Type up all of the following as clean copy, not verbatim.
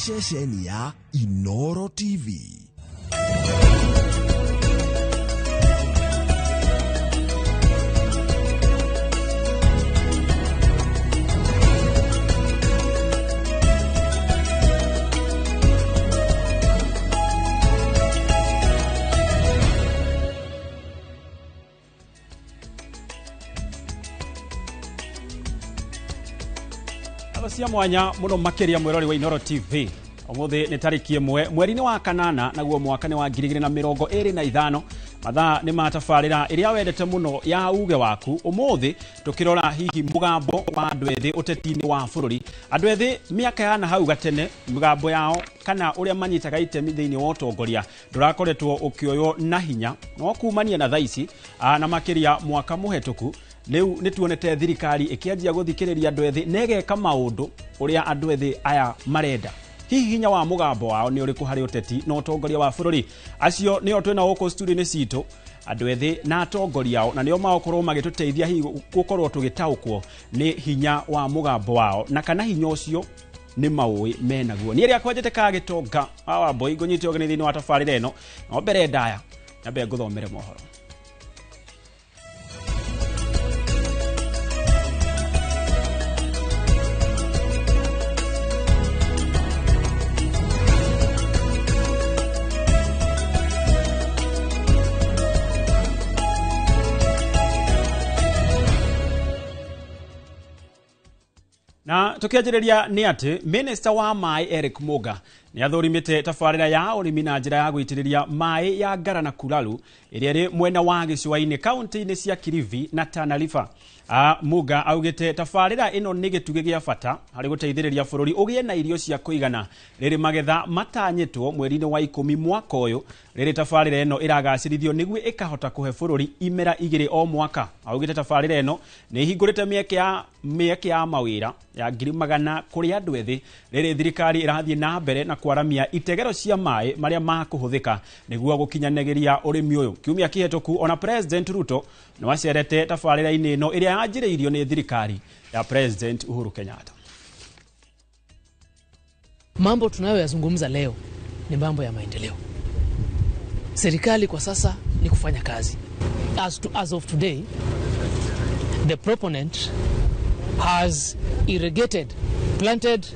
Ceceni ya Inoro TV. Cia mwanya muno makiria mwirori wa Inoro TV umuthi ni tariki 1 mweri-inĩ wa kanana naguo mwaka ni wa 2025. Mathaa ni matabarĩra ĩrĩa wendete muno ya uge waku. Umuthi tukirora hihi mugambo wa andu ethĩ ũteti-inĩ wa bũrũri. Andu ethĩ mĩaka ya na hau gatene migambo yao kana ũrĩa manyitaga itemi thĩinĩ wa ũtongoria ndũrakoretwo ũkĩoywo na hinya, no kumania na thaa ici na makĩria mwaka mũhetũku rĩu nĩ tuonete thirikari ĩkĩanjia gũthikĩrĩria andũ ethĩ na ĩgeka maũndũ ũrĩa andũ ethĩ aya marenda. Hihi hinya wa mũgambo wao nĩ ũrĩkũ harĩ ũteti na ũtongoria wa bũrũri? Acio nĩo twĩna gũkũ studio-inĩ citũ, andũ ethĩ na atongoria ao, na nĩo magũkorwo magĩtũteithia hihi gũkorwo tũgĩtaũkwo nĩ hinya wa mũgambo wao na kana hinya ũcio nĩ maũĩ menaguo. Niĩ rĩakwa njĩtĩkaga Gĩtonga wa Wambui, ngũnyite ũgeni thĩinĩ wa tabarĩra ĩno, no mbere ndaya nyambe ngũthomere mohoro. Na tukianjĩrĩria nĩ atĩ Minister wa maĩ Eric Muga nĩ athũrimĩte tabarĩra ya ũrĩmi na njĩra ya gũitĩrĩria maĩ ya Ngara na Kuraru ĩrĩa ĩrĩ mwena wa gĩcũa-inĩ kaunti-inĩ cia Kilifi na Tana River. Muga augĩte tabarĩra ĩno nĩ gĩtugĩ gĩa bata harĩ gũteithĩrĩria bũrũri ũgĩe na irio cia kũigana rĩrĩ magetha matanyĩtwo mweri-inĩ wa 10 mwaka ũyũ. Rĩrĩ tabarĩra ĩno ĩragacĩrithio nĩguo ĩkahota kũhe bũrũri imera 2 o mwaka. Augĩte tabarĩra ĩno nĩ ĩhingũrĩte mĩeke ya mawĩra ya 100,000 kũrĩ andũ ethĩ rĩrĩ thirikari ĩrathiĩ na mbere na kwaramia itegero cia maĩ marĩa makũhũthĩka nĩguo gũkinyanĩria ũrĩmi ũyũ. Kiumia kĩhetũku ona President Ruto nĩ acerete tabarĩra-inĩ ĩno ĩrĩa yanjĩrĩirio nĩ thirikari ya President Uhuru Kenyatta. Mambo tunayoyazungumza leo ni mambo ya maendeleo. Serikali kwa sasa ni kufanya kazi. As of today, the proponent has irrigated, planted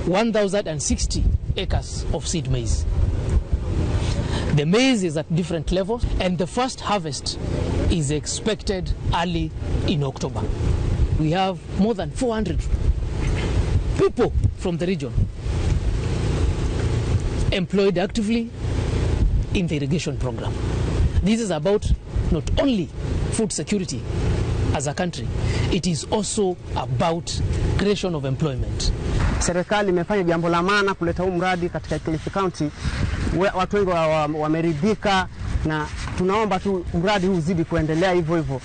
1,060 acres of seed maize. The maize is at different levels, and the first harvest is expected early in October. We have more than 400 people from the region employed actively in the irrigation program. This is about not only food security as a country, it is also about creation of employment. Serikali imefanya jambo la maana kuleta huu mradi katika Kilifi County. Watu wengi wameridhika na tunaomba tu mradi huu uzidi kuendelea hivyo hivyo.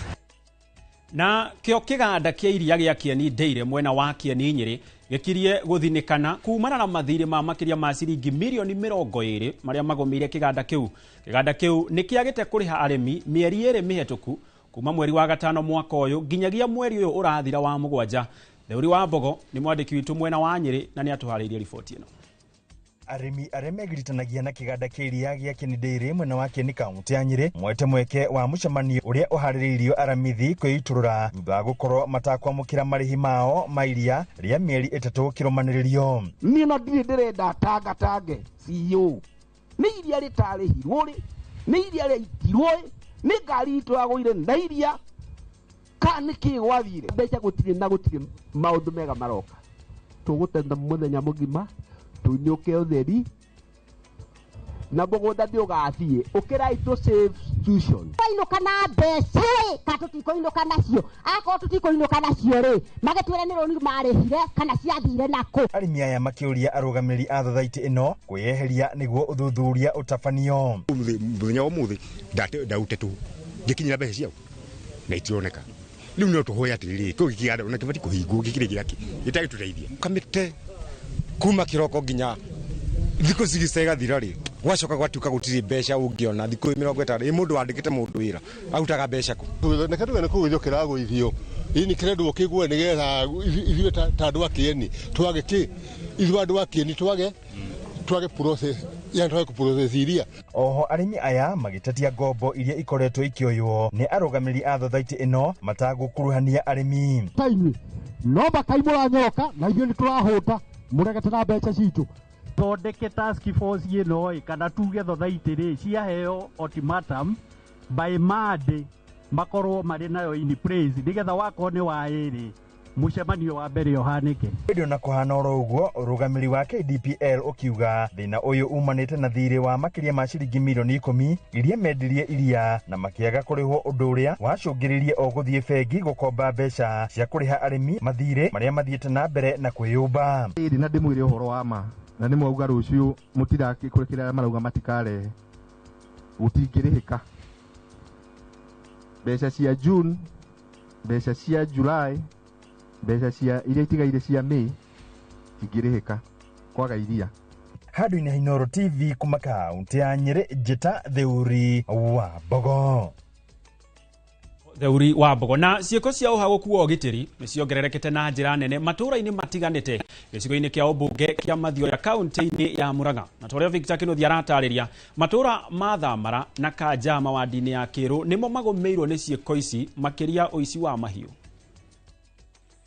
Na kĩo kĩganda kĩa iria gĩa Kieni Dairy mwena wa Kieni Nyĩrĩ gĩkirie gũthinĩkana kumana na mathirĩ ma makĩria ma ciringi mirioni 20 marĩa magũmĩire kĩganda kĩu. Kĩganda kĩu nĩ kĩagĩte kũrĩha arĩmi mĩeri 2 mĩhetũku kuma mweri wa 5 mwaka ũyũ nginyagia mweri ũyũ ũrathira wa 7. Theuri wa Mbogo nĩ mwandĩki witũ mwena wa Nyĩrĩ na nĩ atũharĩirie riboti ĩno. Arĩmi arĩa megiritanagia na kĩganda kĩa iria gĩa Kieni Dairy mwena wa Kieni kaunti ya Nyĩrĩ mwete mweke wa mũcemanio ũrĩa ũharĩrĩirio aramithi kwĩitũrũra thutha wa gũkorwo matakwamũkĩra marĩhi mao ma iria rĩa mĩeri 3 kĩrũmanĩrĩrio. Niĩ no ndirĩ ndĩrenda tangatange CEO nĩ iria rĩtarĩhirwo rĩ, nĩ iria rĩaitirwo ĩ, nĩ ngari itũ yagũire na iria kana nĩkĩ gwathire. Mbeca gũtirĩ na gũtirĩ maũndũ mega maroka. Tũgũtenda mũthenya mũgima tunyuke utheri na mũgũnda nĩ ũgathiĩ ũkĩrai tũ save institution. Twainũka na mbeca ĩ ka tũtikũinũka nacio, akorwo tũtikũinũka nacio rĩ magĩtwĩre nĩ rũni marĩhire kana ciathire nakũ. Arĩmi aya makĩũria arũgamĩrĩri a thothaitĩ ĩno kwĩyeheria nĩguo ũthuthuria ũtabanio. Mũthenya wa ũmũthĩ ndaute tũ ngĩkinyĩra mbeca ciao na itironeka. Rĩu no tũhoe atĩrĩrĩ kĩu gĩkĩganda ona kĩbatiĩ kũhingwo gĩkĩrĩ gĩake gĩtagĩtũteithia kamĩte kuma kĩroko nginya thikũ cigĩca igathira rĩ gwacoka gwatuĩka gũtirĩ mbeca ũngĩona thikũ 50 ĩ mũndũ wandĩkĩte mũndũ wĩra arutaga mbeca kũ. Reke tuge nĩ kũgũithio kĩragũithio Ini kĩrendwo kĩgwe nĩgetha ithuĩ ta andũ a Kĩeni twage kĩ ithuĩ andũ a Kĩeni twage process, yani twage kũprocess iria. Oho arĩmi aya magĩtetia ngombo iria ikoretwo ikĩoywo nĩ arũgamĩrĩri a thothaitĩ ĩno matagũkuruhania arĩmi. Ta inyuĩ no makai mũranyoroka na ithuĩ nĩ tũrahũta mũregete na mbeca citũ. Thondeke task force ĩno ĩ kana tuge thothaitĩ rĩ ciaheo ultimatum by Monday makorwo marĩ nayo in place nĩgetha wakorwo nĩ wa ĩrĩ mũcemanio wa mbere ũhanĩke. Hĩndĩ ona kũhana oro ũguo, ũrũgamĩrĩri wa KDPL ũkiuga thĩna ũyũ umanĩte na thirĩ wa makĩria ma ciringi mirioni 10 iria mendirie iria na makĩaga kũrĩhwo, ũndũ ũrĩa wacũngĩrĩirie o gũthiĩ bengi gũkomba mbeca cia kũrĩha arĩmi mathirĩ marĩa mathiĩte na mbere na kwĩyũmba. Ĩrĩ na ndĩmwĩre ũhoro wa ma na nĩ mwauga rũciũ mũtirakĩrĩa marauga matikarehe gũtingĩrĩhĩka mbeca cia June, mbeca cia July, mbeca cia iria itigaire cia May tingĩrĩhĩka kwaga iria. Handũ-inĩ ha Inooro TV kuma kaunti ya Nyĩrĩ, Njĩta Theuri wa Mbogo. Theuri wa Mbogo. Na ciĩko cia ũhagũku wa ũgitĩri nĩ ciongererekete na njĩra nene matũũra-inĩ matiganĩte gĩcigo-inĩ kĩa ũmbunge kĩa Mathioya kaunti-inĩ ya Murang'a. Na ta ũrĩa Victor Kĩnuthia aratarĩria, matũũra ma Thamara na Kanjama wadi-inĩ ya Kĩrũ nĩmo magũmĩirwo nĩ ciĩko ici, makĩria ũici wa mahiũ.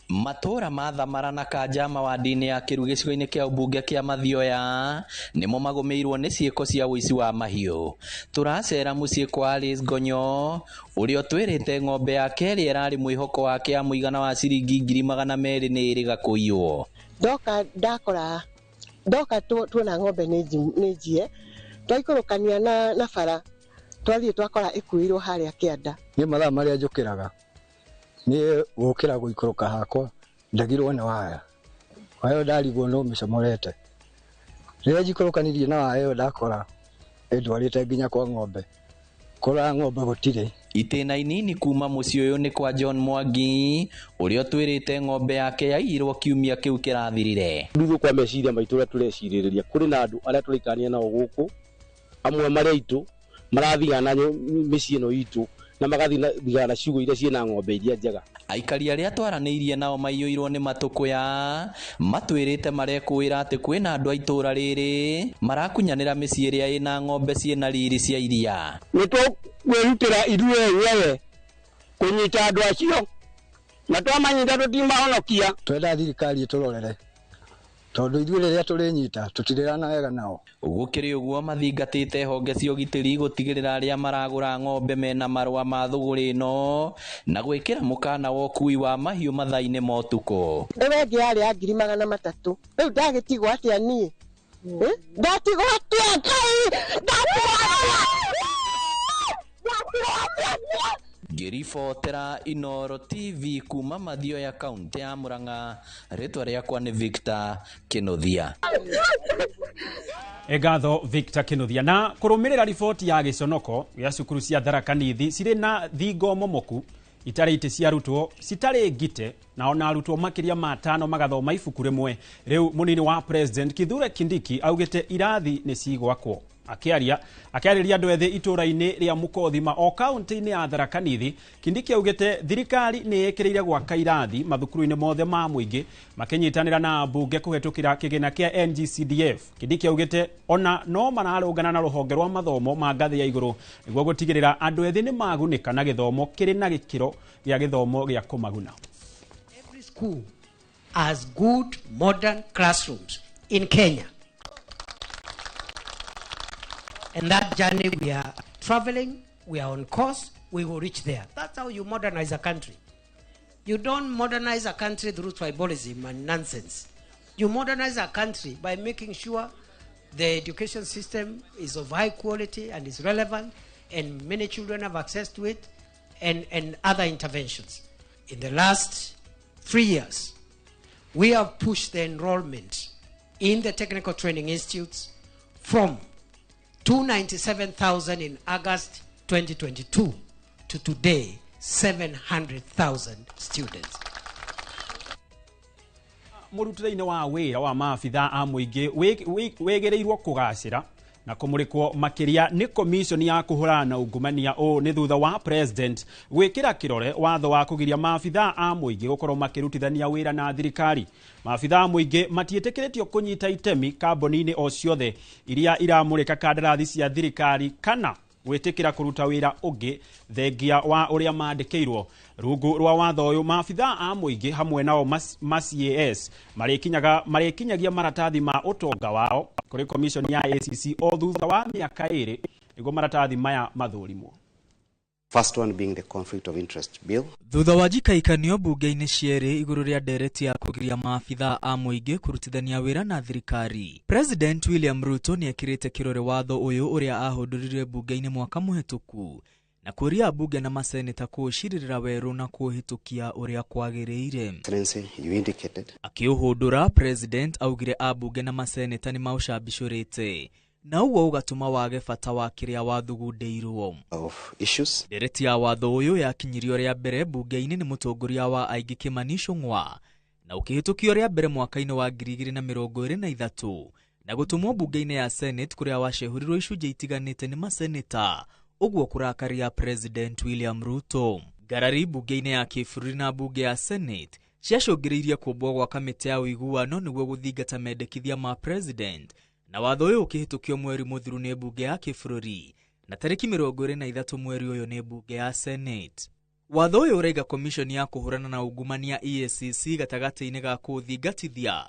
Matũũra ma Thamara na Kanjama wadi-inĩ ya Kĩru gĩcigo-inĩ kĩa ũmbunge kĩa Mathioya nĩmo magũmĩirwo nĩ ciĩko cia ũici wa mahiũ. Tũracera mũciĩ kwa Alice Ngonyo ũrĩa ũtwĩrĩte ng'ombe yake ĩrĩa ĩrarĩ mwĩhoko wake ya mũigana wa ciringi 200,000 nĩ ĩrĩga kũiywo. Ndoka ndakora ndoka tuona ng'ombe nĩ njie twaikũrũkania na bara twathiĩ twakora ĩkuĩirwo harĩa kĩanda. Nĩ mathaa marĩa njũkĩraga nĩ gũkĩra gũikũrũka hakwa ndagirwo nĩ waya waya ndarigwo no mĩcomorete. Rĩrĩa njikũrũkanirie na waya ĩyo ndakora ĩndwarĩte nginya kwa ng'ombe, kũrora ng'ombe gũtirĩ. Itĩna inini kuma mũciĩ ũyũ nĩ kwa John Mwangi ũrĩa ũtwĩrĩte ng'ombe yake yaiyirwo kiumia kĩu kĩrathirire. Rĩu kwa meciria maitũ ũrĩa tũrecirĩrĩria kũrĩ na andũ arĩa tũraikania nao gũkũ amwe marĩ aitũ marathigana mĩciĩ ĩno itũ na magathigana na ciugũ iria ciĩna ng'ombe iria njega. Aikari arĩa twaranĩirie nao maiyũirwo nĩ matũkũya matwĩrĩte marekũĩra atĩ kwĩna andũ a itũũra rĩrĩ marakunyanĩra mĩciĩ ĩrĩa ĩna ng'ombe ciĩna riri cia iria. Nĩ tũkwĩrutĩra ithuĩ enyewe kũnyita andũ acio na twamanyita tũtimahonokia. Twenda thirikari ĩtũrorere tondũ ithuĩ rĩrĩa tũrĩnyita tũtirĩrana wega nao. Gũkĩrĩ ũguo mathingatĩte honge cia ũgitĩri gũtigĩrĩra arĩa maragũra ng'ombe mena marũa ma thũgũrĩ ĩno na gwĩkĩra mũkana wa ũkui wa mahiũ mathaa-inĩ ma ũtukũ. Ĩyo ĩngĩ yarĩ ya 300,000. Rĩu ndagĩtigwo atĩa niĩ? Ndatigwo atĩa Ngai? Ndatigwo atĩa? Ndatigwo atĩa? Ngĩribotera Inooro TV kuma Mathioya kaunti ya Murang'a, rĩtwa rĩakwa nĩ Victor Kĩnuthia. Ngatho Victor Kĩnuthia. Na kũrũmĩrĩra riboti ya gĩconoko gĩa cukuru cia Tharaka Nithi cirĩ na thingo momoku itarĩ itĩ cia arutwo citarĩ ngite na ona arutwo makĩria ma 5 magathoma ibuku rĩmwe. Rĩu mũnini wa President Kithure Kindiki augĩte irathi nĩ cigwakwo. Akĩarĩria andũ ethĩ itũũra-inĩ rĩa Mũkothima o kaunti-inĩ ya Tharaka Nithi, Kindiki augĩte thirikari nĩ ĩkĩrĩire gwaka irathi mathukuru-inĩ mothe ma mũingĩ makĩnyitanĩra na mbunge kũhetũkĩra kĩgĩna kĩa NGCDF. Kindiki augĩte ona no mararũngana na rũhonge rwa mathomo ma ngathĩ ya igũrũ nĩguo gũtigĩrĩra andũ ethĩ nĩ magunĩka na gĩthomo kĩrĩ na gĩkĩro gĩa gĩthomo gĩa kũmaguna. Every school has good modern classrooms in Kenya. And that journey we are traveling, we are on course, we will reach there. That's how you modernize a country. You don't modernize a country through tribalism and nonsense. You modernize a country by making sure the education system is of high quality and is relevant, and many children have access to it, and other interventions. In the last 3 years, we have pushed the enrollment in the technical training institutes from 297,000 in August 2022 to today 700,000 students. Mũrutĩre-inĩ wa wĩra wa maabitha a mũingĩ wĩgĩrĩirwo kũgacĩra Na kũmũrĩkwo makĩria nĩ komishoni ya kũhũrana na ungumania. Ũũ nĩ thutha wa president gwĩkĩra kĩrore watho wa kũgiria maabithaa a mũingĩ gũkorwo makĩrutithania wĩra na thirikari. Maabithaa a mũingĩ matiĩtĩkĩrĩtio kũnyita itemi kambuni-inĩ o ciothe iria iramũrĩka kandarathi cia thirikari kana gwĩtĩkĩra kũruta wĩra ũngĩ thengia wa ũrĩa mandĩkĩirwo. Rungu rwa watho ũyũ, maabithaa a mũingĩ hamwe nao ma CAS marĩkinyagia maratathi ma ũtonga wao kũrĩ commission ya ACC o thutha wa mĩaka 2 nĩguo maratathi maya mathũrimwo. First one being the Conflict of Interest Bill. Thutha wa njikaikanio mbunge-inĩ cierĩ igũrũ rĩa ndereti ya kũgiria maabithaa a mũingĩ kũrutithania wĩra na thirikari, President William Ruto nĩekĩrĩte kĩrore watho ũyũ ũrĩa ahũndũrire mbunge-inĩ mwaka mũhetũku na kũria ambunge na maseneta kũũcirĩrĩra werũ na kũũhĩtũkia ũrĩa kwagĩrĩire. Excellency, you indicated. Akĩũhũndũra, President augire ambunge na maseneta nĩ maũcambicũrĩte na ũguo ũgatũma wage bata wa kĩrĩa wathugundĩirwo. Of issues. Ndereti ya watho ũyũ yakinyirio rĩa mbere mbunge-inĩ nĩ mũtongoria wa aingĩ Kimani Ichung'wa na ũkĩhĩtũkio rĩa mbere mwaka-inĩ wa 2023 na gũtũmwo mbunge-inĩ ya Senate kũrĩa wacehũrirwo icunjĩ itiganĩte nĩ maseneta, ũguo kũrakaria President William Ruto. Ngarari mbunge-inĩ ya kĩbũrũri na mbunge ya Senate ciacũngĩrĩirie kũmbwo gwa kamĩtĩ ya ũiguano nĩguo gũthingata mendekithia ma President, na watho ũyũ ũkĩhĩtũkio mweri mũthiru nĩ mbunge ya kĩbũrũri na tarĩki 23 mweri ũyũ nĩ mbunge ya Senate. Watho ũyũ ũraiga komishoni ya kũhũrana na ungumania EACC gatagatĩ-inĩ ga kũũthingatithia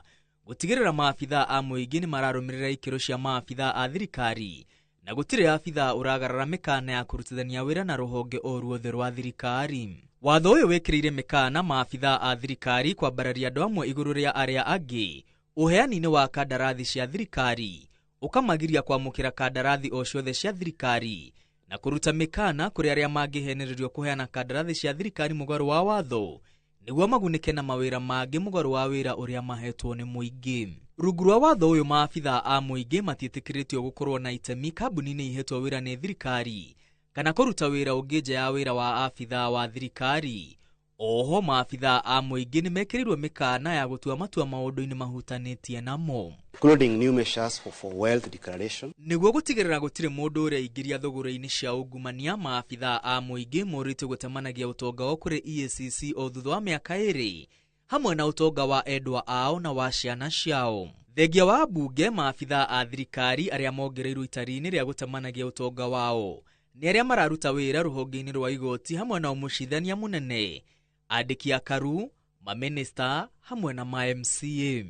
gũtigĩrĩra maabithaa a mũingĩ nĩ mararũmĩrĩra ikĩro cia maabithaa a thirikari na gũtirĩ abithaa ũragarara mĩkana ya kũrutithania wĩra na rũhonge o ruothe rwa thirikari. Watho ũyũ wĩkĩrĩire mĩkana maabithaa a thirikari kwambararia andũ amwe igũrũ rĩa arĩa angĩ ũheani-inĩ wa kandarathi cia thirikari, ũkamagiria kwamũkĩra kandarathi o ciothe cia thirikari na kũruta mĩkana kũrĩ arĩa mangĩhenererio kũheana kandarathi cia thirikari mũgarũ wa watho nĩguo magunĩke na mawĩra mangĩ mũgarũ wa wĩra ũrĩa mahetwo nĩ mũingĩ. Rungu rwa watho ũyũ, maabithaa a mũingĩ matiĩtĩkĩrĩtio gũkorwo na itemi kambuni-inĩ ihetwo wĩra nĩ thirikari kana kũruta wĩra ũngĩ nja ya wĩra wa abithaa wa thirikari. Oho maabithaa a mũingĩ nĩ mekĩrĩirwo mĩkana ya gũtua matua maũndũ-inĩ mahutanĩtie namo, including new measures for wealth declaration. Nĩguo gũtigĩrĩra gũtirĩ mũndũ ũreingĩria thũgũrĩ-inĩ cia ungumania, maabithaa a mũingĩ morĩtio gũtemanagia ũtonga wao kũrĩ EACC o thutha wa mĩaka 2 hamwe na ũtonga wa endwa ao na wa ciana ciao. Thengia wa mbunge, maabithaa a thirikari arĩa mongereirwo itari-inĩ rĩa gũtemanagia ũtonga wao nĩ arĩa mararuta wĩra rũhonge-inĩ rwa igoti hamwe na ũmũcithania mũnene, andĩki a karu, maminista hamwe na ma MCA.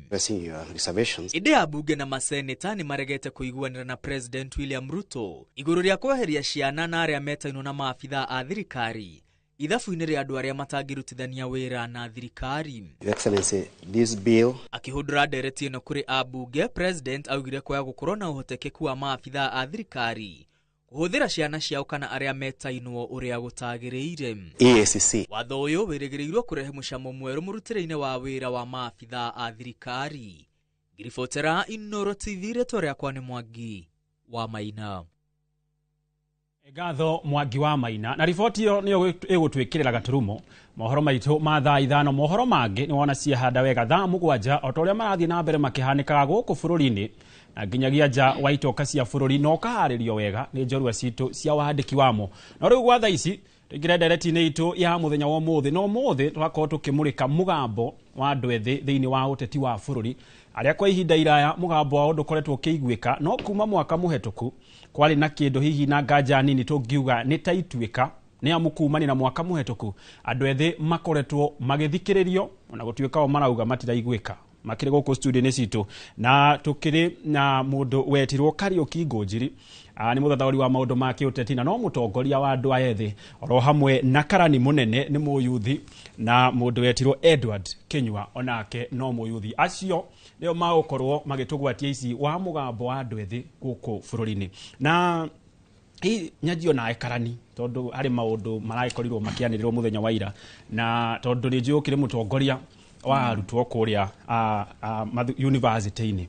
Ĩndĩ ambunge na maseneta nĩ maregete kũiguanĩra na President William Ruto igũrũ rĩa kweheria ciana na arĩa metainwo na maabithaa a thirikari ithabu-inĩ rĩa andũ arĩa matangĩrutithania wĩra na thirikari. Your Excellency, this bill. Akĩhũndũra ndereti ĩno kũrĩ ambunge, President augire kwaga gũkorwo na ũhotekeku wa maabithaa a thirikari kũhũthĩra ciana ciao kana arĩa metainwo ũrĩa gũtagĩrĩire. EACC. Watho ũyũ wĩrĩgĩrĩirwo kũrehe mũcamo mwerũ mũrutĩre-inĩ wa wĩra wa maabithaa a thirikari. Ngiribotera Inooro TV, rĩtwa rĩakwa nĩ Mwangi wa Maina. Ngatho Mwangi wa Maina. Na riboti ĩyo nĩyo ĩgũtwĩkĩrĩra gaturumo mohoro maitũ ma thaa 5. Mohoro mangĩ nĩ wona ciahanda wega thaa 7 o ta ũrĩa marathiĩ na mbere makĩhanĩkaga gũkũ bũrũri-inĩ na nginyagia nja wa itoka cia bũrũri, na ũkaharĩrio wega nĩ njorua citũ cia wandĩki wamo. No rĩu gwa thaa ici tũingĩre ndereti-inĩ itũ ya mũthenya wa ũmũthĩ. No ũmũthĩ tũgakorwo tũkĩmũrĩka mũgambo wa andũ ethĩ thĩinĩ wa ũteti wa bũrũri arĩa kwa ihinda iraya mũgambo wao ndũkoretwo ũkĩiguĩka, no kuma mwaka mũhetũku kwarĩ na kĩndũ hihi na nganja nini tũngiuga nĩ ta ituĩka, nĩ amu kumania na mwaka mũhetũku andũ ethĩ makoretwo magĩthikĩrĩrio ona gũtuĩka o marauga matiraiguĩka. Makĩrĩ gũkũ studio-inĩ citũ na tũkĩrĩ na mũndũ wetirwo Kariũki Ngũnjiri, nĩ mũthathaũri wa maũndũ ma kĩũteti na no mũtongoria wa andũ aya ethĩ, oro hamwe na karani mũnene nĩ mũyuthi na mũndũ wetirwo Edward Kinyua onake no mũyuthi. Acio nĩo magũkorwo magĩtũgwatia ici wa mũgambo wa andũ ethĩ gũkũ bũrũri-inĩ. Na nyanjio nawe karani, tondũ harĩ maũndũ maragĩkorirwo makĩanĩrĩrwo mũthenya wa ira, na tondũ nĩ njũĩ ũkĩrĩ mũtongoria wa arutwo kũrĩa university-inĩ.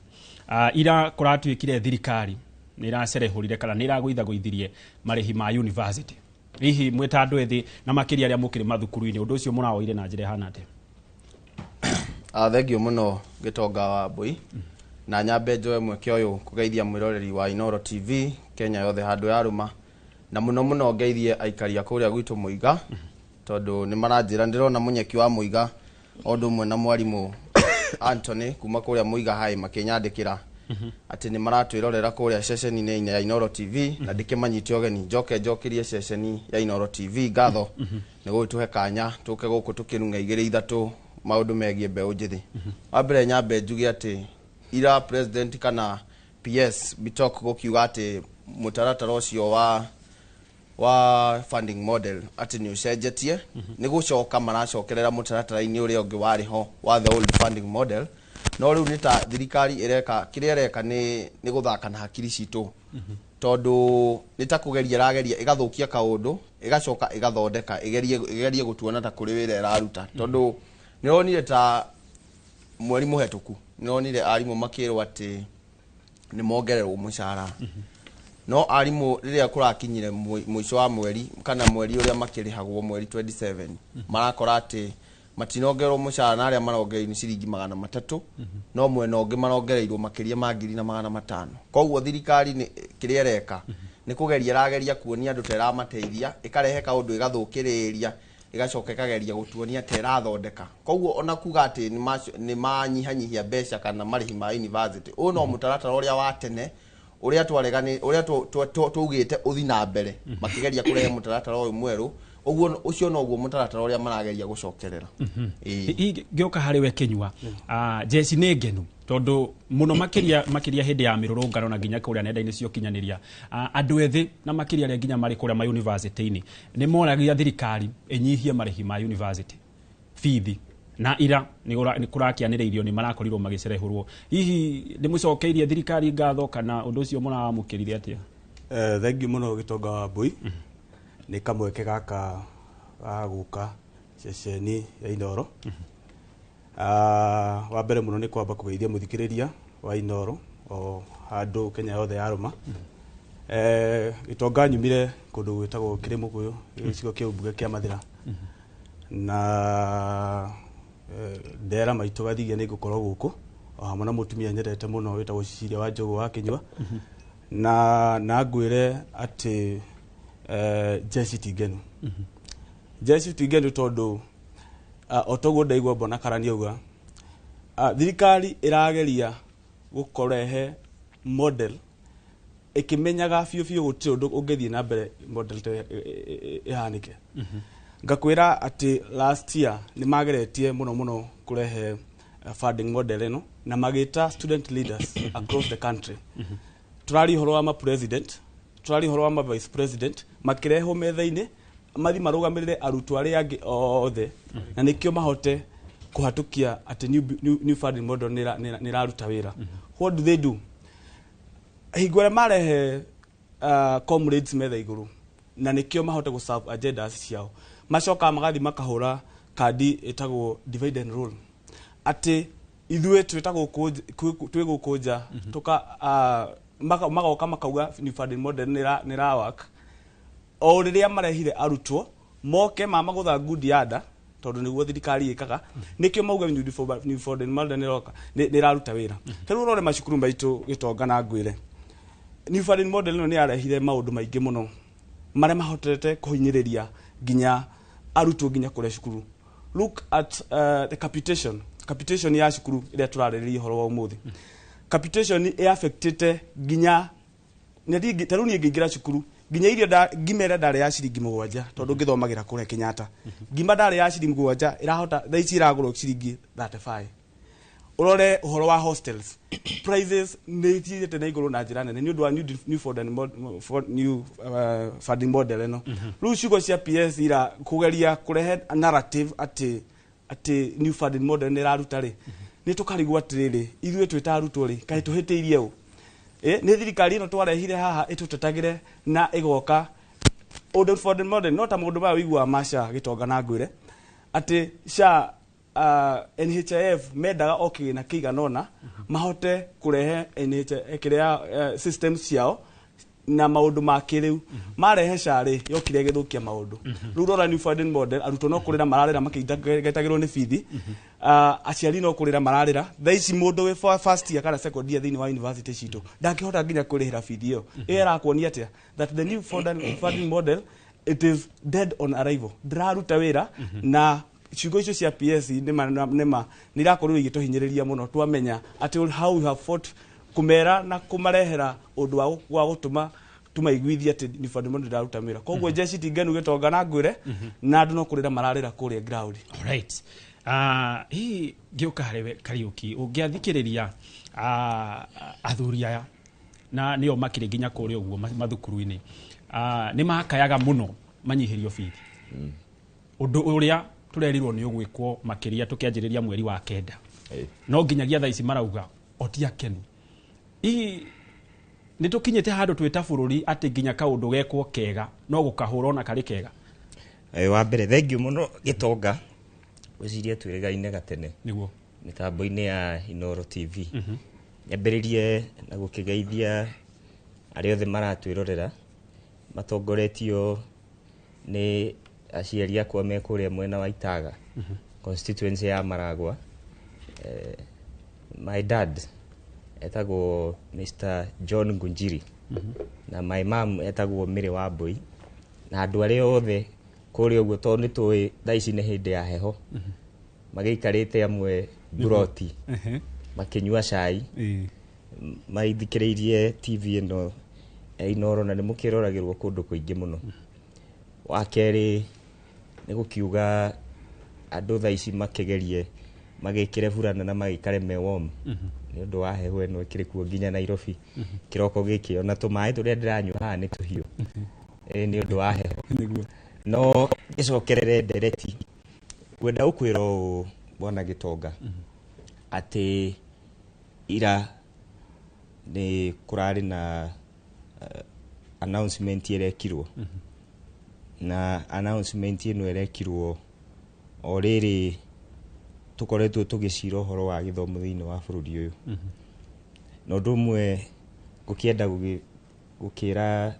Ira kũratuĩkire thirikari nĩ ĩracerehũrire kana nĩ ĩragũithagũithirie marĩhi ma university. Hihi mwĩ ta andũ ethĩ na makĩria arĩa mũkĩrĩ mathukuru-inĩ, ũndũ ũcio mũrawoire na njĩra ĩhana atĩa? Thengio mũno Gĩtonga wa Mbui. Na nyambe njoe mweke ũyũ kũgeithia mwĩroreri wa Inooro TV Kenya yothe handũ yarũma, na mũno mũno ngeithie aikari a kũrĩa gwitũ Mũiga, tondũ nĩ maranjĩra ndĩrona mũnyeki wa Mũiga o ũndũ ũmwe na mwarimũ Anthony kuma kũrĩa Mũiga High makĩnyandĩkĩra atĩ nĩ maratwĩrorera kũrĩa ceceni-inĩ ya Inooro TV, na ndĩkĩmanyite ũgeni. Njoke njokerie ceceni ya Inooro TV ngatho nĩ gũgĩtũhe kanya tũke gũkũ tũkĩrung'a igĩrĩ ithatũ maũndũ megiĩ mbeũ njĩthĩ. Wa mbere nyambe njuge atĩ ira president kana PS Bitok gũkiuga atĩ mũtaratara ũcio wa funding model atĩ nĩ ũcenjetie, nĩ gũcoka maracokerera mũtaratara-inĩ ũrĩa ũngĩ warĩ ho wa the old funding model. No rĩu nĩ ta thirikari ĩreka kĩrĩa ĩreka nĩ gũthaka na hakiri citũ, tondũ nĩ ta kũgeria ĩrageria ĩgathũkia kaũndũ ĩgacoka ĩgathondeka ĩgerie gũtuona ta kũrĩ wĩra ĩraruta. Tondũ nĩronire ta mweri mũhetũku nĩronire arimũ makĩrwo atĩ nĩ mongererwo mũcara, no arimũ rĩrĩa kũrakinyire mũico wa mweri kana mweri ũrĩa makĩrĩhagwo mweri 27 marakora atĩ matinongererwo mũcara, na arĩa marongereirwo nĩ ciringi 300, no mwena ũngĩ marongereirwo makĩria ma 1,500. Koguo thirikari nĩ kĩrĩa ĩreka nĩ kũgeria ĩrageria kuonia andũ ta ĩramateithia, ĩkarehe kaũndũ ĩgathũkĩrĩria, ĩgacoka ĩkageria gũtuonia ta ĩrathondeka. Koguo ona kuga atĩ nĩ manyihanyihia mbeca kana marĩhi ma university, ũyũ no mũtaratara ũrĩa wa tene ũrĩa twaregani ũrĩa twaugĩte ũthi na mbere, makĩgeria kũrehe mũtaratara ũyũ mwerũ. Ũguo ũcio noguo mũtaratara ũrĩa marageria gũcokerera. Ngĩũka harĩ we Kĩnyua, jeci nĩ ngenu tondũ mũno makĩria hĩndĩ ya mĩrũrũngano na nginya kũrĩa nenda-inĩ cia ũkinyanĩria, andũ ethĩ na makĩria arĩa nginya marĩ kũrĩa ma university-inĩ nĩ moragia thirikari ĩnyihie marĩhi ma university bithi, na ira nĩ kũrakĩanĩrĩirio nĩ marakorirwo magĩcerehũrwo. Hihi nĩ mũcokeirie thirikari ngatho kana ũndũ ũcio mũrawamũkĩrire atĩa? Thengiũ mũno Gĩtonga wa Mbui nĩ kamweke gaka ga gũka ceceni ya Inooro. Wa mbere mũno nĩ kwamba kũgeithia mũthikĩrĩria wa Inooro o handũ Kenya yothe yarũma. Gĩtonga nyumire kũndũ gwĩtagwo Kĩrĩmũkũyũ, gĩcigo kĩa ũmbunge kĩa Mathĩra, na ndera maitũ gathigia nĩ ngũkorwo gũkũ o hamwe na mũtumia nyendete mũno wĩtagwo Cecilia wa Njũgũ wa Kĩnyua, na ngwĩre atĩ jeci ti ngenu. Jeci ti ngenu tondũ o toguo ndaigua mbona Karani auga, thirikari ĩrageria gũkorehe model ĩkĩmenyaga biũ biũ gũtirĩ ũndũ ũngĩthiĩ na mbere model ta ĩhanĩke. Ngakwĩra atĩ last year nĩ mageretie mũno mũno kũrehe funding model ĩno na magĩta student leaders across the country. Tũraria ũhoro wa ma president, tũraria ũhoro wa ma vice president, makĩrehwo metha-inĩ mathi marũgamĩrĩre arutwo arĩa angĩ othe, na nĩkĩo mahote kũhatũkia atĩ new funding model nĩ ĩraruta wĩra. What do they do? Hingo ĩrĩa marehe comrades metha igũrũ na nĩkĩo mahote gũ serve agendas ciao, macokaga magathi makahũra kandi ĩtagwo divide and rule, atĩ ithuĩ twĩ gũkũ nja tũka magoka makauga new funding model nĩ ĩra work. O rĩrĩa marehire arutwo moke mamagũtha ngundi ya nda, tondũ nĩguo thirikari ĩkaga, nĩkĩo mauga new funding model nĩ ĩraruta wĩra. Ta rĩu ũrore macukuru maitũ Gĩtonga na ngwĩre, new funding model ĩno nĩ yarehire maũndũ maingĩ mũno marĩa mahotete kũhinyĩrĩria nginya arutwo nginya kũrĩa cukuru. Look at the capitation ya cukuru ĩrĩa tũrarĩrĩria ũhoro wa ũmũthĩ. Capitation ĩ affectĩte nginya ta rĩu niĩ ngĩingĩra cukuru nginya irio ngima ĩrĩa ndarĩ ya ciringi 7 tondũ ngĩthomagĩra kũrĩa Kenyatta, ngima ndarĩ ya ciringi 7 ĩrahota thaa ici ĩragũrwo ciringi 35. Ũrore ũhoro wa hostels prices nĩ ithiĩte na igũrũ na njĩra nene nĩ ũndũ wa new funding model ĩno. Rĩu ciugo cia PS ira kũgeria kũrehe narrative atĩ new funding model nĩ ĩraruta rĩ, nĩ tũkarigwo atĩrĩrĩ, ithuĩ twĩ ta arutwo rĩ, kaĩ tũhĩtĩirie ũ? Nĩ thirikari ĩno twarehire haha ĩtũtetagĩre na ĩgoka old funding model. No ta maũndũ maya ũiguaga ma SHA Gĩtonga na ngwĩre atĩ SHA NHIF mendaga o kĩgĩna kĩigana ũna mahote kũrehe NHIF kĩrĩa systems ciao Na maũndũ ma kĩrĩu marehe SHA rĩ, yokire ĩgĩthũkia maũndũ. Rĩu rora new funding model, arutwo no kũrĩra mararĩra makĩgetagĩrwo nĩ bithi. Aciari no kũrĩra mararĩra. Thaa ici mũndũ wĩ first year kana second year thĩinĩ wa university citũ ndangĩhota nginya kũrĩhĩra bithi ĩyo. Ĩyo ĩrakuonia atĩa? That the new funding model, it is dead on arrival, ndĩraruta wĩra. Na ciugo icio cia PS nĩma nĩma nĩ irakorirwo igĩtũhinyĩrĩria mũno. Twamenya atĩ how we have fought kũmera na kũmarehera ũndũ wa gũtũma tũmaiguithie atĩ new funding model ndĩraruta wĩra. Koguo jeshi ti ngenu, gĩtonga, na ngwĩre na andũ no kũrĩra mararĩra kũrĩa ground. Alright. Hihi ngĩũka harĩ we Kariũki, ũngĩathikĩrĩria athuri aya na nĩo makĩrĩ nginya kũrĩa ũguo mathukuru-inĩ, nĩ makayaga mũno manyihĩrio bithi, ũndũ ũrĩa tũrerirwo nĩ ũgwĩkwo makĩria tũkĩanjĩrĩria mweri wa kenda, no nginyagia thaa ici marauga o ti akenu. Hihi nĩ tũkinyĩte handũ twĩ ta bũrũri atĩ nginya kaũndũ gekwo kega no gũkahũra ona karĩ kega? Wa mbere, thengiũ mũno gĩtonga, gwĩciria twĩrĩgaine gatene Nĩguo. mĩtambo-inĩ ya Inooro TV. Nyambĩrĩrie na gũkĩgeithia arĩa othe maratwĩrorera matongoretio nĩ aciari akwa me kũrĩa mwena wa Itaga, constituency ya Maragwa. My dad etagwo Mr John Ngunjiri na my mom etagwo Mary Wambui, na andũ arĩa othe kũrĩa ũguo, tondũ nĩ tũĩ thaa ici nĩ hĩndĩ ya heho, magĩikarĩte amwe mburoti makĩnyua cai maithikĩrĩirie TV ĩno ya Inooro, na nĩ mũkĩroragĩrwo kũndũ kũingĩ mũno. Wa kerĩ nĩ gũkiuga andũ thaa ici makĩgerie magĩkĩre burana na magĩikare me warm nĩ ũndũ wa heho ĩno ĩkĩrĩ kuo nginya Nairobi kĩroko gĩkĩ, ona tũmaĩ tũrĩa ndĩranyua haha nĩ tũhiũ. Nĩ ũndũ wa heho. No gĩcokerere ndereti, ngwenda gũkwĩra ũũ, bwana Gĩtonga, atĩ ira nĩ kũrarĩ na announcement ĩrekirwo, na announcement ĩno ĩrekirwo o rĩrĩ tũkoretwo tũgĩcira ũhoro wa gĩthomo thĩinĩ wa bũrũri ũyũ. Na ũndũ ũmwe ngũkĩenda gũkĩra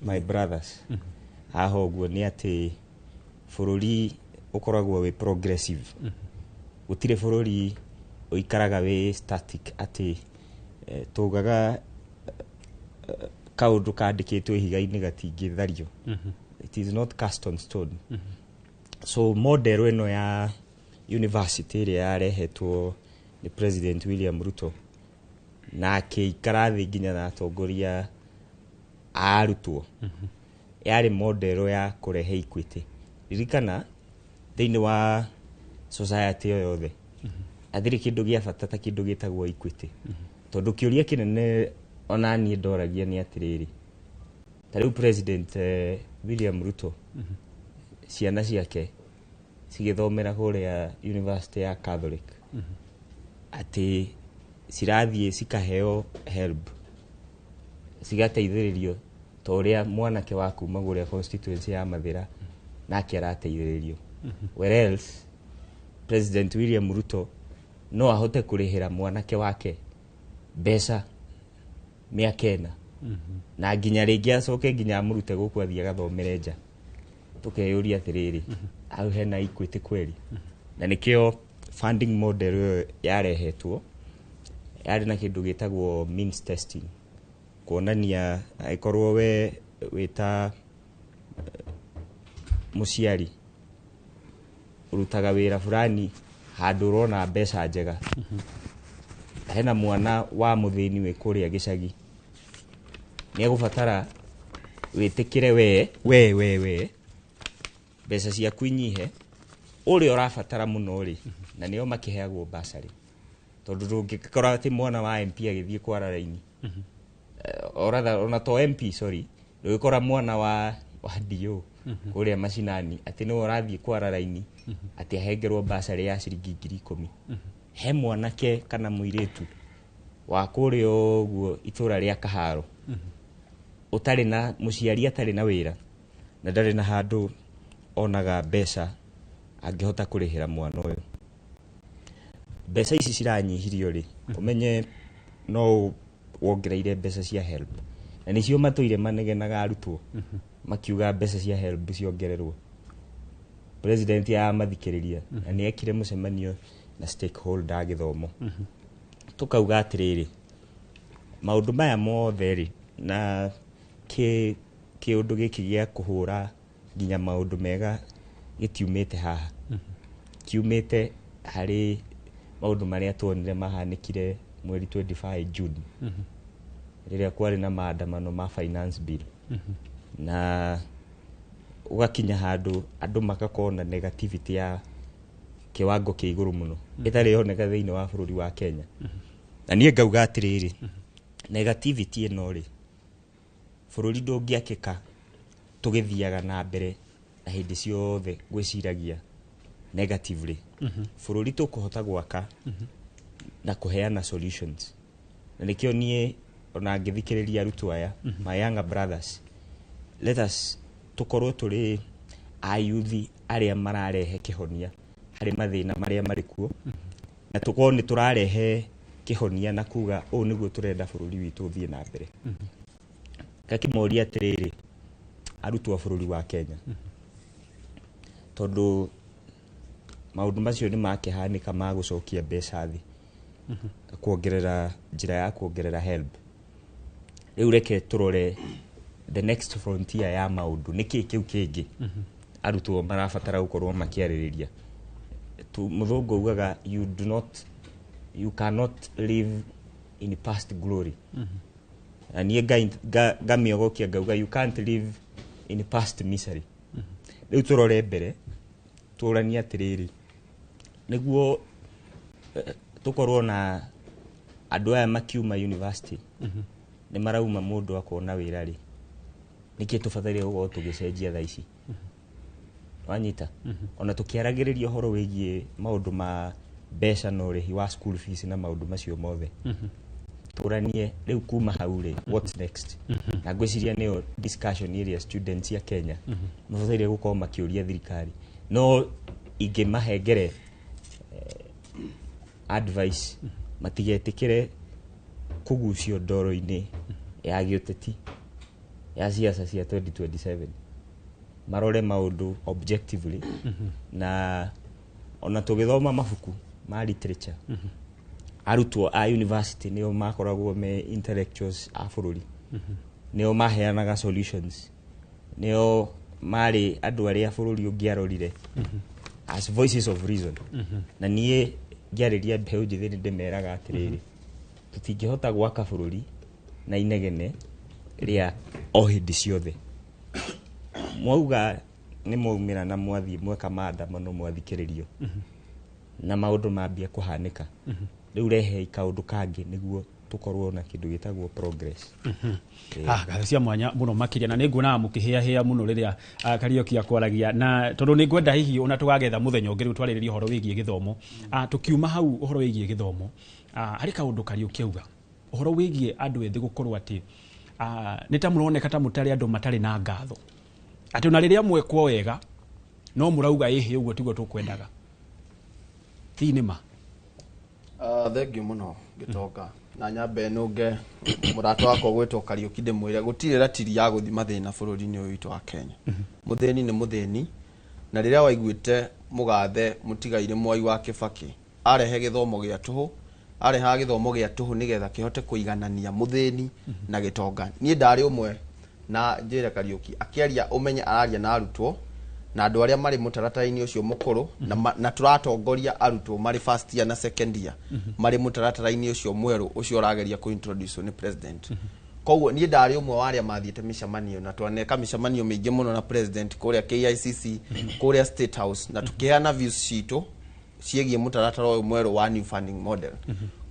my brothers haha ũguo nĩ atĩ bũrũri ũkoragwo wĩ progressive. Gũtirĩ bũrũri ũikaraga wĩ static, atĩ tugaga kaũndũ kandĩkĩtwo ihiga-inĩ gatingĩthario. It is not cast on stone. So model ĩno ya university ĩrĩa yarehetwo nĩ President William Ruto na akĩikara thĩ nginya na atongoria a arutwo, yarĩ model ya kũrehe equity. Ririkana, thĩinĩ wa society o yothe hatirĩ kĩndũ gĩa bata ta kĩndũ gĩtagwo equity, tondũ kĩũria kĩnene ona niĩ ndoragia nĩ atĩrĩrĩ, ta rĩu President William Ruto, ciana ciake cigĩthomera kũrĩa University ya Catholic, atĩ cirathiĩ cikaheo HELB, cigateithĩrĩrio ta ũrĩa mwanake wa kuma kũrĩa constituency ya Mathĩra nake arateithĩrĩrio, whereas President William Ruto no ahote kũrĩhĩra mwanake wake mbeca mĩaka 4 na nginya rĩngĩ acoke nginya amũrute gũkũ athiĩ agathomere nja. Tũkeyũria atĩrĩrĩ, hau hena equity kweli? Na nĩkĩo funding model ĩyo yarehetwo yarĩ na kĩndũ gĩtagwo means testing, kuonania angĩkorwo we wĩ ta mũciari ũrutaga wĩra fulani handũ ũrona mbeca njega, hena mwana wa mũthĩni wĩ kũrĩa gĩcagi, nĩ egũbatara wĩtĩkĩre we mbeca ciaku inyihe, ũrĩa ũrabatara mũno rĩ, na nĩo makĩheagwo basarĩ, tondũ ndũngĩkora atĩ mwana wa MP agĩthiĩ kwara raini, or rather ona to MP, sorry, ndũngĩkora mwana wa DO kũrĩa macinani atĩ nĩwe ũrathiĩ kwara raini atĩ ahengerwo basarĩ ya ciringi 10,000. He mwanake kana mũirĩtu wa kũrĩa ũguo itũra rĩa Kaharo ũtarĩ na mũciari, atarĩ na wĩra na ndarĩ na handũ onaga mbeca angĩhota kũrĩhĩra mwana ũyũ. Mbeca ici ciranyihirio rĩ, ũmenye no wongereire mbeca cia HELB. Na nĩcio matũire manegenaga arutwo makiuga mbeca cia HELB ciongererwo. President amathikĩrĩria na nĩ ekire mũcemanio na stakeholder a gĩthomo. Tũkauga atĩrĩrĩ, maũndũ maya mothe rĩ, na kĩũndũ gĩkĩ gĩa kũhũra nginya maũndũ mega gĩtiumĩte haha, kiumĩte harĩ maũndũ marĩa tuonire mahanĩkire mweri 25 June, rĩrĩa kwarĩ na maandamano ma finance bill, na ũgakinya handũ andũ magakorwo na negativity ya kiwango kĩa igũrũ mũno ĩtarĩ yoneka thĩinĩ wa bũrũri wa Kenya. Na niĩ ngauga atĩrĩrĩ, negativity ĩno rĩ, bũrũri ndũngĩakĩka tũgĩthiaga na mbere na hĩndĩ ciothe gwĩciragia negatively. Bũrũri tũkũhota gwaka na kũheana solutions, na nĩkĩo niĩ ona ngĩthikĩrĩria arutwo aya, my younger brothers, let us tũkorwo tũrĩ ayuthi arĩa mararehe kĩhonia harĩ mathĩna marĩa marĩ kuo, na tũkorwo nĩ tũrarehe kĩhonia na kuga ũũ nĩguo tũrenda bũrũri witũ ũthiĩ na mbere. Ngakĩmoria atĩrĩrĩ, arutwo a bũrũri wa Kenya, tondũ maũndũ macio nĩ makĩhanĩka ma gũcokia mbeca thĩ, kuongerera njĩra ya kuongerera HELB, rĩu reke tũrore the next frontier ya maũndũ nĩkĩ kĩu kĩngĩ arutwo marabatara gũkorwo makĩarĩrĩria. Mũthũngũ augaga you do not, you cannot live in past glory, na niĩ ngamĩogokia ngauga you can't live in past misery. Rĩu tũrore mbere, tũranie atĩrĩrĩ, nĩguo tũkorwo na andũ aya makiuma university nĩ marauma mũndũ akona wĩra rĩ, nĩkĩ tũbataire gũkorwo tũgĩcenjia thaa ici? Wanyita? Ona tũkĩaragĩrĩria ũhoro wĩgiĩ maũndũ ma mbeca na ũrĩhi wa school fees na maũndũ macio mothe, tũranie rĩu kuma hau rĩ, what's next? Na ngwĩciria nĩyo discussion ĩrĩa students ya Kenya mabataire gũkorwo makĩũria thirikari. No ingĩmahengere advice, matigetĩkĩre kũgucio ndoro-inĩ ya gĩũteti ya siasa cia 2027, marore maũndũ objectively. Na ona tũgĩthoma mabuku ma literature, arutwo a university nĩo makoragwo me intellectuals a bũrũri, nĩo maheanaga solutions, nĩo marĩ andũ arĩa bũrũri ũngĩarorire as voices of reason. Na niĩ ngĩarĩria mbeũ njĩthĩ nĩ ndĩmeraga atĩrĩrĩ, tũtingĩhota gwaka bũrũri na inegene rĩa o hĩndĩ ciothe. Mwauga nĩ mwaumĩra na mwathiĩ mweka maandamano, mwathikĩrĩrio na maũndũ mambia kũhanĩka, rĩu rehei kaũndũ kangĩ nĩguo tũkorwo na kĩndũ gĩtagwo progress. Ah, ngatho cia mwanya mũno makĩria, na nĩ nguonaga mũkĩhĩahĩa mũno rĩrĩa Kariũki akwaragia, na tondũ nĩ ngwenda hihi ona tũgagetha mũthenya ũngĩ rĩu twarĩrĩria ũhoro wĩgiĩ gĩthomo. Tũkiuma hau ũhoro wĩgiĩ gĩthomo, harĩ kaũndũ Kariũki auga ũhoro wĩgiĩ andũ ethĩ gũkorwo atĩ nĩ ta mũroneka ta mũtarĩ andũ matarĩ na ngatho, atĩ ona rĩrĩa mwekwo wega no mũrauga ĩhĩ ũguo tiguo tũkwendaga. Hihi nĩ ma? Thank you mũno Gĩtonga, na nyambe nũnge mũrata wakwa gwĩtwo Kariũki, ndĩmwĩre gũtirĩ ratiri ya gũthima thĩna bũrũri-inĩ ũyũ witũ wa Kenya. Mũthĩni nĩ mũthĩni, na rĩrĩa waiguĩte mũgathe mũtigaire Mwai wa Kĩbakĩ arehe gĩthomo gĩa tũhũ, arehaga gĩthomo gĩa tũhũ nĩgetha kĩhote kũiganania mũthĩni na gĩtonga. Niĩ ndarĩ ũmwe, na njĩre Kariũki akĩaria ũmenye araria na arutwo na andũ arĩa marĩ mũtaratara-inĩ ũcio mũkũrũ, na tũratongoria arutwo marĩ first year na second year marĩ mũtaratara-inĩ ũcio mwerũ ũcio ũrageria kũ-introduce nĩ president. Koguo niĩ ndarĩ ũmwe wa arĩa mathiĩte mĩcemanio, na twaneka mĩcemanio mĩingĩ mũno na president kũrĩa KICC, kũrĩa State House, na tũkĩheana views citũ ciĩgiĩ mũtaratara ũyũ mwerũ wa new funding model.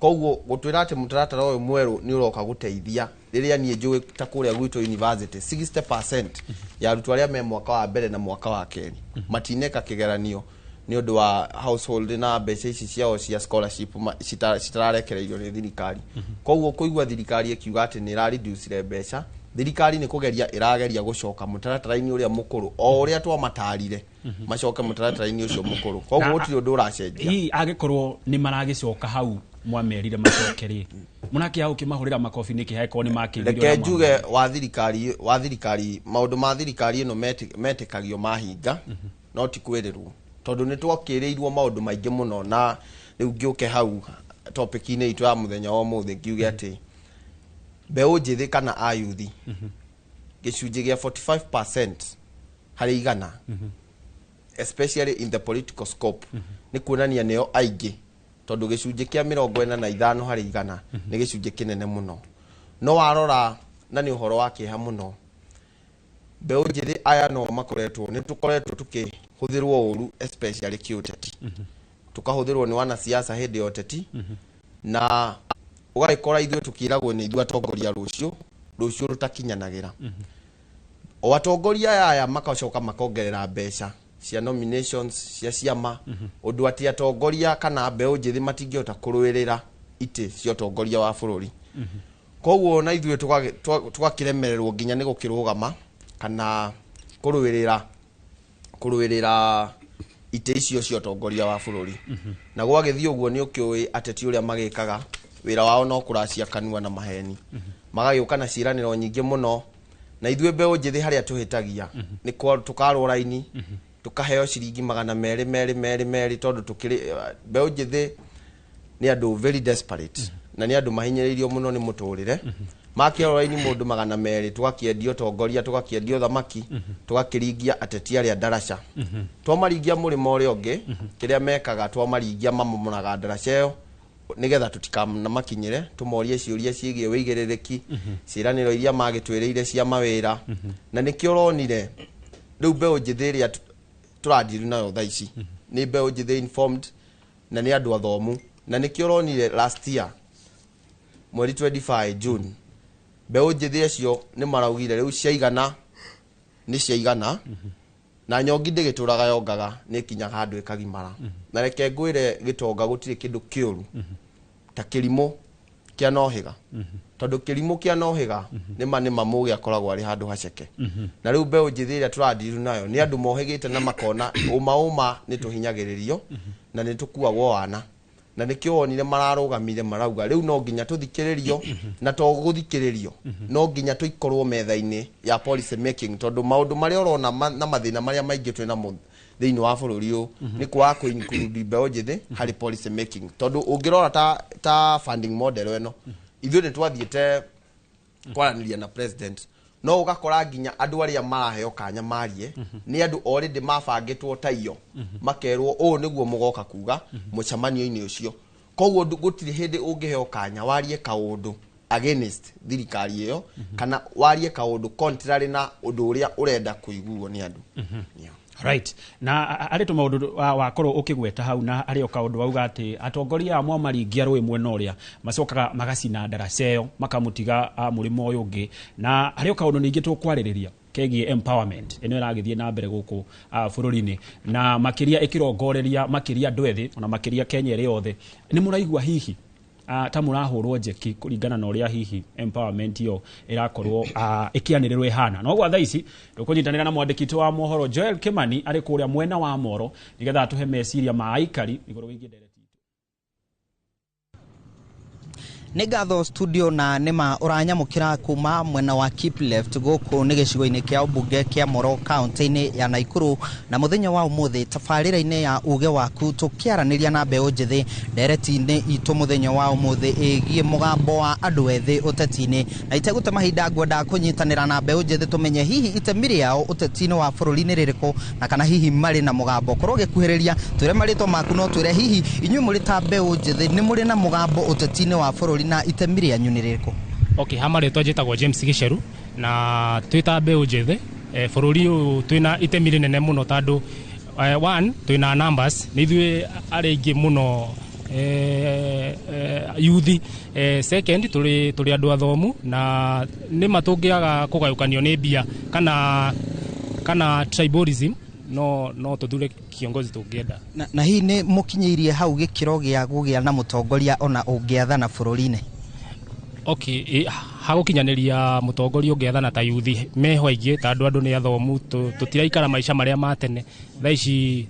Koguo gũtwĩra atĩ mũtaratara ũyũ mwerũ nĩ ũroka gũteithia, rĩrĩa niĩ njũĩ ta kũrĩa gwitũ university 60% ya arutwo arĩa me mwaka wa mbere na mwaka wa kerĩ matineka kĩgeranio nĩ ũndũ wa household na mbeca ici ciao cia scholarship citararekereirio nĩ thirikari. Koguo kũigua thirikari ĩkiuga atĩ nĩ ĩrareducire mbeca, thirikari nĩ kũgeria ĩrageria gũcoka mũtaratara-inĩ ũrĩa mũkũrũ o ũrĩa twamatarire macoke mũtaratara-inĩ ũcio mũkũrũ. Koguo gũtirĩ ũndũ ũracenjia. Hihi angĩkorwo nĩ maragĩcoka hau Mwamerire macoke rĩ, mũrakĩaga ũkĩmahũrĩra makobi nĩkĩ hangĩkorwo nĩ makĩiguire? Reke njuge wa thirikari maũndũ ma thirikari ĩno metĩkagio mahinga no ti kwĩrĩrwo, tondũ nĩ twakĩrĩirwo maũndũ maingĩ mũno. Na rĩu ngĩũke hau topic-inĩ itũ ya mũthenya wa ũmũthĩ, ngiuge atĩ mbeũ njĩthĩ kana ayuthi, gĩcunjĩ gĩa 45% harĩ igana, especially in the political scope, nĩ kuonania nĩo aingĩ, tondũ gĩcunjĩ kĩa 45 harĩ igana nĩ gĩcunjĩ kĩnene mũno. No warora, na nĩ ũhoro wa kĩeha mũno, mbeũ njĩthĩ aya no makoretwo, nĩ tũkoretwo tũkĩhũthĩrwo ũru, especially kĩũteti, tũkahũthĩrwo nĩ wanasiasa hĩndĩ ya ũteti, na ũgagĩkora ithuĩ tũkĩragwo nĩ ithuĩ atongoria rũciũ, rũciũ rũtakinyanagĩra. O atongoria aya makacoka makongerera mbeca cia nominations cia ciama, ũndũ atĩ atongoria kana mbeũ njĩthĩ matingĩhota kũrũĩrĩra itĩ cia ũtongoria wa bũrũri. Koguo na ithuĩ tũgakĩremererwo nginya nĩ gũkĩrũgama kana kũrũĩrĩra itĩ icio cia ũtongoria wa bũrũri. Na gwagĩthiĩ ũguo, nĩ ũkĩũĩ ateti ũrĩa magĩkaga wĩra wao no kũracia kanua na maheni, magagĩũka na ciĩranĩro nyingĩ mũno, na ithuĩ mbeũ njĩthĩ harĩa tũhĩtagia nĩ tũkarwo raini, tũkaheo ciringi 200 merĩ merĩ merĩ, tondũ tũkĩrĩ mbeũ njĩthĩ nĩ andũ very desperate na nĩ andũ mahinyĩrĩirio mũno nĩ mũtũrĩre. Makĩarwo raini mũndũ 200, tũgakĩendio tongoria, tũgakĩendio thamaki, tũgakĩringia ateti arĩa ndaraca. Twamaringia mũrĩmo ũrĩa ũngĩ, kĩrĩa mekaga, twamaringia mamomoraga ndaraca ĩyo nĩgetha tũtikanamakinyĩre tũmorie ciũria ciĩgiĩ wĩigĩrĩrĩki, ciĩranĩro iria magĩtwĩrĩire cia mawĩra. Na nĩkĩo ũronire rĩu mbeũ njĩthĩ ĩrĩa tũrandiru nayo thaa ici nĩ mbeũ njĩthĩ informed na nĩ andũ athomu. Na nĩkĩo ũronire last year mweri 25 June, mbeũ njĩthĩ acio nĩ maraugire rĩu ciaigana nĩ ciaigana, na nyongi ndĩgĩtũraga yongaga, nĩ ĩkinyaga handũ ĩkagimara. Na reke ngwĩre, gĩtonga, gũtirĩ kĩndũ kĩũru ta kĩrimũ kĩa nohĩga, tondũ kĩrimũ kĩa nohĩga nĩma nĩ mamũgĩ akoragwo arĩ handũ haceke. Na rĩu mbeũ njĩthĩ ĩrĩa tũrandiru nayo nĩ andũ mohĩgĩte na makona ũma ũma nĩ tũhinyagĩrĩrio na nĩ tũkuagwo wana, na nĩkĩo wonire mararũgamire marauga rĩu no nginya tũthikĩrĩrio, na to gũthikĩrĩrio, no nginya tũikorwo metha-inĩ ya policy making, tondũ maũndũ marĩa ũrona na mathĩna marĩa maingĩ twĩ namo thĩinĩ wa bũrũri ũyũ nĩ kwaga kũ include mbeũ njĩthĩ harĩ policy making. Tondũ ũngĩrora ta funding model ĩno, ithuĩ nĩ twathiĩte kwaranĩria na president, no ũgakora nginya andũ arĩa maraheo kanya marie nĩ andũ already mabangĩtwo ta iyo, makerwo ũũ nĩguo mũgoka kuga mũcemanio-inĩ ũcio. Koguo gũtirĩ hĩndĩ ũngĩheo kanya warie kaũndũ against thirikari ĩyo kana warie kaũndũ contrary na ũndũ ũrĩa ũrenda kũiguo nĩ andũ. Right, na harĩ tũmaũndũ wakorwo ũkĩgweta hau, na harĩ o kaũndũ wauga atĩ atongoria aya mwamaringia rũĩ mwena ũrĩa macokaga magacina ndaraca ĩyo, makamũtiga mũrĩmo ũyũ ũngĩ. Na harĩ o kaũndũ ningĩ tũkwarĩrĩria kegiĩ empowerment ĩno ĩragĩthiĩ na mbere gũkũ bũrũri-inĩ, na makĩria ĩkĩrongoreria makĩria andũ ethĩ, ona makĩria Kenya ĩrĩ yothe. Nĩ mũraigua hihi ta mũrahũrwo njeki kũringana na ũrĩa hihi empowerment ĩyo ĩrakorwo ĩkĩanĩrĩrwo ĩhana? No gwa thaa ici tũkũnyitanĩra na mwandĩki witũ wa mohoro Joel Kimani arĩ kũrĩa mwena wa Moro, nĩgetha atũhe meciria ma aikari igũrũ wĩgiĩ ndereti. Nĩ ngatho studio, na nĩma ũranyamũkĩra kuma mwena wa Keep Left. Gũkũ nĩ gĩcigo-inĩ kĩa ũmbunge kĩa Moro, kaunti-inĩ ya Naikuru, na mũthenya wa ũmũthĩ tabarĩra-inĩ ya uge waku tũkĩaranĩria na mbeũ njĩthĩ ndereti-inĩ itũ mũthenya wa ũmũthĩ ĩgiĩ mũgambo wa andũ ethĩ ũteti-inĩ. Na itegũte mahinda, ngwenda kũnyitanĩra na mbeũ njĩthĩ tũmenye hihi itemi rĩao ũteti-inĩ wa bũrũri nĩ rĩrĩkũ, na kana hihi marĩ na mũgambo. Korwo ũgĩkuhĩrĩria, twĩre marĩtwa maku, no twĩre hihi inyuĩ mũrĩ ta mbeũ njĩthĩ nĩ mũrĩ na mũgambo ũteti-inĩ wa bũrũri na itemi rĩanyu nĩ rĩrĩkũ? Okay, ha marĩtwa njĩtagwo James Gĩceru, na twĩ ta mbeũ njĩthĩ bũrũri ũyũ twĩna itemi rĩnene mũno, tondũ one, twĩna numbers, nĩ ithuĩ arĩa aingĩ mũno yuthi. Second, tũrĩ andũ athomu, na nĩma tũngĩaga kũgayũkanio nĩ mbia kana tribalism, no tũthure kiongozi tũngĩenda. Na hihi nĩ mũkinyĩirie hau gĩkĩro gĩa kũgĩa na mũtongoria ona ũngĩathana bũrũri-inĩ? Okay, hagũkinyanĩria mũtongoria ũngĩathana ta yuthi meho aingĩ, tondũ andũ nĩ athomu, tũtiraikara maica marĩa ma tene. Thaa ici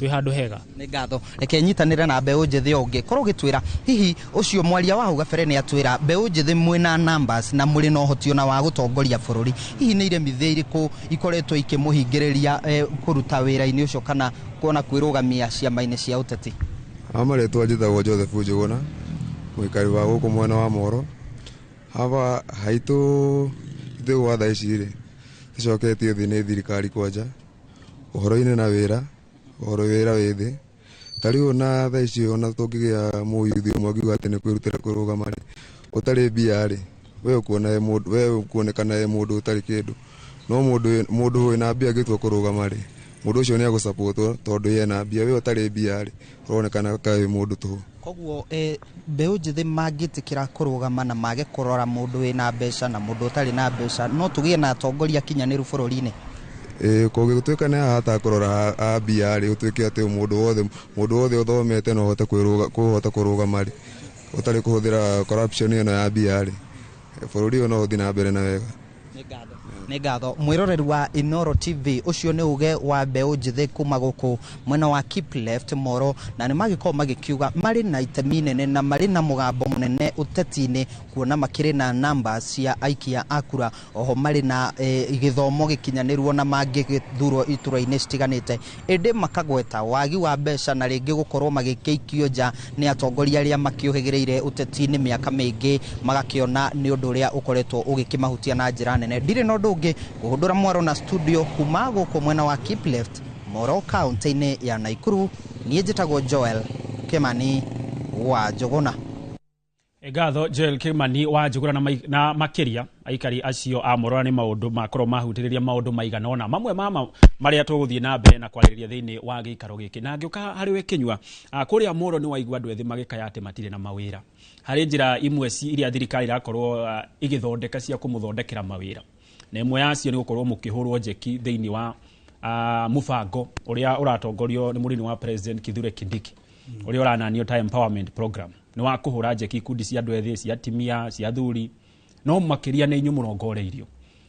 Twĩ handũ hega. Nĩ ngatho. Reke nyitanĩre na mbeũ njĩthĩ ũngĩ korwo ũgĩtwĩra hihi ũcio mwaria wa hau gabere nĩ atwĩra mbeũ njĩthĩ mwĩna numbers na mũrĩ na ũhoti ona wa gũtongoria bũrũri. Hihi nĩ iremithia irĩkũ ikoretwo ikĩmũhingĩrĩria kũruta wĩra-inĩ ũcio kana kuona kwĩrũgamia ciama-inĩ cia ũteti? Marĩtwa njĩtagwo Joseph Njũgũna, mũikari wa gũkũ mwena wa Moro. Haba haitũ ithuĩ gwa thaa ici rĩ, tũcoketio thĩ nĩ thirikari kwanja ũhoro-inĩ na wĩra, ũhoro wĩra wĩ thĩ. Ta rĩu ona thaa ici ona tũngĩgĩa mũyuthi ũmwe angiuga atĩ nĩ kwĩrutĩra kũrũgama rĩ, ũtarĩ mbia rĩ, we ũkuonekana wĩ mũndũ ũtarĩ kĩndũ. No mũndũ wĩna mbia angĩtua kũrũgama rĩ, mũndũ ũcio nĩ egũsapotwo tondũ yena mbia, we ũtarĩ mbia rĩ, ũronekana ta wĩ mũndũ tũhũ. Koguo mbeũ njĩthĩ mangĩtĩkĩra kũrũgama na mage kũrora mũndũ wĩna mbeca na mũndũ ũtarĩ na mbeca, no tũgĩe na atongoria akinyanĩru bũrũri-inĩ? Kũngĩgĩtuĩka nĩ haha hatakũrora mbia rĩ, gũtuĩke atĩ mũndũ wothe ũthomete no ahote kũhota kũrũgama rĩ, ũtarĩ kũhũthĩra corruption ĩno ya mbia rĩ, bũrũri ũyũ no ũthiĩ na mbere na wega. Nĩ ngatho. Mwĩroreri wa Inooro TV, ũcio nĩ uge wa mbeũ njĩthĩ kuma gũkũ mwena wa Keep Left Moro, na nĩ magĩkorwo magĩkiuga marĩ na itemi nene na marĩ na mũgambo mũnene ũteti-inĩ, kuona makĩrĩ na namba cia aikia a kura, oho marĩ na gĩthomo gĩkinyanĩru ona mangĩgĩthurwo itura-inĩ citiganĩte, ĩndĩ makagweta wagi wa mbeca na rĩngĩ gũkorwo magĩkĩikio nja nĩ atongoria arĩa makĩũhĩgĩrĩire ũteti-inĩ mĩaka mĩingĩ, magakĩona nĩ ũndũ ũrĩa ũkoretwo ũgĩkĩmahutia na njĩra nene. Ndirĩ na ũndũ ũngĩ kũhũndũra mwaro na studio kuma gũkũ mwena wa Keep Left Moro kaunti-inĩ ya Nakuru. Niĩ njĩtagwo Joel Kimani wa Njũgũna. Ngatho Joel Kimani wa Njũgũna na makĩria aikari acio a Moro nĩ maũndũ makorwo mahutĩrĩria maũndũ maigana ũna, mamwe ma marĩa tũgũthiĩ na mbere na kwarĩrĩria thĩinĩ wa gĩikaro gĩkĩ. Na ngĩũka harĩ we Kĩnyua, kũrĩa Moro nĩ waigua andũ ethĩ magĩkaya atĩ matirĩ na mawĩra. Harĩ njĩra imwe iria thirikari irakorwo ĩgĩthondeka cia kũmũthondekera mawĩra, na ĩmwe yacio nĩ gũkorwo mũkĩhũrwo njeki thĩinĩ wa mũbango ũrĩa ũratongorio nĩ mũnini wa President Kithure Kindiki, ũrĩa ũrananio ta empowerment program. Nĩ wa kũhũra njeki ikundi cia andũ ethĩ, cia atumia, cia athuri, no makĩria nĩ inyuĩ mũrongoreirio.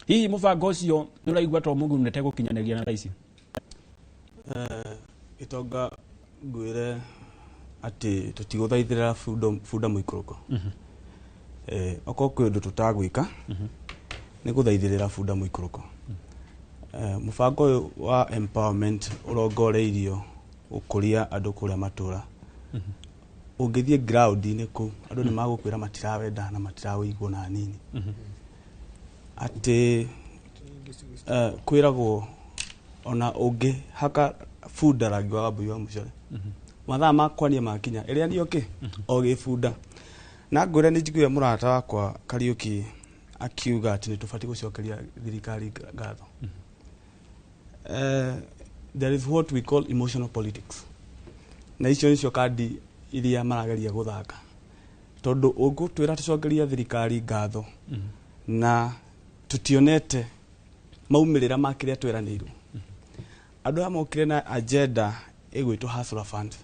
Hihi mũbango ũcio nĩ ũraigua to mũgunĩte gũkinyanĩria na thaa ici? Gĩtonga ngwĩre atĩ tũtigũthaithĩra bunda mũikũrũko. Okorwo kwĩ ũndũ tũtagwĩka nĩ gũthaithĩrĩra bunda mũikũrũko. Mũbango ũyũ wa empowerment ũrongoreirio gũkũria andũ kũrĩa matũra. Ũngĩthiĩ ground-inĩ kũu andũ nĩ magũkwĩra matirawenda na matirawĩigua na hanini. Atĩ kwĩragwo ona ũngĩhaka bunda rangi wa wambui wa mũcore, mathaa ma kwania makinya ĩrĩa nĩ ũkĩ o gĩbunda. Na ngwĩre nĩ njiguire mũrata wakwa Kariũki akiuga atĩ nĩ tũbatiĩ gũcokeria thirikari ngatho. There is what we call emotional politics, na icio nĩcio kandi iria marageria gũthaka, tondũ ũngũtwĩra tũcokerie thirikari ngatho na tutionete maumĩrĩra ma kĩrĩa tweranĩirwo. Andũ aya mokire na agenda ĩgwĩtwo Hustler Fund.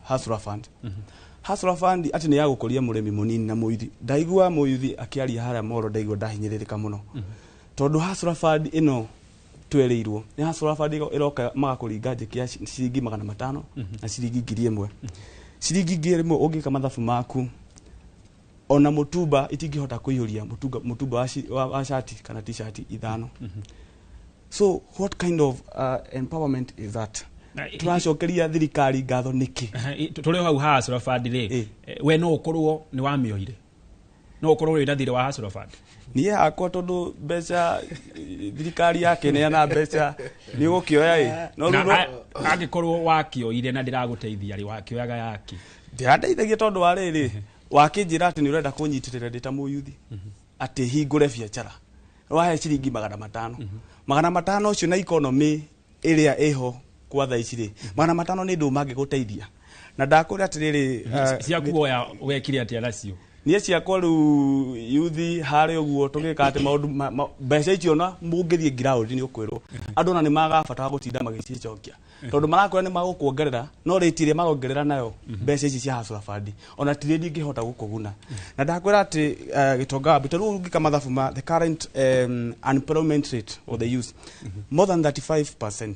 Hustler Fund. Hustler Fund atĩ nĩ ya gũkũria mũrĩmi mũnini na mũithi. Ndaigua mũithi akĩaria harĩa Moro, ndaigua ndahinyĩrĩrĩka mũno, tondũ Hustler Fund ĩno twereirwo nĩ Hustler Fund ĩroka magakũringa njeki ya ciringi 500 na ciringi 1000. Ciringi 1000 ũngĩka mathabu maku ona mũtumba itingĩhota kũiyũria mũtumba wa shati kana t-shirt 5. So what kind of empowerment is that? Tũracokeria thirikari ngatho nĩkĩ? Tũrĩ hau ha Hustler Fund rĩ, we no ũkorwo nĩ wamĩoire, no ũkorwo wĩna thirĩ wa Hustler Fund? Niĩ hakwa tondũ mbeca thirikari yakĩneana mbeca nĩ ũgũkĩoya ĩ. No rĩu angĩkorwo wakĩoire na ndĩragũteithia rĩ, wakĩoyaga yaki? Ndĩrandeithagia tondũ wa rĩrĩ, wakĩnjĩra atĩ nĩ ũrenda kũnyitĩrĩra ndĩ ta mũyuthi atĩ hingũre biacara, wahe ciringi 500. 500 ũcio na economy ĩrĩa ĩho kwa thaa ici rĩ, 500 nĩ ndũ mangĩgũteithia. Na ndakwĩra atĩrĩrĩ, ciakuoya wekire atĩa nacio? Niĩ ciakwa rĩu yuthi harĩ ũguo tũgĩka atĩ maũndũ mbeca icio ona mũngĩthiĩ ground nĩ ũkwĩrwo andũ ona nĩ magaga bata wa gũtinda magĩcicokia, tondũ marakwĩra nĩ magũkuongerera, no rate ĩrĩa marongerera nayo mbeca ici cia Hustler Fund ona ti rĩngĩ ingĩhota gũkũguna. Na ndakwĩra atĩ gĩtonga wa rĩu ũngĩka mathabu ma the current unemployment rate of the youth, more than 35%.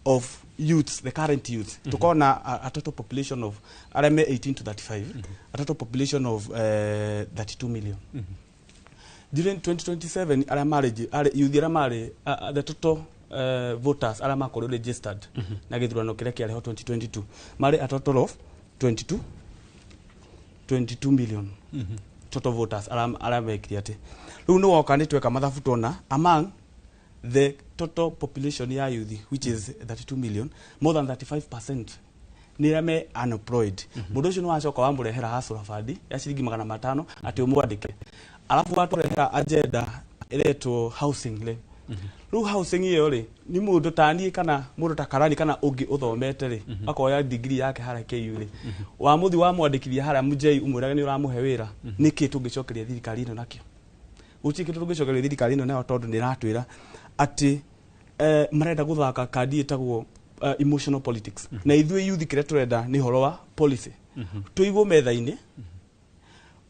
of youths, the current youth, tukona a total population of arĩa me 18 to 35, a total population of 32 million. During 2027, arĩa marĩ youth arĩa marĩ the total voters arĩa makorirwo registered na gĩthurano kĩrĩa kĩarĩ ho 2022 marĩ a total of 22 million total voters arĩa mekire atĩ rĩu nĩ woka nĩ tweka mathabu tuona among the total population ya youth, which is 32 million, more than 35% nĩ arĩa me unemployed. Mũndũ ũcio nĩ wacoka wamũrehera Hustler Fund ya ciringi 500 atĩ ũmwandĩke, alafu watũrehera agenda ĩretwo housing rĩ. Rĩu housing ĩyo rĩ, nĩ mũndũ ta niĩ kana mũndũ ta karani kana ũngĩ ũthomete rĩ, akoya degree yake harĩa KU rĩ, wamũthi wamwandĩkithia harĩa mũjei ũmwĩrage nĩ ũramũhe wĩra, nĩkĩ tũngĩcokeria thirikari ĩno nakĩo? Gũtirĩ kĩndũ tũngĩcokeria thirikari ĩno nayo, tondũ nĩ ĩratwĩra atĩ marenda gũthaka kandi ĩtagwo emotional politics, na ithuĩ youth kĩrĩa tũrenda nĩ ũhoro wa policy. Tũigwo metha-inĩ,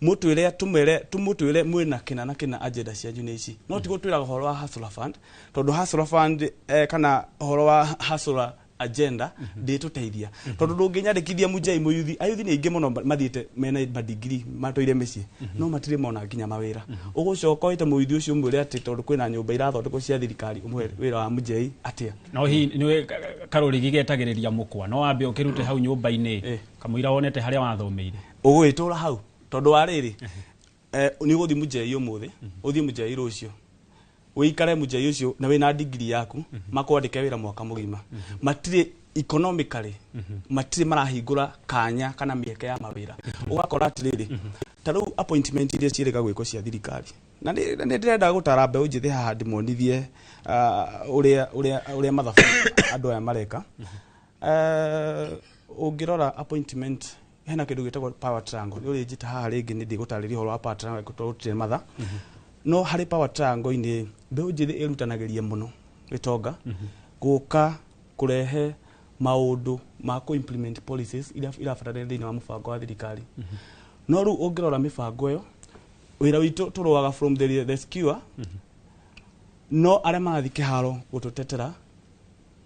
mutwire, tumwire, tumutwire mwina kina na kina, agenda cianyu nĩ ici, no ti gũtwĩraga ũhoro wa Hustler Fund, tondũ Hustler Fund kana ũhoro wa Hustler agenda ndĩtũteithia, tondũ ndũngĩnyandĩkithia mũnjai mũyuthi. Ayuthi nĩ aingĩ mũno mathiĩte mena madigiri matũire mĩciĩ no matirĩ mona nginya mawĩra. Ũgũcoka wĩte mũyuthi ũcio ũmwĩre atĩ tondũ kwĩna nyũmba irathondekwo cia thirikari ũmũhe wĩra wa mũnjei atĩa? No hihi nĩwe karũrigi getagĩrĩria mũkwa, no wambe ũkĩrute hau nyũmba-inĩ kamũira wonete harĩa wathomeire? Ũgũgĩtũra hau tondũ wa rĩrĩ, nĩ ũgũthiĩ mũnjei ũmũthĩ, ũthiĩ mũnjei rũciũ, ũikare mũnjei ũcio na wĩna degree yaku, makwandĩke wĩra mwaka mũgima. Matirĩ economically, matirĩ marahingũra kanya kana mĩeke ya mawĩra. Ũgakora atĩrĩrĩ, ta rĩu appointment iria ciĩrĩga gwĩkwo cia thirikari, na nĩ ndĩrenda gũtara mbeũ njĩthĩ haha ndĩmonithie ũrĩa mathabu andũ aya mareka. Ũngĩrora appointment, hena kĩndũ gĩtagwo power triangle. Nĩ ũrĩnjĩta haha rĩngĩ nĩ ndĩgũtarĩria ũhoro wa power triangle tondũ tũtirĩ matha. No harĩ power triangle-inĩ, mbeũ njĩthĩ ĩrutanagĩria mũno gĩtonga gũka kũrehe maũndũ ma kũ-implement policies iria irabatarania thĩinĩ wa mũbango wa thirikari. No rĩu ũngĩrora mĩbango ĩyo, wĩra witũ tũrũaga from the rescuer, no arĩa marathiĩ kĩharo gũtũtetera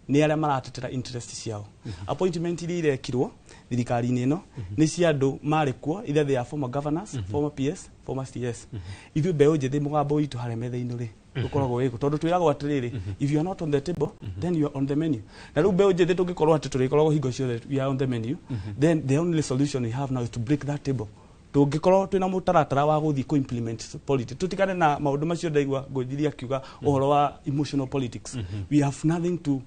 nĩ arĩa maratetera interest ciao. Appointment iria irekirwo thirikari-inĩ ĩno nĩ cia andũ marĩ kuo, either they are former governors, former PS, former CS. Ithuĩ mbeũ njĩthĩ, mũgambo witũ harĩa metha-inĩ rĩ ũkoragwo wĩkũ? Tondũ twĩragwo atĩrĩrĩ, if you are not on the table, then you are on the menu. Na rĩu mbeũ njĩthĩ tũngĩkorwo atĩ tũrĩkoragwo hingo ciothe we are on the menu, then the only solution we have now is to break that table. Tũngĩkorwo twĩna mũtaratara wa gũthiĩ kũ-implement politics, tũtigane na maũndũ macio ndaigua ngũnjirie akiuga ũhoro wa emotional politics. We have nothing to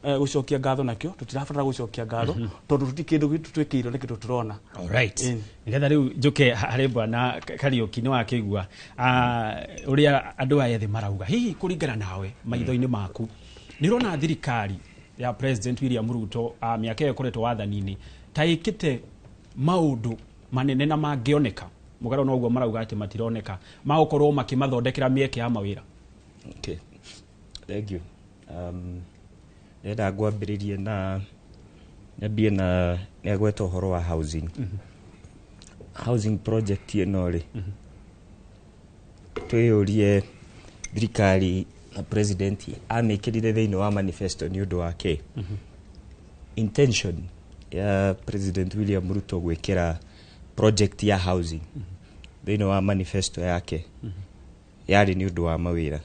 gũcokia ngatho nakĩo, tũtirabatara gũcokia ngatho tondũ tũti kĩndũ gĩtũ twĩkĩirwo nĩ kĩndũ tũrona. Alright. Nĩgetha rĩu njũke harĩ bwana Kariũki, nĩ wakĩigua ũrĩa andũ aya ethĩ marauga. Hihi kũringana nawe, maitho-inĩ maku, nĩ ũrona thirikari ya President William Ruto mĩaka ĩyo ĩkoretwo wathani-inĩ ta ĩkĩte maũndũ manene na mangĩoneka, mũgarũ na ũguo marauga atĩ matironeka, magũkorwo makĩmathondekera mĩeke ya mawĩra? Okay. Thank you. Ndĩrenda ngwambĩrĩrie na nyambie na nĩ agweta ũhoro wa housing. Housing project ĩno rĩ, twĩyũrie thirikari na president amĩkĩrire thĩinĩ wa manifesto nĩ ũndũ wa kĩ? Intention ya President William Ruto gwĩkĩra project ya housing thĩinĩ wa manifesto yake yarĩ nĩ ũndũ wa mawĩra.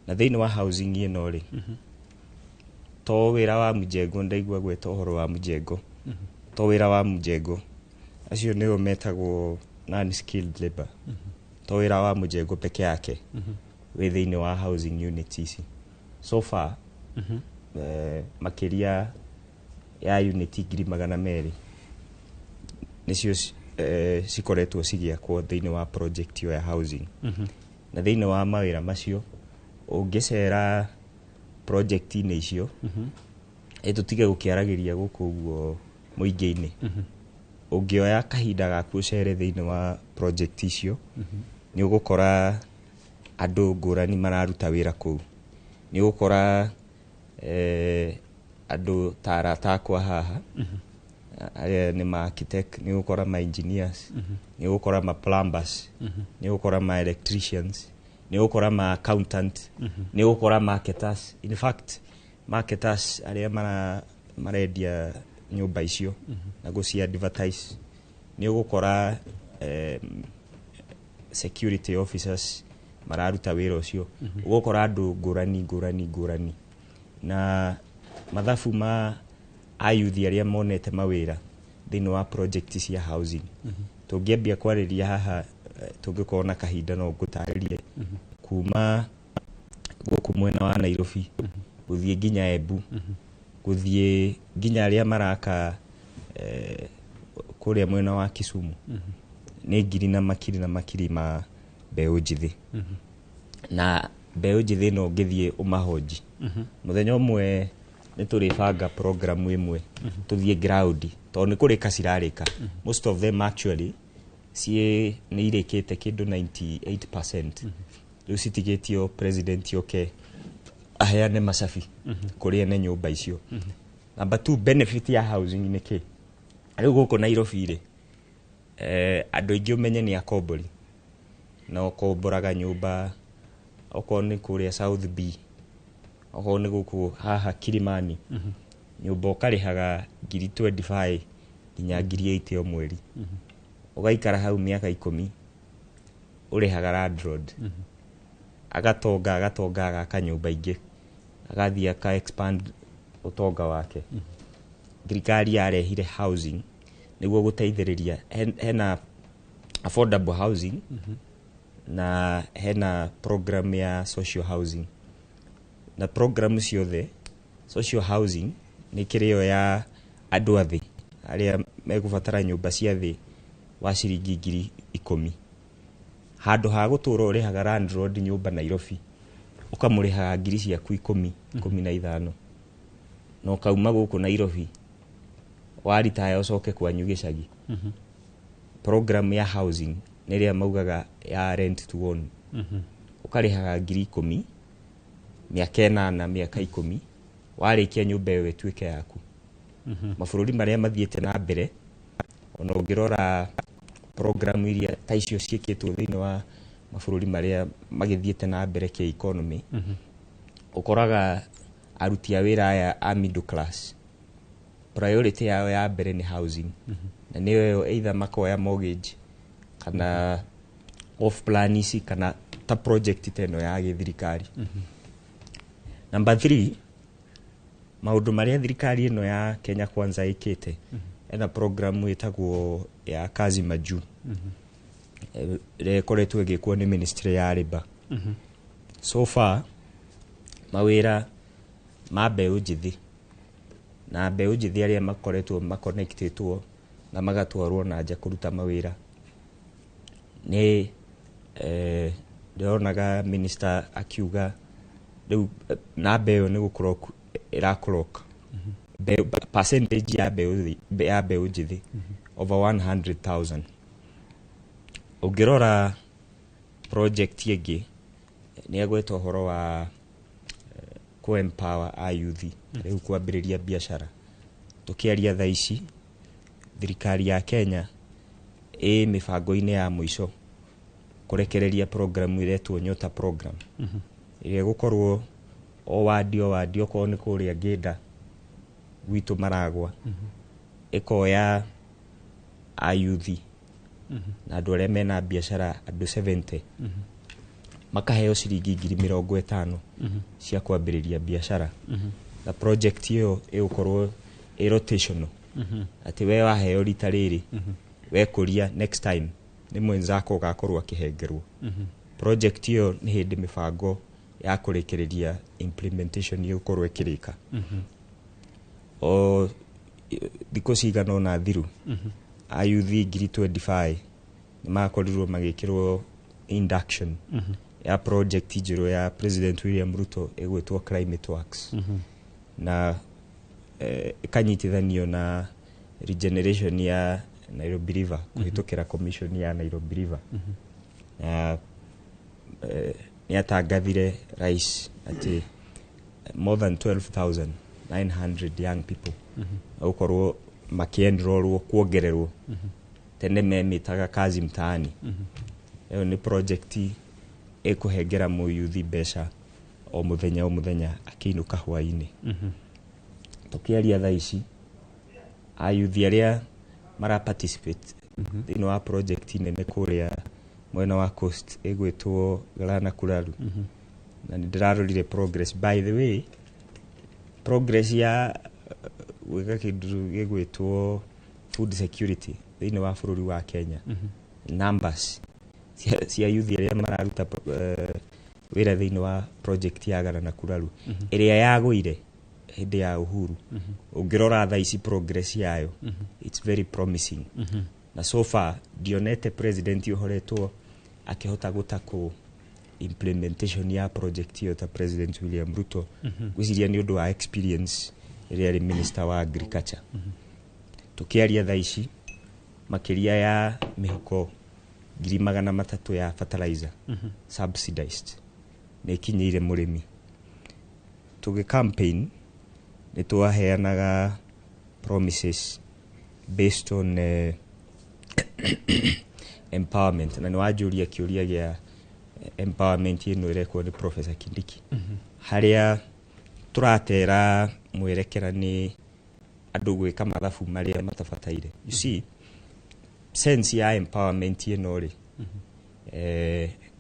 Na thĩinĩ wa housing ĩno rĩ, to wĩra wa mjengo, ndaigua gweta ũhoro wa mjengo, to wĩra wa mjengo, acio nĩo metagwo non skilled labor, to wĩra wa mjengo peke yake wĩ thĩinĩ wa housing units ici. So far makĩria ya unit 200,000 nĩcio cikoretwo cigĩakwo thĩinĩ wa project ĩyo ya housing. Na thĩinĩ wa mawĩra macio, ũngĩcera project-inĩ icio, tũtige gũkĩaragĩria gũkũ ũguo mũingĩ-inĩ, ũngĩoya kahinda gaku ũcere thĩinĩ wa project icio, nĩ ũgũkora andũ ngũrani mararuta wĩra kũu. Nĩ ũgũkora andũ ta arata akwa haha arĩa nĩ ma architect, nĩ ũgũkora ma engineers, nĩ ũgũkora ma plumbers, nĩ ũgũkora ma electricians, nĩ ũgũkora ma accountant, nĩ ũgũkora marketers. In fact, Marketers arĩa marendia nyũmba icio na gũci advertise, nĩ ũgũkora security officers mararuta wĩra ũcio. Ũgũkora andũ ngũrani ngũrani ngũrani, na mathabu ma ayuthi arĩa monete mawĩra thĩinĩ wa project cia housing, tũngĩambia kwarĩria haha, tũngĩkorwo na kahinda no ngũtarĩrie kuma gũkũ mwena wa Nairobi gũthiĩ nginya Embu, gũthiĩ nginya arĩa maraka kũrĩa mwena wa Kisumu, nĩ ngiri na makiri na makiri ma mbeũ njĩthĩ. Na mbeũ njĩthĩ no ũngĩthiĩ ũmahoji mũthenya ũmwe, nĩ tũrĩbanga program ĩmwe tũthiĩ ground, tondũ nĩ kũrĩka cirarĩka. Most of them actually ciĩ nĩ irĩkĩte kĩndũ 98%. Rĩu citigĩtio president oke aheane macabi kũrĩ ene nyũmba icio. Number two, benefit ya housing nĩ kĩ? Rĩu gũkũ Nairobi rĩ, andũ aingĩ ũmenye nĩ akombori, na ũkomboraga nyũmba okorwo nĩ kũrĩa South B, okorwo nĩ gũkũ haha Kilimani, nyũmba ũkarĩhaga ngiri 25 nginya ngiri 80 o mweri, ũgaikara hau mĩaka 10 ũrĩhaga landlord. Agatonga, agatonga, agaka nyũmba ingĩ, agathiĩ aka expand ũtonga wake. Thirikari yarehire housing nĩguo gũteithĩrĩria hena affordable housing na hena program ya social housing. Na program ciothe, social housing nĩ kĩrĩo ya andũ athĩ arĩa megũbatara nyũmba cia thĩ wa ciringi 10,000, handũ ha gũtũra ũrĩhaga landlord nyũmba Nairobi, ũkamũrĩhaga ngiri ciaku 10, 15, na ũkauma gũkũ Nairobi waritaya ũcoke kwanyu gĩcagi. Program ya housing nĩ ĩrĩa maugaga ya rent to own, ũkarĩhaga 10,000 mĩaka 8, mĩaka 10, warĩkia nyũmba ĩyo ĩtuĩke yaku. Mabũrũri marĩa mathiĩte na mbere, ona ũngĩrora program iria ta icio ciĩkĩtwo thĩinĩ wa mabũrũri marĩa magĩthiĩte na mbere kĩ economy, ũkoraga aruti a wĩra aya a middle class priority yao ya mbere nĩ housing, na nĩyo ĩyo either makoya mortgage kana off plan ici kana ta project ta ĩno ya gĩthirikari. Number three, maũndũ marĩa thirikari ĩno ya Kenya Kwanza ĩkĩte, ena program ĩtagwo ya Kazi Majuu, ĩrĩa ĩkoretwo ĩgĩkwo nĩ ministry ya labour. So far mawĩra ma mbeũ njĩthĩ na mbeũ njĩthĩ arĩa makoretwo maconnectĩtwo na magatwarwo na nja kũruta mawĩra nĩ ndĩronaga minister akiuga rĩu namba ĩyo nĩ gũkorwo ĩra percentage ya mbeũ njĩthĩ over 100,000. Ũngĩrora project ĩngĩ, nĩ agweta ũhoro wa kũ empower a youth rĩu kwambĩrĩria biacara. Tũkĩaria thaa ici, thirikari ya Kenya ĩ mĩbango-inĩ ya mũico kũrekereria program ĩretwo Nyota program, ĩrĩa ĩgũkorwo o wadi o wadi, okorwo nĩ kũrĩa Ngĩnda gwitũ Maragwa, ĩkoya ayuthi na andũ arĩa mena biacara, andũ 70, makaheo ciringi 50,000 cia kwambĩrĩria biacara. Na project ĩyo ĩgũkorwo ĩ rotational, atĩ we waheo rita rĩrĩ, wekũria next time nĩ mwenzako ũgakorwo akĩhengerwo. Project ĩyo nĩ hĩndĩ mĩbango ya kũrĩkĩrĩria implementation ĩgũkorwo ĩkĩrĩka. O thikũ cigana ũna thiru, ayuthi 25,000 nĩ makorirwo magĩkĩrwo induction ya project njerũ ya President William Ruto ĩgwĩtwo Climate Works, na ĩkanyitithanio na regeneration ya Nairobi River kũhĩtũkĩra commission ya Nairobi River. Na nĩ atangathire rais atĩ more than 12,900 young people gũkorwo makĩenrolwo kuongererwo. Tene memĩtaga Kazi Mtaani. Ĩyo nĩ project ĩkũhengera mũyuthi mbeca. O mũthenya o mũthenya akĩinũka hwainĩ. Tũkĩaria thaa ici, ayuthi arĩa mara participate thĩinĩ wa project nene kũrĩa mwena wa coast ĩgwĩtwo Galana Kulalu, na nĩ ndĩrarorire progress, by the way, progress ya gwĩka kĩndũ gĩgwĩtwo food security thĩinĩ wa bũrũri wa Kenya. Numbers cia youth arĩa mararuta wĩra thĩinĩ wa project ya Galana Kulalu ĩrĩa yagũire hĩndĩ ya Uhuru, ũngĩrora thaa ici progress yayo, it's very promising. Na so far ndionete president ũhoretwo akĩhota gũtakũ implementation ya project ĩyo ta President William Ruto. Ngwĩciria nĩ ũndũ wa experience rĩrĩa arĩ minister wa agriculture. Tũkĩaria thaa ici, makĩria ya mĩhuko 300,000 ya fertilizer subsidized nĩ ĩkinyĩire mũrĩmi. Tũgĩ campaign nĩ twaheanaga promises based on empowerment, na nĩ wanjũria kĩũria gĩa empowerment ĩno ĩrekwo nĩ Professor Kindiki. Harĩa tũratera mwerekera nĩ andũ gwĩka mathabu marĩa matabataire. You see, sense ya empowerment ĩno rĩ,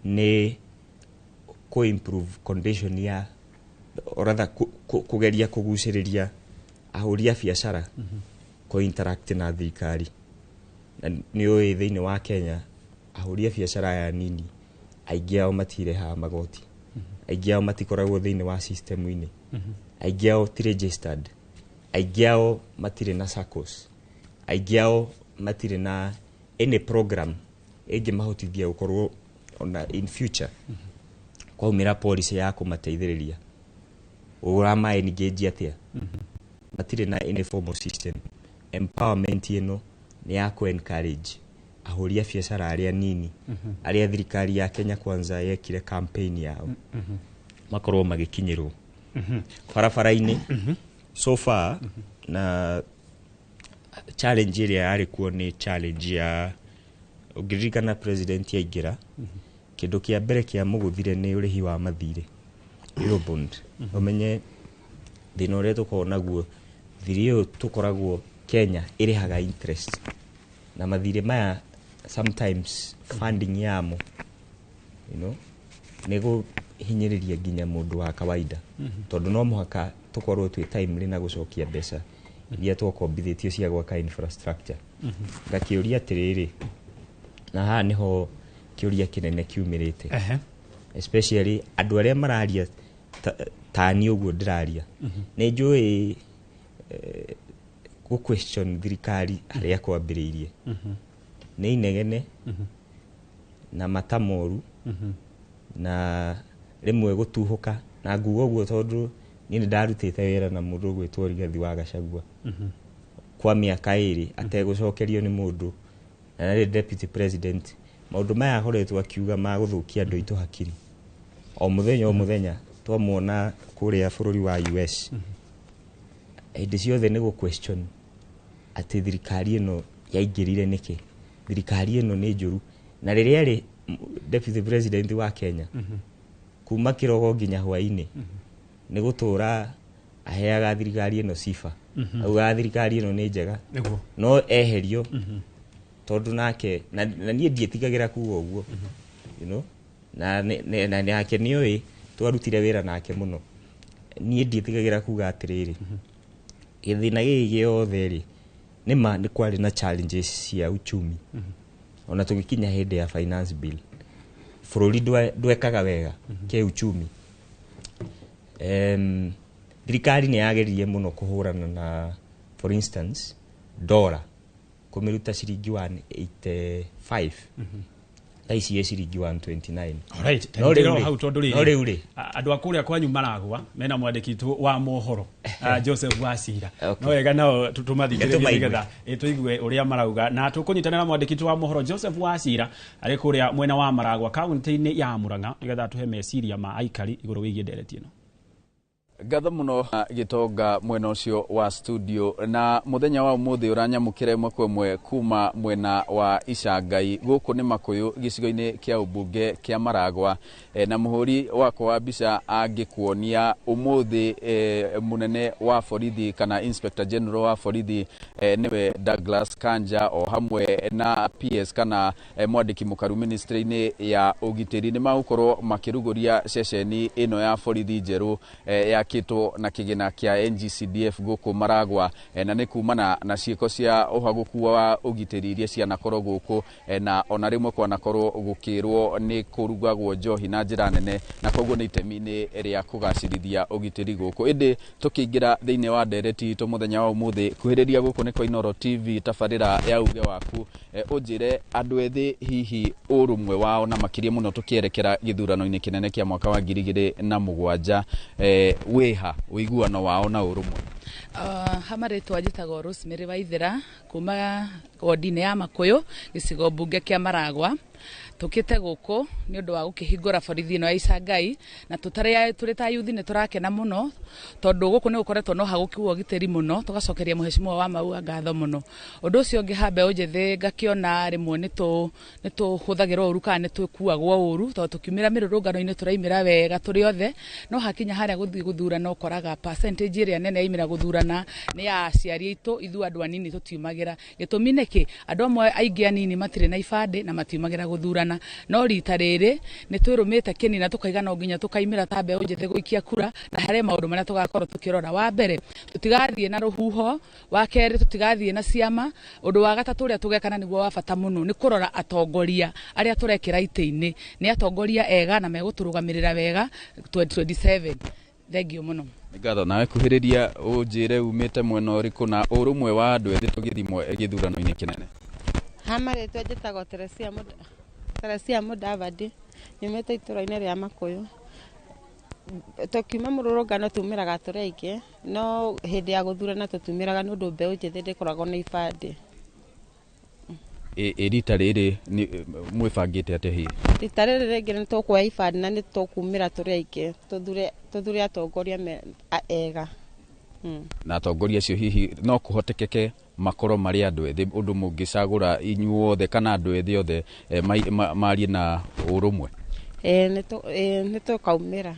nĩ kũ improve condition ya, or rather kũgeria kũgucĩrĩria ahũri a biacara kũ interact na thirikari. Na nĩ ũĩ thĩinĩ wa Kenya ahũri a biacara aya nini aingĩ ao matirehaga magoti, aingĩ ao matikoragwo thĩinĩ wa system-inĩ, aingĩ ao ti registered, aingĩ ao matirĩ na SACCOs, aingĩ ao matirĩ na any program ĩngĩmahotithia gũkorwo ona in future kwaumĩra policy ya kũmateithĩrĩria ũrama engage atĩa, matirĩ na any formal system. Empowerment ĩno nĩ ya kũ encourage ahũri a biacara arĩa nini, arĩa thirikari ya Kenya Kwanza yekire campaign yao, makorwo magĩkinyĩrwo barabara-inĩ. So far na challenge ĩrĩa yarĩ kuo nĩ challenge ya, ũngĩririkana president aingĩra, kĩndũ kĩa mbere kĩa mũgũthire nĩ ũrĩhi wa mathirĩ, Eurobond. Ũmenye thĩna ũrĩa tũkoragwo naguo, thirĩ ũyũ tũkoragwo Kenya ĩrĩhaga interest, na mathirĩ maya sometimes funding yamo nĩ kũhinyĩrĩria nginya mũndũ wa kawaida, tondũ no mũhaka tũkorwo twĩ timely na gũcokia mbeca iria twakombithĩtio cia gwaka infrastructure. Ngakĩũria atĩrĩrĩ, na haha nĩho kĩũria kĩnene kiumĩrĩte, especially andũ arĩa mararia ta niĩ ũguo ndĩraria, nĩ njũĩ gũ question thirikari harĩa kwambĩrĩirie nĩ inegene na mata moru na rĩmwe gũtuhũka, na nguga ũguo tondũ niĩ nĩ ndarutĩte wĩra na mũndũ ũgwĩtwo Rigathi wa Gachagua kwa mĩaka 2 ategũcokerio nĩ mũndũ, na narĩ deputy president. Maũndũ maya akoretwo akiuga ma gũthũkia andũ aitũ hakiri o mũthenya o mũthenya, twamuona kũrĩa bũrũri wa US, hĩndĩ ciothe nĩ gũ question atĩ thirikari ĩno yaingĩrire nĩkĩ, thirikari ĩno nĩ njũru. Na rĩrĩa arĩ deputy president wa Kenya, kuma kĩroko nginya hwainĩ nĩ gũtũra aheaga thirikari ĩno sifa, augaga thirikari ĩno nĩ njega. No eherio tondũ nake na niĩ ndiĩtigagĩra kuga ũguo, na nake nĩoĩ twarutire wĩra nake mũno. Niĩ ndiĩtigagĩra kuga atĩrĩrĩ, gĩthĩna gĩkĩ gĩothe rĩ, nĩma nĩ kwarĩ na challenges cia uchumi. Ona tũgĩkinya hĩndĩ ya finance bill, bũrũri ndwekaga wega kĩuchumi. Thirikari nĩ yageririe mũno kũhũrana na, for instance, dollar kũmĩruta ciringi 185, thaa ici ĩ ciringi 129. Alright, No rĩu rĩ- hau tondũ rĩrĩ, no rĩu rĩ, andũ a kũrĩa kwanyu maragwa mena mwandĩki witũ wa mohoro, Joseph Wacira. Okay. No wega nao tũmathikĩrĩrie Tũmaigue. nĩgetha tũigue ũrĩa marauga, na tũkũnyitanĩra na mwandĩki witũ wa mohoro Joseph Wacira arĩ kũrĩa mwena wa Maragwa kaunti-inĩ ya Murang'a nĩgetha atũhe meciria ma aikari igũrũ wĩgiĩ ndereti ĩno. Ngatho muno Gitonga mwena ucio wa studio. Na muthenya wa umuthi uranyamukira ĩmwe kwa ĩmwe kuma mwena wa Icangai guku ni Makuyu gicigo-inĩ kia ubunge kia Maragwa, na muhuri wakwa wa mbica angĩkuonia umuthi, munene wa borithi kana Inspector General wa borithi, niwe Douglas Kanja, o hamwe na PS kana mwandĩki mũkaru ministry-inĩ ya ũgitĩri, nĩ magũkorwo makĩrugũria ceceni ĩno ya borithi njerũ yakĩtwo na kĩgĩna kĩa NGCDF gũkũ Maragwa, na nĩ kumana na ciĩko cia ũhagũku wa ũgitĩri iria cianakorwo gũkũ, na ona rĩmwe kwanakorwo gũkĩrwo nĩ kũrugagwo njohi na njĩra nene, na koguo nĩ itemi-inĩ rĩa kũgacĩrithia ũgitĩri gũkũ. Ĩndĩ tũkĩingĩra thĩinĩ wa ndereti itũ mũthenya wa ũmũthĩ, kuhĩrĩria gũkũ nĩ kwa Inooro TV, tabarĩra ya uge waku, ũnjĩre andũ ethĩ hihi ũrũmwe wao, na makĩria mũno tũkĩerekera gĩthurano-inĩ kĩnene kĩa mwaka wa 2007, wĩha ũiguano wao na ũrũmwe? Ha marĩtwa njĩtagwo Rosemary Waithera kuma wodi-inĩ ya Makuyu, gĩcigo mbunge kĩa Maragwa. Tũkĩte gũkũ nĩ ũndũ wa gũkĩhingũra borithi ĩno ya Icangai, na tũtarĩ ta yuthi nĩ tũrakena mũno tondũ gũkũ nĩ gũkoretwo no hagũki wa ũgitĩri mũno, tũgacokeria mũhecimiwa wa Maua ngatho mũno. Ũndũ ũcio ũngĩ, ha mbeũ njĩthĩ, ngakĩona rĩmwe nĩ tũhũthagĩrwo ũru kana nĩ tũkuagwo ũru, tondũ tũkiumĩra mĩrũrũngano-inĩ tũraimĩra wega tũrĩ othe, no hakinya harĩa gũthiĩ gũthurana ũkoraga percentage ĩrĩa nene yaimĩra gũthurana nĩ ya aciari aitũ, ithuĩ andũ anini tũtiumagĩra. Gĩtũmi nĩkĩ? Andũ amwe aingĩ anini matirĩ na ibandĩ na matiumagĩra gũthurana, no rita rĩrĩ nĩ twĩrũmĩte kĩni na tũkaiga no nginya tũkaimĩra ta mbeũ njĩthĩ gũikia kura, na harĩ maũndũ marĩa tũgakorwo tũkĩrora. Wa mbere, tũtigathiĩ na rũhuho; wa kerĩ, tũtigathiĩ na ciama; ũndũ wa gatatũ ũrĩa tũgekana nĩguo wa bata mũno nĩ kũrora atongoria arĩa tũrekĩra itĩ-inĩ nĩ atongoria ega na megũtũrũgamĩrĩra wega 2027. Thengio mũno. Nĩ ngatho. Nawe kuhĩrĩria ũnjĩre umĩte mwena ũrĩkũ na ũrũmwe wa andũ ethĩ tũgĩthimwo gĩthurano-inĩ kĩnene. Ha marĩtwa njĩtagwo Teresia Mudavadi, nyumĩte itũra-inĩ rĩa Makuyu. Tũkiuma mũrũrũngano tumĩraga tũrĩ aingĩ, no hĩndĩ ya gũthurana tũtumĩraga nĩ ũndũ mbeũ njĩthĩ ndĩkoragwo na ibandĩ. Ĩ rita rĩrĩ mwĩbangĩte atĩa hihi? Rita rĩrĩ rĩngĩ nĩ tũkuoya ibandĩ na nĩ tũkumĩra tũrĩ aingĩ tũthure atongoria ega. Na atongoria acio hihi no kũhotekeke makorwo marĩ andũ ethĩ, ũndũ mũngĩcagũra inyuothe kana andũ ethĩ othe marie na ũrũmwe? Ĩĩ, nĩ tũkaumĩra.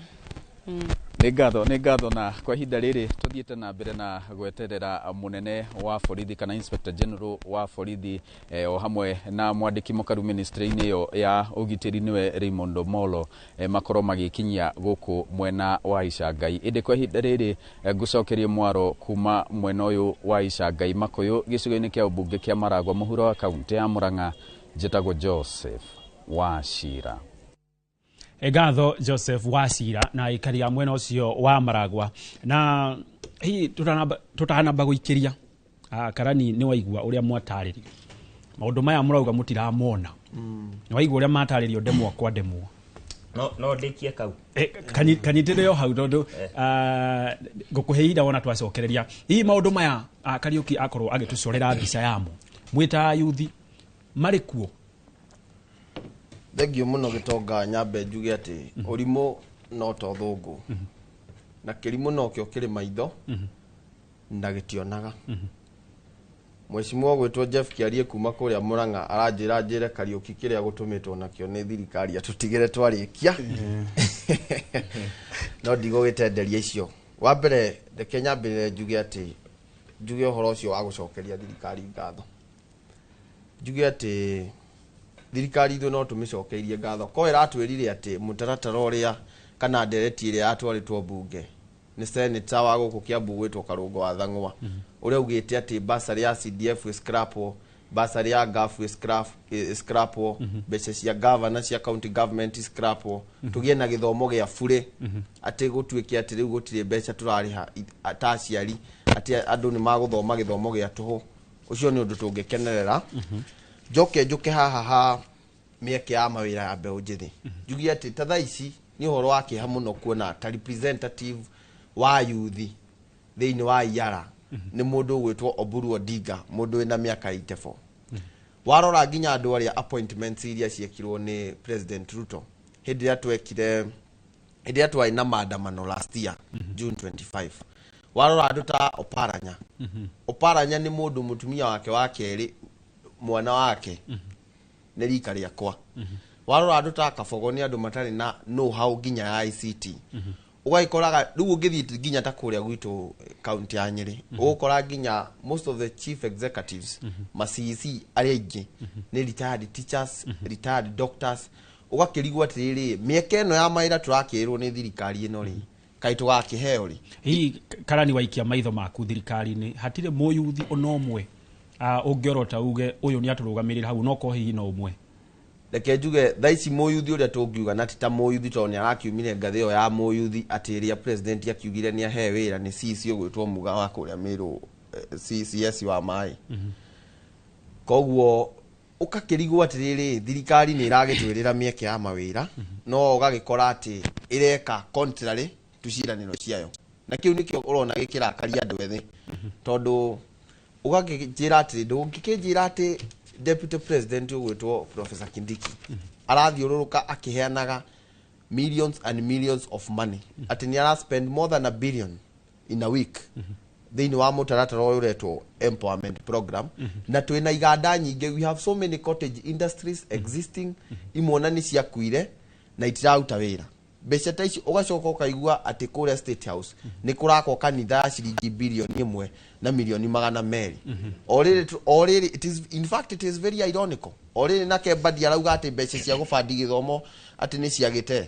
Nĩ ngatho, nĩ ngatho. Na kwa ihinda rĩrĩ tũthiĩte na mbere na gweterera mũnene wa borithi kana Inspector General wa borithi, o hamwe na mwandĩki mũkaru ministry-inĩ ĩyo ya ũgitĩri, nĩwe Raymond Omolo, makorwo magĩkinyia gũkũ mwena wa Icangai. Ĩndĩ kwa ihinda rĩrĩ, ngũcokerie mwaro kuma mwena ũyũ wa Icangai Makuyu, gĩcigo-inĩ kĩa ũmbunge kĩa Maragwa, mũhuro wa kaunti ya Murang'a, njĩtagwo Joseph Wachira. Ngatho Joseph Wacira na aikari a mwena ũcio wa Maragwa. Na hihi tũtanamba gũikĩria, Karani, nĩ waigua ũrĩa mwatarĩrio maũndũ maya mũrauga mũtiramona? Nĩ waigua ũrĩa matarĩrio ndemwa kwa ndemwa? No ndĩkie kau. Kanyitĩrĩre o hau tondũ ngũkũhe ihinda wona twacokereria. Hihi maũndũ maya, Kariũki akorwo agĩtũcorera mbica yamo, mwĩ ta yuthi marĩ kuo? Thengio mũno Gĩtonga. Nyambe njuge atĩ ũrimũ no to thũngũ, na kĩrimũ nokĩo kĩrĩ maitho na gĩtionaga. Mheshimiwa gwĩtwo Jeff Kĩarie kuma kũrĩa Murang'a aranjĩra njĩre Kariũki kĩrĩa gũtũmĩtwo nakĩo nĩ thirikari atũtigĩre twarĩkia, no ndigũgĩtenderia icio. Wa mbere, reke nyambĩrĩre njuge atĩ njuge ũhoro ũcio wa gũcokeria thirikari ngatho, njuge atĩ thirikari ithuĩ no tũmĩcokeirie ngatho ko ĩratwĩrire atĩ mũtaratara ũrĩa kana ndereti ĩrĩa yatwarĩtwo mbunge nĩ senator wa gũkũ Kiambu gwĩtwo Karũngo wa Thang'wa, ũrĩa ugĩte atĩ bursary ya CDF ĩscrapwo, bursary ya GAF ĩscrapwo, mbeca cia governor cia county government ĩscrapwo, tũgĩe na gĩthomo gĩa bure, atĩ gũtuĩke atĩ rĩu gũtirĩ mbeca tũrarĩha ta aciari, atĩ andũ nĩ magũthoma gĩthomo gĩa tũhũ. Ũcio nĩ ũndũ tũngĩkenerera. Njoke njũke haha ha mĩeke ya mawĩra ya mbeũ njĩthĩ, njuge atĩ ta thaa ici nĩ ũhoro wa kĩeha mũno kuona ta representative wa yuthi thĩinĩ wa Iara nĩ mũndũ ũgwĩtwo Oburu Odinga, mũndũ wĩna mĩaka 84. Warora nginya andũ arĩa appointments iria ciekirwo nĩ President Ruto hĩndĩ ĩrĩa twekire Hĩndĩ ĩrĩa twarĩ na maandamano last year, June 25, warora andũ ta Oparanya. Oparanya nĩ mũndũ mũtumia wake wa kerĩ, mwana wake nĩ rika rĩakwa. Warora andũ ta Kabogo, nĩ andũ matarĩ na know how nginya ya ICT. Ũgagĩkoraga rĩu ũngĩthiĩ nginya ta kũrĩa gwitũ kaunti ya Nyĩrĩ, ũgũkora nginya most of the chief executives, ma CEC arĩa aingĩ nĩ retired teachers, retired doctors. Ũgakĩrigwo atĩrĩrĩ, mĩeke ĩno ya mawĩra tũrakĩrwo nĩ thirikari ĩno rĩ, kaĩ tũgakĩheo rĩ? Hihi Karani, waikia maitho maku thirikari-inĩ, hatirĩ mũyuthi ona ũmwe ũngĩorota uge ũyũ nĩ atũrũgamĩrĩra hau, no korwo hihi no ũmwe? Reke njuge thaa ici mũyuthi ũrĩa tũngiuga na ti ta mũyuthi, tondũ nĩ arakiumire ngathĩ ĩyo ya mũyuthi atĩ ĩrĩa president akiugire nĩ ahe wĩra, nĩ CEC ũgwĩtwo Muga wa kũrĩa Mĩrũ, CS wa maĩ. Koguo ũkakĩrigwo atĩrĩrĩ, thirikari nĩ ĩragĩtwĩrĩra mĩeke ya mawĩra, no ũgagĩkora atĩ ĩreka contrary to ciĩranĩro ciayo, na kĩu nĩkĩo ũrona gĩkĩrakaria andũ ethĩ, tondũ ũgakĩnjĩra atĩrĩ, ndũngĩkĩnjĩra atĩ deputy president ũgwĩtwo Professor Kindiki arathiũrũrũka akĩheanaga millions and millions of money, atĩ nĩ ara spend more than a billion in a week thĩinĩ wa mũtaratara ũyũ ũretwo empowerment program, na twĩna iganda nyingĩ. We have so many cottage industries existing, imwe ona nĩ ciakuire na itiraruta wĩra. Mbeca ta ici, ũgacoka ũkaigua atĩ kũrĩa State House nĩ kũrakwo kanitha ya ciringi 1.2 bilioni. O rĩrĩ o rĩrĩ it is, in fact it is very ironical, o rĩrĩ nake Mbadi arauga atĩ mbeca cia gũbandi gĩthomo atĩ nĩ ciagĩte.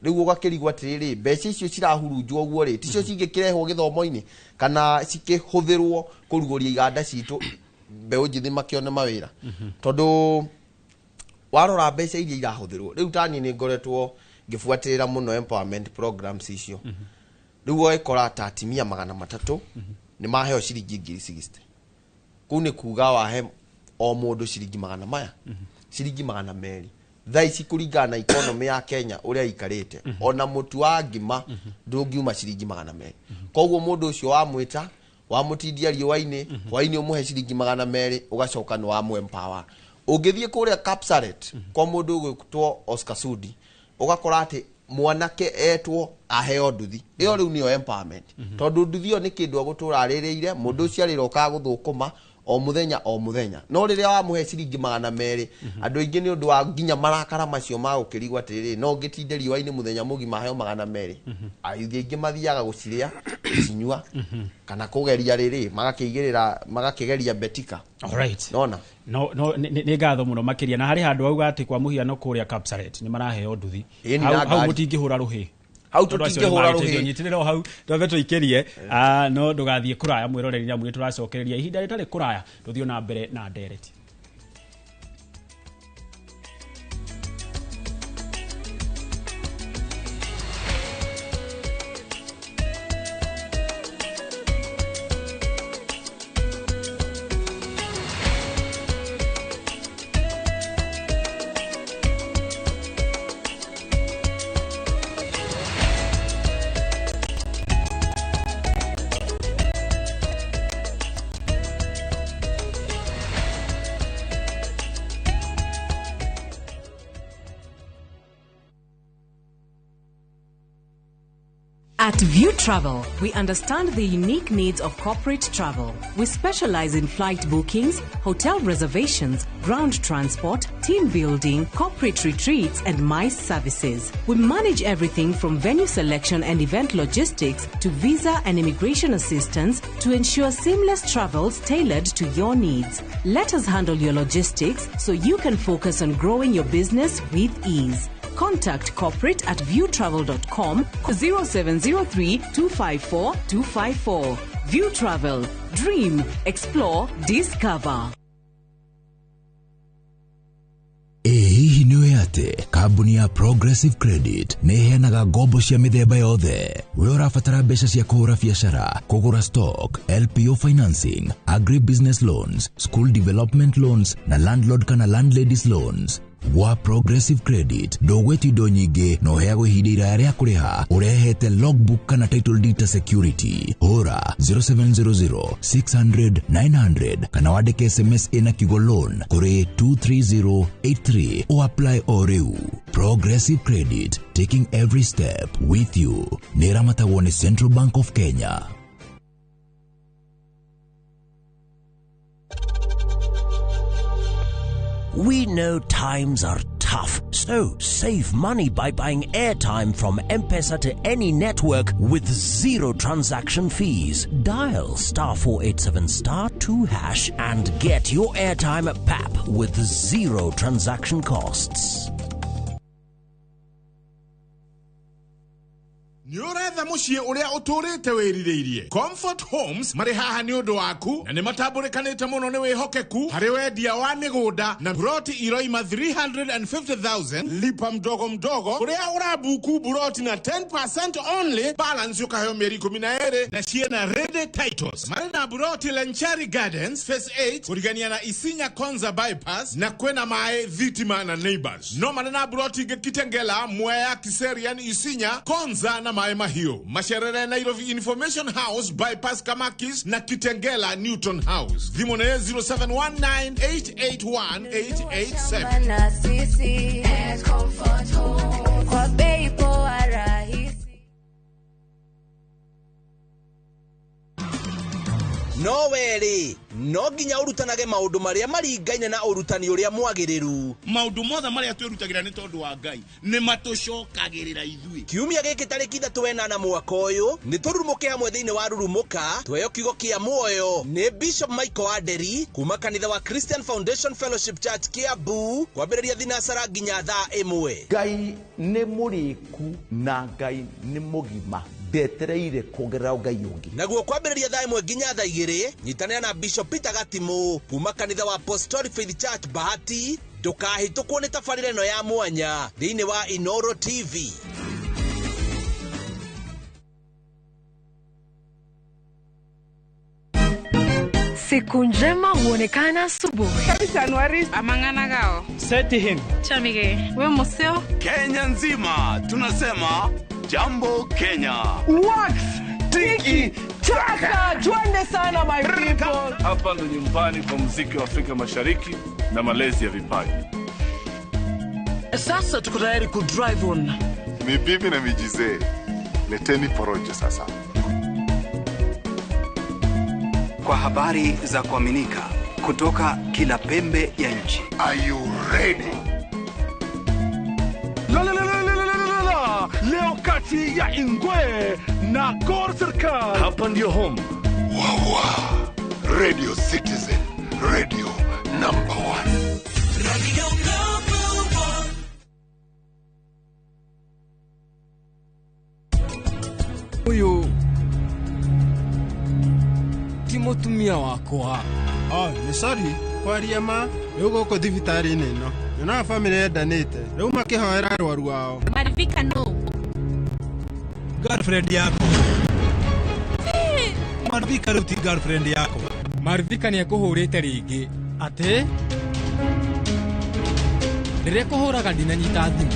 Rĩu ũgakĩrigwo atĩrĩrĩ, mbeca icio cirahurunjwo ũguo rĩ, ticio cingĩkĩrehwo gĩthomo-inĩ kana cikĩhũthĩrwo kũrugũria iganda citũ, mbeũ njĩthĩ makĩone mawĩra? Tondũ warora mbeca iria irahũthĩrwo rĩu, tani nĩ ngoretwo ngĩbuatĩrĩra mũno empowerment programs icio. Rĩu ũgagĩkora ta atimia 300 nĩ maheo ciringi 60,000. Kũu nĩ kuga wahe o mũndũ ciringi magana maya, ciringi 200. Thaa ici kũringana na economy ya Kenya ũrĩa ikarĩte, ona mũtu wa ngima ndũngiuma ciringi 200. Koguo mũndũ ũcio wamwĩta, wamũtindia riũa-inĩ, hwaĩ-inĩ ũmũhe ciringi 200, ũgacoka nĩ wamũ empower. Ũngĩthiĩ kũrĩa Kapsaret kwa mũndũ ũgwĩtwo Oscar Sudi, ũgakora atĩ mwanake etwo aheo nduthi ĩyo. Rĩu nĩyo empowerment, tondũ nduthi ĩyo nĩ kĩndũ egũtũra arĩrĩire. Mũndũ ũcio arĩrokaga gũthũkũma o mũthenya o mũthenya, no rĩrĩa wamũhe ciringi 200, andũ aingĩ nĩ ũndũ wa nginya marakara macio ma gũkĩrigwo atĩrĩrĩ, no ngĩtinde riũa-inĩ mũthenya mũgima heo 200, ayuthi aingĩ mathiaga gũcirĩa, gũcinyua, kana kũgeria rĩrĩ magakĩigĩrĩra, magakĩgeria betika. Alright. Nona. No nĩ ngatho mũno makĩria. Na harĩ handũ auga atĩ kwa mũhiano kũrĩa Kapsaret nĩ maraheo nduthi. Ĩni, hau na hau ngari. Mũtingĩhũra rũhĩ. Hau Tondũ acio tũtingĩhũra nĩmarĩtĩtio. rũhĩ. Nyitĩrĩra o hau, twambe tũikĩrie. No ndũgathiĩ kũraya, mwĩroreri, amu nĩ tũracokereria ihinda rĩtarĩ kũraya tũthiĩ na mbere na ndereti. At View Travel, we understand the unique needs of corporate travel. We specialize in flight bookings, hotel reservations, ground transport, team building, corporate retreats, and MICE services. We manage everything from venue selection and event logistics to visa and immigration assistance to ensure seamless travels tailored to your needs. Let us handle your logistics so you can focus on growing your business with ease. Contact corporate at viewtravel.com, 0703 254 254. View Travel. Dream, explore, discover. Ĩ hihi nĩ ũĩ atĩ kambuni ya Progressive Credit nĩ ĩheanaga ngombo cia mĩthemba yothe? We ũrabatara mbeca cia kũhũra biacara, kũgũra stock, LPO financing, agri business loans, school development loans na landlord kana landladies loans. Gwa Progressive Credit ndũgwĩtio indo nyingĩ na ũheagwo ihinda iraya rĩa kũrĩha ũrehete logbook kana title deed ta security. Hũra 0700 600 900 kana wandĩke SMS ĩna kiugo loan kũrĩ 23083 o apply o rĩu. Progressive Credit, taking every step with you. Nĩ ĩramatagwo nĩ Central Bank of Kenya. We know times are tough, so save money by buying airtime from M-Pesa to any network with zero transaction fees. Dial *487 *2# and get your airtime at PAP with zero transaction costs. Nĩ ũretha mũciĩ ũrĩa ũtũrĩte wĩrirĩirie. Comfort Homes marĩ haha nĩ ũndũ waku na nĩ matambũrĩkanĩte mũno nĩ wĩhokeku harĩ wendia wa mĩgũnda na broti iroima 350,000 lipa mdogo mdogo ũrĩa ũrabuku broti na 10% only balance ũkaheo mĩeri 12 na ciĩna ready titles. Marĩ na broti Lenchari Gardens Phase 8 kũrigania na Isinya Konza Bypass na kwĩna maĩ thitima na neighbors. No marĩ na broti ingĩ Kitengela, Mwea, Kiserian, Isinya, Konza na Maĩ Mahiũ. Macerere Nairobi Information House Bypass Kamakis na Kitengela Newton House. Thimũ nĩ 0719881887. Na sisi Comfort Home kwa bei poa rahisi. No weri no nginya urutanage maundu maria maringaine na urutani uria mwagiriru. Maundu mothe maria twirutagira ni tondu wa Ngai ni matucokagirira ithui. Kiumia giki tariki 3 mwaka uyu ni tururumuke hamwe thiini wa Rurumuka tweyo kiugo kia muoyo ni Bishop Michael Aderi kuma kanitha wa Christian Foundation Fellowship Church Kiambu kwambiriria thinacara nginya thaa 1. Ngai ni muriku na Ngai ni mugima ndetereire kuongerera Ngai ungi. Naguo kwambiriria thaa 1 nginya thaa 2 nyitanĩra na Bishop Peter Gatimu kuma kanitha wa Apostolic Faith Church Bahati. Ndũkahĩtũkwo nĩ tabarĩra ĩno ya mwanya thĩinĩ wa Inoro TV. Siku njema huonekana asubuhi. Amang'ana gao. Seti him. Chamige. We museo. Kenya nzima tunasema Jambo Kenya. Wax tiki taka, twende sana my people. Hapa ndo nyumbani kwa muziki wa Afrika Mashariki na malezi ya vipaji. Sasa tuko tayari ku drive on. Ni bibi na mijizee. Leteni porojo sasa. Kwa habari za kuaminika kutoka kila pembe ya nchi. Are you ready? La la la la la la la. Leo kati ya Ingwe na Gor Serikal. Hapa ndio home. Wawa. Radio Citizen, radio number 1. Radio number 1. Huyu ti mũtumia wakwa. Oh, nĩ sorry kwaria ma rĩu gũkũ thibitarĩ-inĩ ĩno nyonaga bamĩrĩ yendanĩte rĩu makĩhoera arwaru ao. Marivika no. Girlfriend yako. Marivika rĩu ti girlfriend yako. Marivika nĩ ekũhũrĩte rĩngĩ. Atĩ? Rĩrĩa kũhũraga ndinanyita thimũ.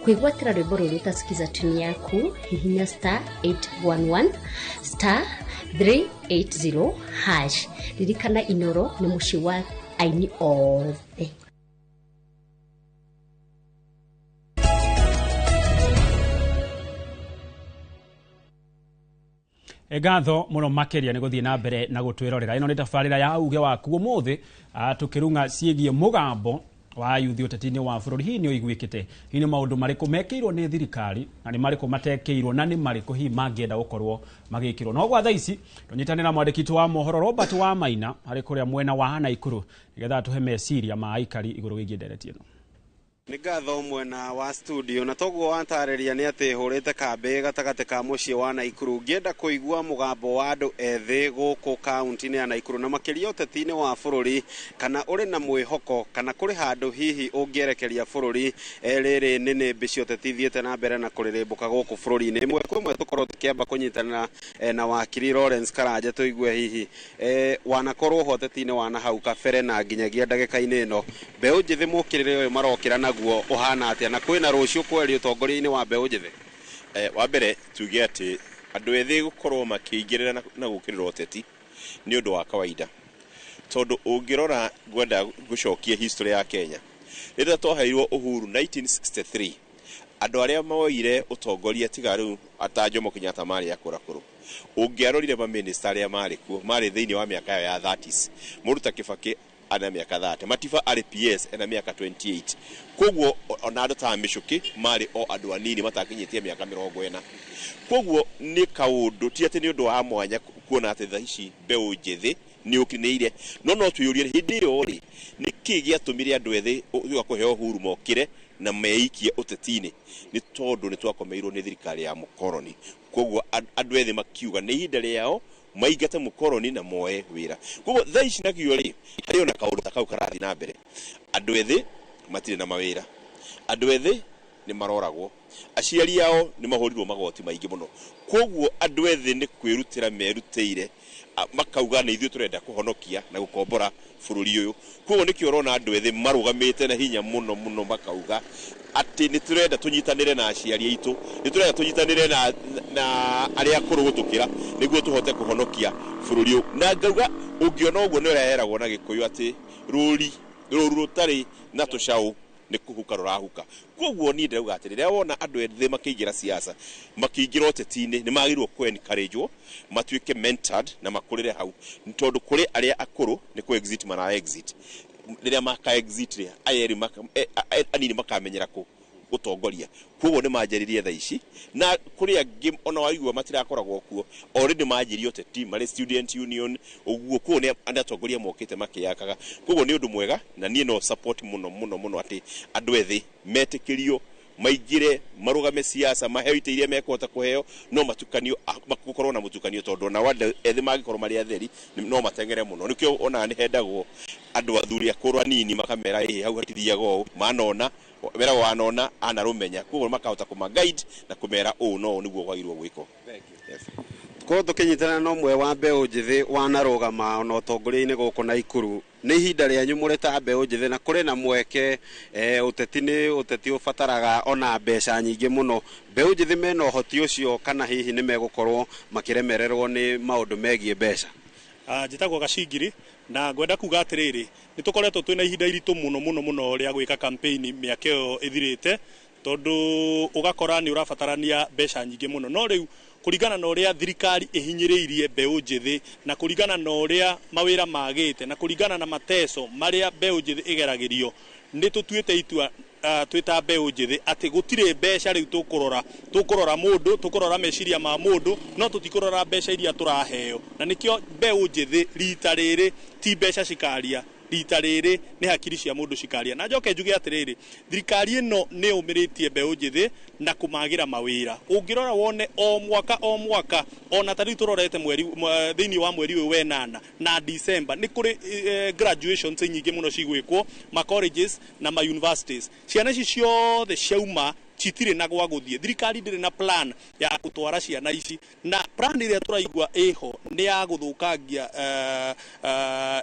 Kwĩgwatĩra rwĩmbo rũrũ ũtasikiza tuni yaku hihinya star 811 star 380 hash. Ririkana Inoro nĩ mũciĩ wa aini othe. Ngatho muno makiria ni guthie na mbere na gutwirorera. Ino ni tabarira ya uge waku umuthi tukirunga ciĩgiĩ mũgambo wa yuthi ũteti-inĩ wa bũrũri. Hihi nĩ ũiguĩkĩte? Hihi nĩ maũndũ marĩkũ mekĩirwo nĩ thirikari na nĩ marĩkũ matekĩirwo na nĩ marĩkũ hihi mangĩenda gũkorwo magĩkĩrwo? No gwa thaa ici tũnyitanĩra mwandĩki witũ wa mohoro Robert wa Maina harĩ kũrĩa mwena wa Naikuru nĩgetha atũhe meciria ma aikari igũrũ wĩgiĩ ndereti ĩno. Nĩ ngatho mwena wa studio, na toguo watarĩria nĩ atĩ hũrĩte kambĩ gatagatĩ ka mũciĩ wa Naikuru ngĩenda kũigua mũgambo wa andũ ethĩ gũkũ kaunti-inĩ ya Naikuru na makĩria ũteti-inĩ wa bũrũri, kana ũrĩ na mwĩhoko kana kũrĩ handũ hihi ũngĩerekeria bũrũri. Rĩrĩ nĩ nĩmbĩ cia ũteti ithiĩte na mbere na kũrĩrĩmbũka gũkũ bũrũri-inĩ. Ĩmwe kwa ĩmwe tũkorwo tũkĩamba kũnyitanĩra na wakiri Lawrence Karanja tũigue hihi wanakorwo ho ũteti-inĩ wa na hau kabere na nginyagia ndagĩka-inĩ ĩno mbeũ njĩthĩ mũkĩrĩre ũyũ marokĩra naguo ũhana atĩa, na kwĩna rũciũ kweri ũtongoria-inĩ wa mbeũ njĩthĩ? Wa mbere tuge atĩ andũ ethĩ gũkorwo makĩingĩrĩra na gũkĩrĩra ũteti nĩ ũndũ wa kawaida, tondũ ũngĩrora ngwenda gũcokia history ya Kenya rĩrĩa twaheirwo uhuru 1963, andũ arĩa moire ũtongoria tiga rĩu ata Jomo Kenyatta marĩ akũrakũrũ, ũngĩarorire mamĩnĩsta arĩa marĩ kuo marĩ thĩinĩ wa mĩaka yao ya 30s. Mũndũ ta Kibaki ana mĩaka 30, Matiba arĩ PS ena mĩaka 28, koguo ona andũ ta Mĩcũkĩ marĩ o andũ anini matakinyĩtie mĩaka 40. Koguo nĩ kaũndũ ti atĩ nĩ ũndũ wa mwanya kuona atĩ thaa ici mbeũ njĩthĩ nĩ ũkinĩire, no twĩyũrie hĩndĩ ĩyo rĩ nĩ kĩĩ gĩatũmire andũ ethĩ gũka kũheo uhuru mokĩre na meikie ũteti-inĩ? Nĩ tondũ nĩ twakomeirwo nĩ thirikari ya mũkoroni, koguo andũ ethĩ makiuga nĩ ihinda rĩao maingate mũkoroni na moe wĩra. Koguo thaa ici nakĩo rĩ harĩ ona kaũndũ ta kau karathiĩ na mbere, andũ ethĩ matirĩ na mawĩra, andũ ethĩ nĩ maroragwo, aciari ao nĩ mahũrirwo magoti maingĩ mũno, koguo andũ ethĩ nĩ kwĩrutĩra merutĩire makauga nĩ ithuĩ tũrenda kũhonokia na gũkombora bũrũri ũyũ. Koguo nĩkĩo ũrona andũ ethĩ marũgamĩte na hinya mũno mũno makauga atĩ nĩ tũrenda tũnyitanĩre na aciari aitũ, nĩ tũrenda tũnyitanĩre na arĩa akũrũ gũtũkĩra nĩguo tũhote kũhonokia bũrũri ũyũ. Na ngauga ũngĩona ũguo nĩ ũrĩa heragwo na Gĩkũyũ atĩ rũri rũru rũtarĩ na tũcaũ nĩ kũhuka rũrahuka. Koguo niĩ ndĩrauga atĩ rĩrĩa wona andũ ethĩ makĩingĩra siasa, makĩingĩra ũteti-inĩ, nĩ magĩrĩirwo kũ encourage-wo matuĩke mentored na makũrĩre hau, nĩ tondũ kũrĩ arĩa akũrũ nĩ kũ exit mara exit, rĩrĩa maka exit rĩ aya erĩ anini makamenyera kũ gũtongoria. Koguo nĩ manjĩrĩrie thaa ici, na kũrĩ angĩ ona waigua matirakoragwo kuo already manjĩrie ũteti marĩ student union ũguo, koguo nĩ atongoria mokĩte makĩyakaga. Koguo nĩ ũndũ mwega na niĩ no support mũno mũno mũno atĩ andũ ethĩ metĩkĩrio maingĩre marũgame siasa, maheo itĩ iria mekũhota kũheo, no matukanio gũkorwo na mũtukanio, tondũ ona andũ ethĩ mangĩkorwo marĩ atheri no mateng'ere mũno. Nĩkĩo onaga nĩ hendagwo andũ athuri akũrũ anini makamera ĩhĩ hau hatithiaga ũũ, manona meragwo wanona anarũmenya, koguo makahota kũma guide na kũmera ũũ no ũũ nĩguo kwagĩrĩirwo gwĩkwo. Yes. Korwo tũkĩnyitana na ũmwe wa mbeũ njĩthĩ wanarũgama ona ũtongoria-inĩ gũkũ Naikuru, nĩ ihinda rĩanyu mũrĩ ta mbeũ njĩthĩ na kũrĩ na mweke ũteti nĩ ũteti ũbataraga ona mbeca nyingĩ mũno, mbeũ njĩthĩ mena ũhoti ũcio kana hihi nĩ megũkorwo makĩremererwo nĩ maũndũ megiĩ mbeca? Njĩtagwo Gacingiri na ngwenda kuga atĩrĩrĩ, nĩ tũkoretwo twĩna ihinda iritũ mũno mũno mũno rĩa gwĩka campaign mĩaka ĩyo ĩthirĩte, tondũ ũgakora nĩ ũrabatarania mbeca nyingĩ mũno, no rĩu kũringana na ũrĩa thirikari ĩhinyĩrĩirie mbeũ njĩthĩ na kũringana na ũrĩa mawĩra magĩte na kũringana na mateso marĩa mbeũ njĩthĩ ĩgeragĩrio, nĩ tũtuĩte itua twĩ ta mbeũ njĩthĩ atĩ gũtirĩ mbeca rĩu tũkũrora mũndũ, tũkũrora meciria ma mũndũ, no tũtikũrora mbeca iria tũraheo, na nĩkĩo mbeũ njĩthĩ rita rĩrĩ ti mbeca cikaria, rita rĩrĩ nĩ hakiri cia mũndũ cikaria. Na njoke njuge atĩrĩrĩ, thirikari ĩno nĩ ũmĩrĩtie mbeũ njĩthĩ na kũmagĩra mawĩra. Ũngĩrora wone o mwaka o mwaka, ona ta rĩu tũrorete mweri thĩinĩ wa mweri ũyũ wenana na December nĩ kũrĩ graduations nyingĩ mũno cigwĩkwo ma colleges na ma universities. Ciana ici ciothe ciauma citirĩ na gwa gũthiĩ, thirikari ndĩrĩ na plan ya gũtwara ciana ici, na plan ĩrĩa tũraigua ĩho nĩ ya gũthũkangia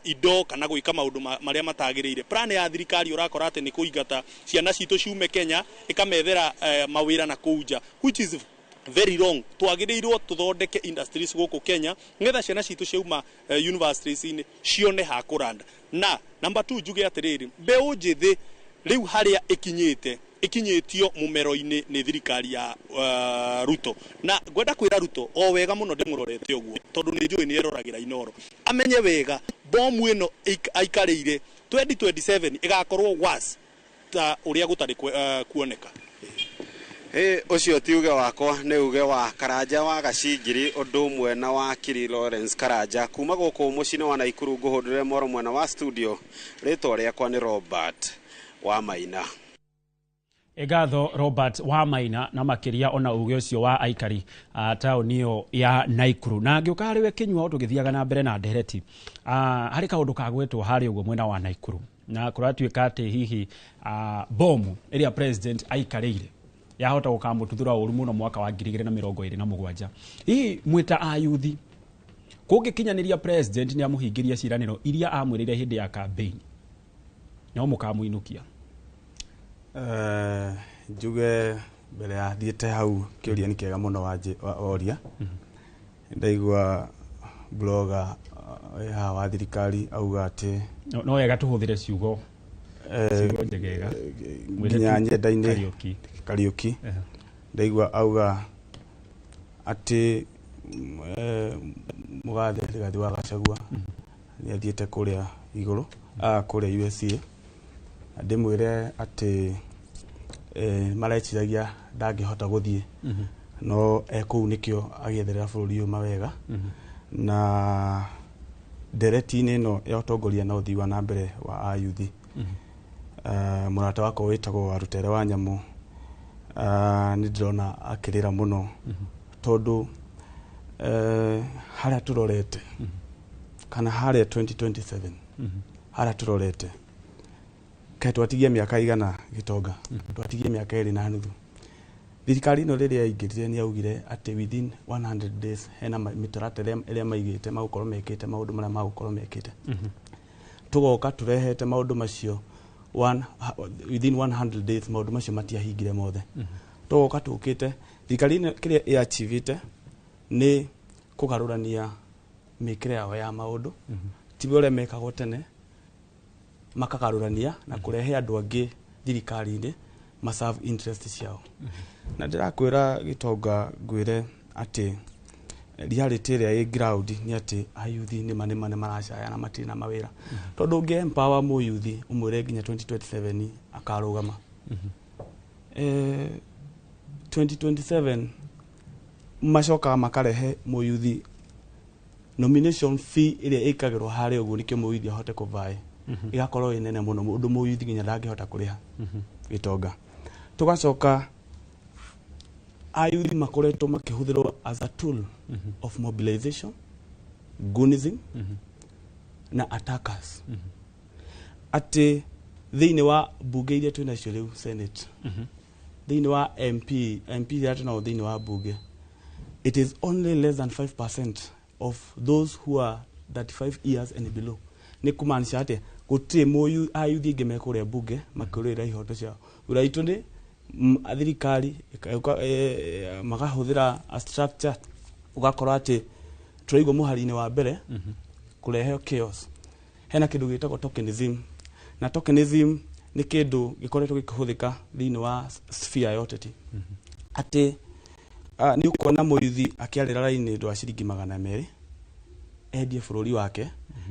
indo kana gwĩka maũndũ marĩa matagĩrĩire. Plan ya thirikari ũrakora atĩ nĩ kũingata ciana citũ ciume Kenya ĩkamethera mawĩra na kũu nja, which is very wrong. Twagĩrĩirwo tũthondeke industries gũkũ Kenya nĩgetha ciana citũ ciauma universities-inĩ cione ha kũranda. Na number 2 njuge atĩrĩrĩ, mbeũ njĩthĩ rĩu harĩa ĩkinyĩte ikinyĩtio mũmero-inĩ nĩ thirikari ya Ruto, na ngwenda kwĩra Ruto o wega mũno ndĩmũrorete ũguo tondũ nĩ njũĩ nĩ eroragĩra Inooro, amenye wega bomu ĩno aikarĩire 2027 ĩgakorwo worse ta ũrĩa gũtarĩ kuoneka. Ũcio ti uge wakwa, nĩ uge wa Karanja wa Gacingiri ũndũ ũmwe na wakiri Lawrence Karanja kuma gũkũ mũciĩ-inĩ wa Naikuru. Ngũhũndũre moro mwena wa studio, rĩtwa rĩakwa nĩ Robert wa Maina. Ngatho Robert wa Maina na makiria ona uge ucio wa aikari taoni ĩyo ya Naikuru. Na ngĩũka harĩ we Kĩnyua tũgĩthiaga na mbere na ndereti, harĩ kaũndũ kagwetwo harĩ ũguo mwena wa Naikuru, na kũratuĩka atĩ hihi bomu ĩrĩa president aikarĩire yahota gũkamũtuthũra ũru mũno mwaka wa 2027. Hihi mwĩta ayuthi kũngĩkinyanĩria president nĩ amũhingĩria ciĩranĩro iria amwĩrĩire hĩndĩ ya campaign, no mũkamũinũkia? Njuge mbere ya thiĩte hau, kĩũria nĩ kĩega mũno woria. Ndaigua blogger wĩ haha wa thirikari auga atĩ No wega tũhũthĩre ciugo ciugo njegega. Nginya nyenda-inĩ. Kariũki. Kariũki. Ndaigua auga atĩ mũgathe Rigathĩ wa Gachagua nĩ athiĩte kũrĩa igũrũ, kũrĩa USA. Na ndĩmwĩre atĩ mareciragia ndangĩhota gũthiĩ, no e kũu nĩkĩo agĩetherera bũrũri ũyũ mawega. Na ndereti-inĩ ĩno ya ũtongoria na ũthii wa na mbere wa ayuthi, mũrata wakwa wĩtagwo Warutere wa Nyamũ, nĩ ndĩrona akĩrĩra mũno tondũ harĩa tũrorete kana harĩa 2027 harĩa tũrorete, kaĩ twatigia mĩaka igana gĩtonga, twatigie mĩaka 2.5. Thirikari ĩno rĩrĩa yaingĩrire nĩ yaugire atĩ within 100 days hena mĩtaratara ĩrĩa maigĩte magũkorwo mekĩte maũndũ marĩa magũkorwo mekĩte. Tũgoka tũrehete maũndũ macio within 100 days, maũndũ macio matiahingire mothe. Tũgoka tũkĩte thirikari ĩno kĩrĩa ĩachivĩte nĩ kũgarũrania mĩkĩre yao ya maũndũ, ti ũrĩa mekagwo tene, makagarũrania na kũrehe andũ angĩ thirikari-inĩ maserve interest ciao. Na ndĩrakwĩra gĩtonga, ngwĩre atĩ reality ĩrĩa ĩ ground nĩ atĩ ayuthi nĩ nĩ maracaya na matirĩ na mawĩra, tondũ ũngĩ empower mũyuthi ũmwĩre nginya 2027 akarũgama, 2027 macokaga makarehe mũyuthi nomination fee ĩrĩa ĩkagĩrwo harĩa ũguo nĩkĩo mũyuthi ahote kũvaĩ, ĩgakorwo ĩ nene mũno ũndũ mũyuthi nginya ndangĩhota kũrĩha gĩtonga. Tũgacoka ayuthi makoretwo makĩhũthĩrwo as a tool of mobilization, goonism na attackers, atĩ thĩinĩ wa mbunge iria twĩnacio rĩu, Senate, thĩinĩ wa MP iria twĩnao thĩinĩ wa mbunge, it is only less than 5% of those who are 35 years and below. Nĩ kumaanisha atĩa? Gũtirĩ mũyu ayuthi aingĩ mekũrĩa mbunge makĩrũĩra ihoto ciao. Wĩra witũ nĩ thirikari makahũthĩra a structure, ũgakora atĩ tũraigwo mũhari-inĩ wa mbere kũrehe chaos. Hena kĩndũ gĩtagwo tokenism, na tokenism nĩ kĩndũ gĩkoretwo gĩkĩhũthĩka thĩinĩ wa sphere ya ũteti, atĩ nĩ ũkuona mũyuthi akĩarĩra raini ũndũ wa ciringi 200 endie bũrũri wake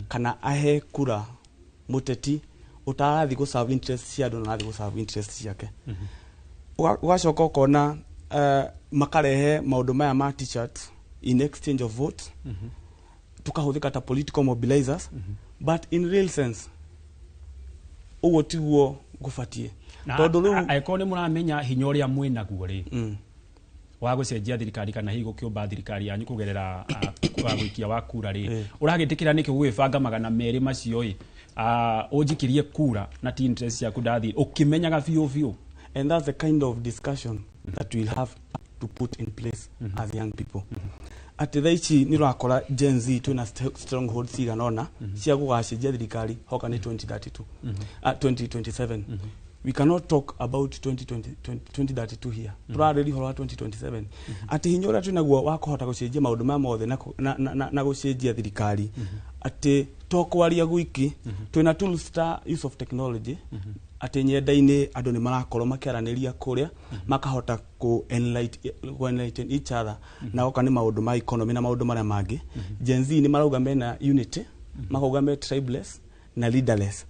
kana ahe kura mũteti ũtarathi gũ serve interest cia andũ na arathi gũ serve interest ciake. Ũgacoka ũkona makarehe maũndũ maya ma t-shirt in exchange of vote, tukahũthĩka ta political mobilizers, but in real sense ũguo tiguo gũbatiĩ. Tondũ rĩu angĩkorwo nĩ mũramenya hinya ũrĩa mwĩnaguo rĩ wa gũcenjia thirikari kana hihi gũkĩũmba thirikari yanyu kũgerera gũikia wa kura rĩ, ũragĩtĩkĩra nĩkĩ gũgĩbanga 200 macio ĩ ũnjikĩrie kura na ti interest ciaku ndathiĩ ũkĩmenyaga biũ biũ? And that's the kind of discussion that we'll have to put in place as young people. Atĩ thaa ici nĩ ũrakora Gen Z twĩna stronghold cigana ũna cia gũgacenjia thirikari hoka nĩ 2032, 2027. We cannot talk about 2020, 2032 here. Tũrarĩria ũhoro wa 2027, atĩ hinya ũrĩa twĩnaguo wa kũhota gũcenjia maũndũ maya mothe na gũcenjia thirikari, atĩ to kwaria gwiki. Twĩna tools ta use of technology, atĩ nyenda-inĩ andũ nĩ marakorwo makĩaranĩria kũrĩa, makahota ku enlighten each other, na oka nĩ maũndũ ma economy na maũndũ marĩa mangĩ. Gen Z nĩ marauga mena unity, makauga me tribeless na leaderless,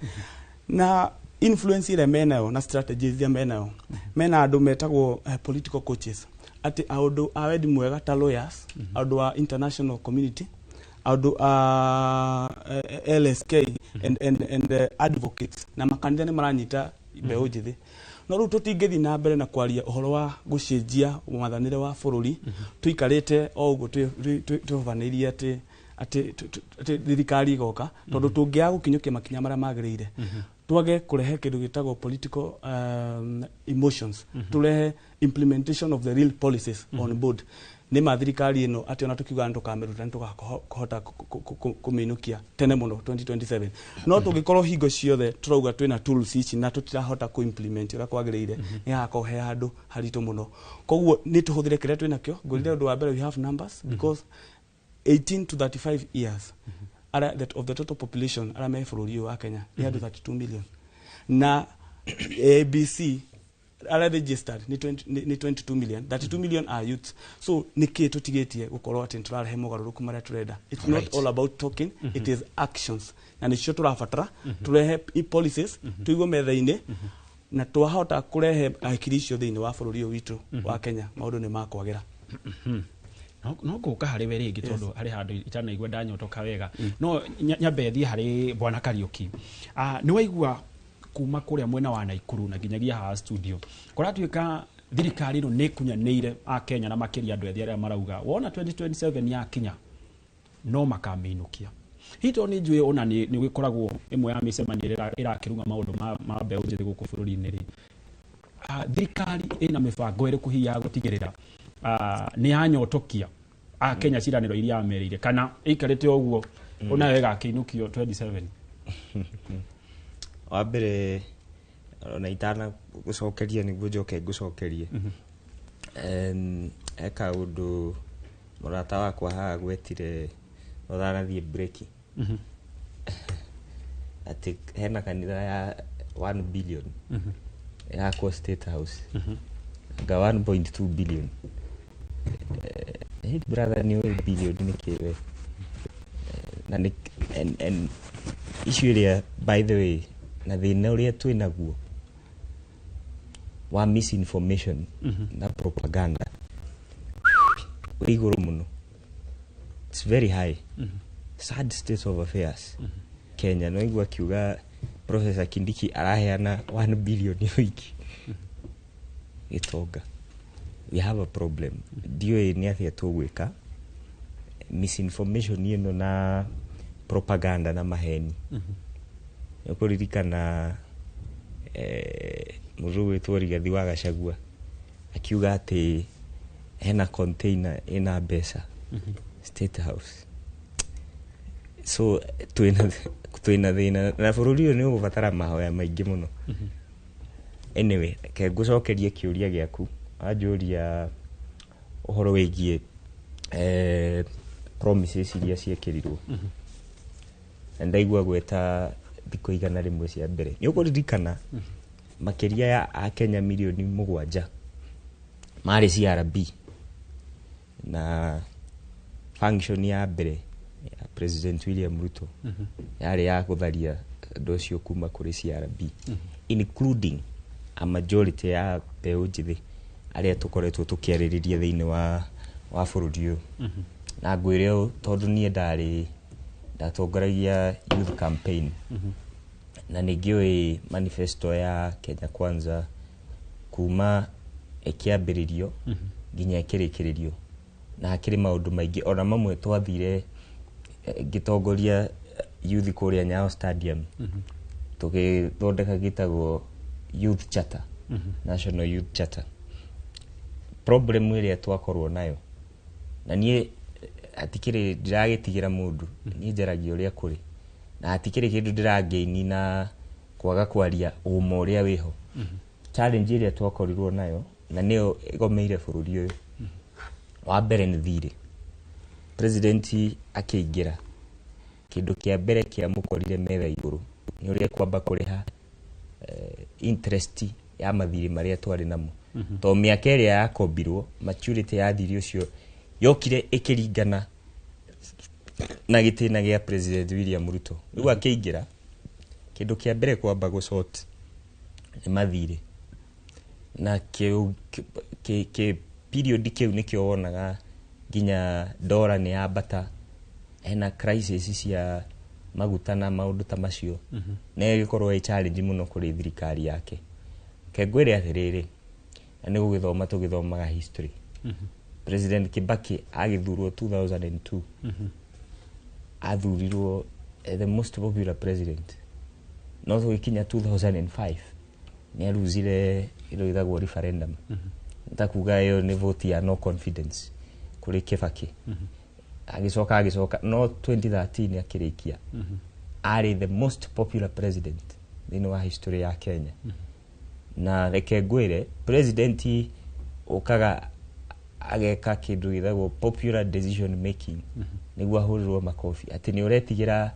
na influence ĩrĩa menayo na strategies iria menayo, mena andũ metagwo political coaches, atĩ andũ a wendi mwega ta lawyers, andũ a international community, andũ a LSK and advocates na makanitha nĩ maranyita mbeũ njĩthĩ. No rĩu tũtingĩthiĩ na mbere na kwaria ũhoro wa gũcenjia mwathanĩre wa bũrũri tũikarĩte o ũguo twĩhovanĩirie atĩ thirikari igoka, tondũ tũngĩaga gũkinyũkia makinya marĩa magĩrĩire, twage kũrehe kĩndũ gĩtagwo political emotions, tũrehe implementation of the real policies on board, nĩ ma thirikari ĩno atĩ ona tũkiuga nĩ tũkamĩruta, nĩ tũkahota kũmĩinũkia tene mũno 2027. No tũngĩkorwo hingo ciothe tũrauga twĩna tools ici na tũtirahota kũ-implement ũrĩa kwagĩrĩire, nĩ hagakorwo he handũ haritũ mũno. Koguo nĩ tũhũthĩre kĩrĩa twĩnakĩo. Ngũrire ũndũ wa mbere, we have numbers, because 18 to 35 years ara, that of the total population arĩa me bũrũri ũyũ wa Kenya nĩ andũ 32 million, na ABC arĩa registered nĩ 20, nĩ 22 million. 32 million are youth. So nĩ kĩ tũtigĩtie gũkorwo atĩ nĩtũrarehe mogarũrũku marĩa tũrenda? It's not all about talking, it is actions, na nĩcio tũrabatara. Tũrehe policies, tũigwo metha-inĩ, na twahota kũrehe hakiri icio thĩinĩ wa bũrũri ũyũ witũ wa Kenya, maũndũ nĩ makwagĩra. No ngũka harĩ we rĩngĩ, tondũ harĩ handũ itanaigua ndanyotoka wega. No nyambe thiĩ harĩ Bwana Kariũki. Nĩ waigua kuma kũrĩa mwena wa Naikuru na nginyagia haha studio, kũratuĩka thirikari ĩno nĩ ĩkunyanĩire Akenya, na makĩria andũ ethĩ arĩa marauga wona 2027 yakinya no makamĩinũkia. Hihi tondũ nĩ njũĩ ona nĩ gũkoragwo ĩmwe ya mĩcemanio ĩrĩa ĩrakĩrung'a maũndũ ma mbeũ njĩthĩ gũkũ bũrũri-inĩ rĩ, thirikari ĩna mĩbango ĩrĩkũ hihi ya gũtigĩrĩra nĩ yanyotokia Akenya ciranĩro iria yamerĩire, kana ĩikarĩte o ũguo onayo ĩgakĩinũkio 27? Wa mbere, ona itana gũcokeria, nĩguo njoke ngũcokerie, he kaũndũ mũrata wakwa haha gwetire ũtanathiĩ break, atĩ hena kanitha ya 1 billion yakwo State House, anga 1.2 billion. Hey brother, nĩ ũĩ billion nĩ kĩ we? Na nĩ and issue ĩrĩa, by the way, na thĩna ũrĩa twĩ naguo wa misinformation na propaganda wĩ igũrũ mũno. It's very high. Sad state of affairs Kenya. No igua akiuga Professor Kindiki araheana 1 billion wiki gĩtonga. We have a problem. Ndiũĩ nĩ atĩa tũgwĩka misinformation ĩno na propaganda na maheni. Nĩũkũririkana mũndũ ũgwĩtwo Rigathi wa Gachagua akiuga atĩ hena container ĩna mbeca State House. So twĩna thĩna na bũrũri ũyũ nĩ ũgũbatara mahoya maingĩ mũno. Anyway, reke ngũcokerie kĩũria gĩaku. Wanjũria ũhoro wĩgiĩ promises iria ciĩkĩrirwo, na ndaigua gweta thikũ 100 cia mbere. Nĩ ũkũririkana makĩria ya Akenya mirioni 7 marĩ CRB, na function ya mbere ya President William Ruto yarĩ ya gũtharia andũ acio kuma kũrĩ CRB, including a majority ya mbeũ njĩthĩ arĩa tũkoretwo tũkĩarĩrĩria thĩinĩ wa bũrũri ũyũ. Na ngwĩre ũũ, tondũ niĩ ndarĩ ndatongoragia youth campaign na nĩ ngĩũĩ manifesto ya Kenya Kwanza kuma ĩkĩambĩrĩrio nginya ĩkĩrĩkĩrĩrio, na hakĩrĩ maũndũ maingĩ ona mamwe twathire ngĩtongoria youth kũrĩa Nyayo Stadium, tũgĩthondeka gĩtagwo youth charter, national youth charter. Problem ĩrĩa twakorwo nayo, na niĩ hatikĩrĩ ndiragĩtigĩra mũndũ, niĩ njaragia ũrĩa kũrĩ, na hatikĩrĩ kĩndũ ndĩrangĩini na kwaga kwaria ũma ũrĩa wĩho. Challenge ĩrĩa twakorirwo nayo, na nĩyo ĩgomeire bũrũri ũyũ, wa mbere nĩ thirĩ. President akĩingĩra, kĩndũ kĩa mbere kĩamũkorire metha igũrũ nĩ ũrĩa kwamba kũrĩha interest ya mathirĩ marĩa twarĩ namo, to mĩaka ĩrĩa yakombirwo, maturity ya thirĩ ũcio yokire ĩkĩringana na gĩtĩna gĩa President William Ruto. Rĩu akĩingĩra, kĩndũ kĩa mbere kwamba gũsort nĩ mathirĩ, na kĩu kĩ period kĩu nĩkĩo wonaga nginya dora nĩ yambata, hena crisis cia maguta na maũndũ ta macio, na ĩgĩkorwo ĩ challenge mũno kũrĩ thirikari yake. Ke ngwĩre atĩrĩrĩ, na nĩ gũgĩthoma tũgĩthomaga history. President Kibaki agĩthurwo 2002, athurirwo the most popular president, no tũgĩkinya 2005 nĩ aruzire ĩno ĩtagwo referendum, ta kuga ĩyo nĩ vote ya no confidence kũrĩ Kibaki. Agĩcoka no 2013 akĩrĩkia arĩ the most popular president thĩinĩ wa history ya Kenya. Na reke ngwĩre, president ũkaga ageka kĩndũ gĩtagwo popular decision making nĩguo ahũrĩrwo makobi, atĩ nĩ ũretigĩra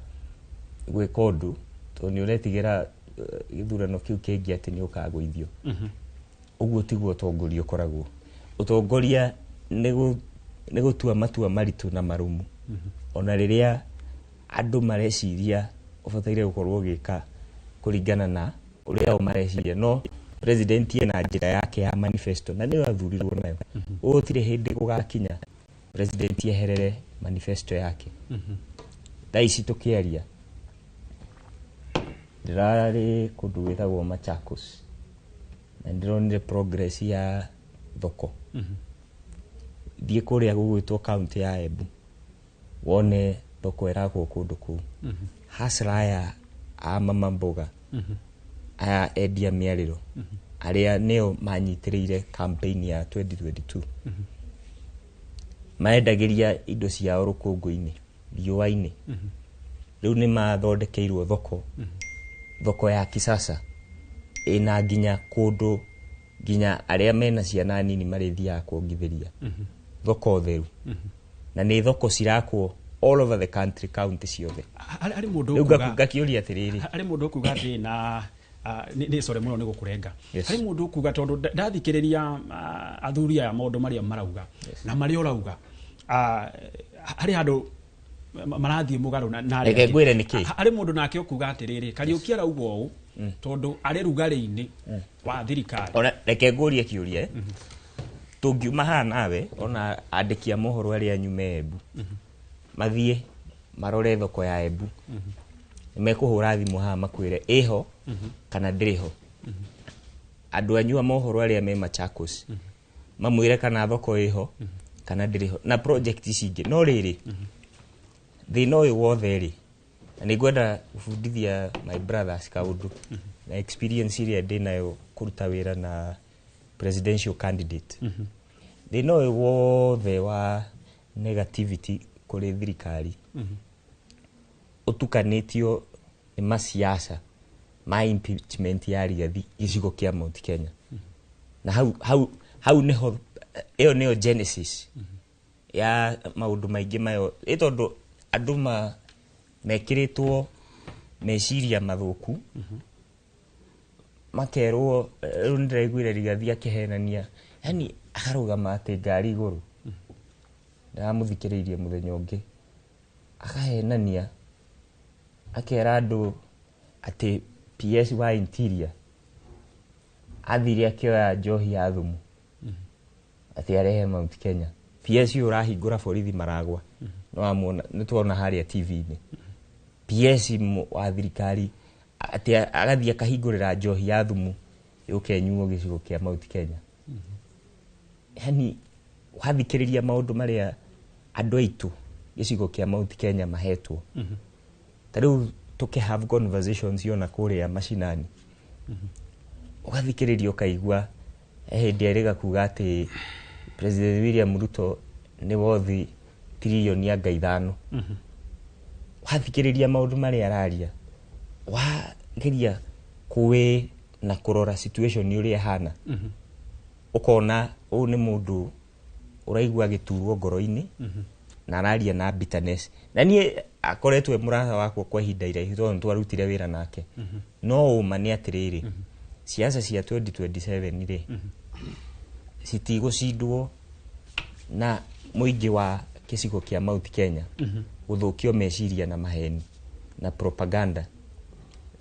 gwĩka ũndũ tondũ nĩ ũretigĩra gĩthurano kĩu kĩngĩ atĩ nĩ ũkagũithio. Ũguo tiguo ũtongoria ũkoragwo. Ũtongoria nĩ gũtua matua maritũ na marũmu, ona rĩrĩa andũ mareciria ũbataire gũkorwo ũgĩka kũringana na ũrĩa o mareciria. No president ena njĩra yake ya manifesto na nĩyo athurirwo nayo. Gũtirĩ hĩndĩ gũgakinya president eherere manifesto yake. Thaa ici tũkĩaria ndĩrarĩ kũndũ gwĩtagwo Machakos na ndĩronire progress ya thoko. Thiĩ kũrĩa gũgwĩtwo kaunti ya Embu wone thoko ĩrakwo kũndũ kũu. Hasra aya a mama mboga, aya endia mĩarĩro, arĩa nĩo manyitĩrĩire campaign ya 2022, maendagĩria indo ciao rũkũngũ-inĩ, riũa-inĩ. Rĩu nĩ mathondekeirwo thoko, thoko ya kisasa ĩna nginya kũndũ nginya arĩa mena ciana nini marĩthiaga kuongithĩria, thoko theru, na nĩ thoko cirakwo all over the country, county ciothe. Harĩ mũndũ Rĩu ũkuga ngakĩũria atĩrĩrĩ, harĩ mũndũ ũkuga atĩ na nĩ sorry mũno nĩ gũkũrenga. Yes. Harĩ mũndũ ũkuga tondũ ndathikĩrĩria athuri aya maũndũ marĩa marauga na marĩa ũrauga, harĩ handũ marathiĩ mũgarũ na arĩa Reke angĩ. ngwĩre nĩkĩ. Harĩ mũndũ nake ũkuga atĩrĩrĩ, Kariũki arauga ũũ tondũ arĩ rugarĩ-inĩ wa thirikari. Ona reke ngũrie kĩũria, tũngiuma haha nawe ona andĩki a mohoro arĩa anyu me Embu mathiĩ marore thoko ya Embu, nĩ mekũhũra thimũ haha makwĩre ĩho kana ndĩrĩ ho. Andũ anyu a mohoro arĩa me Machakos mamwĩre kana thoko ĩho kana ndĩrĩ ho, na project ici ingĩ. No rĩrĩ, thĩna ũyũ wothe rĩ, na nĩ ngwenda gũbundithia my brothers kaũndũ na experience ĩrĩa ndĩnayo kũruta wĩra na presidential candidate. Thĩna ũyũ wothe wa negativity kũrĩ thirikari ũtukanĩtio nĩ masiasa ma impeachment ya Rigathi gĩcigo kĩa Mount Kenya. Na hau nĩho ĩyo nĩyo genesis ya maũndũ maingĩ mayo, ĩ tondũ andũ mekĩrĩtwo meciria mathũku, makerwo rĩu nĩndĩraiguire Rigathi akĩhenania, yani akarũgama atĩ ngari igũrũ. Ndĩramũthikĩrĩirie mũthenya ũngĩ akahenania, akera andũ atĩ PS wa Interior athire akĩoya njohi ya thumu atĩ arehe Mount Kenya. PS ũyũ ũrahingũra borithi maragwa, nĩwamuona, nĩtuona harĩa TV-inĩ. PS wa thirikari atĩ agathiĩ akahingũrĩra njohi ya thumu yũke ĩnyuo gĩcigo kĩa Mount Kenya. Yani wathikĩrĩria maũndũ marĩa andũ aitũ gĩcigo kĩa Mount Kenya mahetwo, ta rĩu tũkĩ have conversations ona kũrĩa macinani, ũgathikĩrĩria ũkaigua hĩndĩ ĩrĩa kuga atĩ President William Ruto nĩ wothi trilioni anga 5. Wathikĩrĩria maũndũ marĩa araria, wageria kũĩ na kũrora situation ũrĩa ĩhana, ũkona ũyũ nĩ mũndũ ũraigua gĩturwo ngoro-inĩ na araria na bitterness. Na niĩ akoretwo e mũrata wakwa kwa ihinda iraihu tondũ nĩtwarutire wĩra nake. No ũma nĩ atĩrĩrĩ, siasa cia 2027 rĩ citigũcindwo na mũingĩ wa gĩcigo kĩa Mount Kenya gũthũkio meciria na maheni na propaganda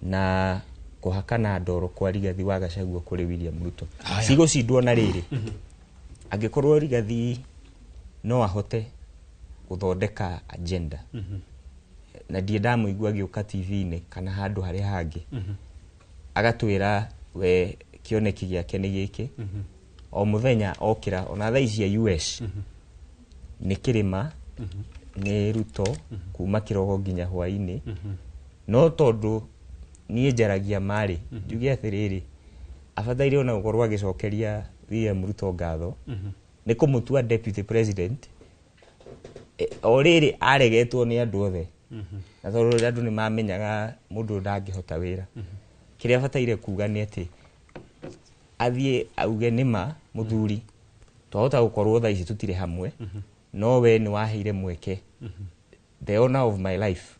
na kũhakana ndoro kwa Rigathi wa Gachagua kũrĩ William Ruto. Cigũcindwo na rĩrĩ, angĩkorwo Rigathi no ahote gũthondeka agenda, na ndirĩ ndamũigua agĩũka TV-inĩ kana handũ harĩa hangĩ agatwĩra we Kĩoneki gĩake nĩ gĩkĩ. O mũthenya okĩra, ona thaa ici cia US nĩ kĩrĩma, nĩ Ruto kuma kĩroko nginya hwainĩ. No tondũ niĩ njaragia marĩ, njuge atĩrĩrĩ, abataire ona gũkorwo agĩcokeria William Ruto ngatho nĩ kũmũtua deputy president. O rĩrĩ aregetwo nĩ andũ othe, na tondũ andũ nĩ mamenyaga mũndũ ũyũ ndangĩhota wĩra. Kĩrĩa abataire kuga nĩ atĩ athiĩ auge, nĩma mũthuri, twahota gũkorwo thaa ici tũtirĩ hamwe, no we nĩ waheire mweke, the honor of my life,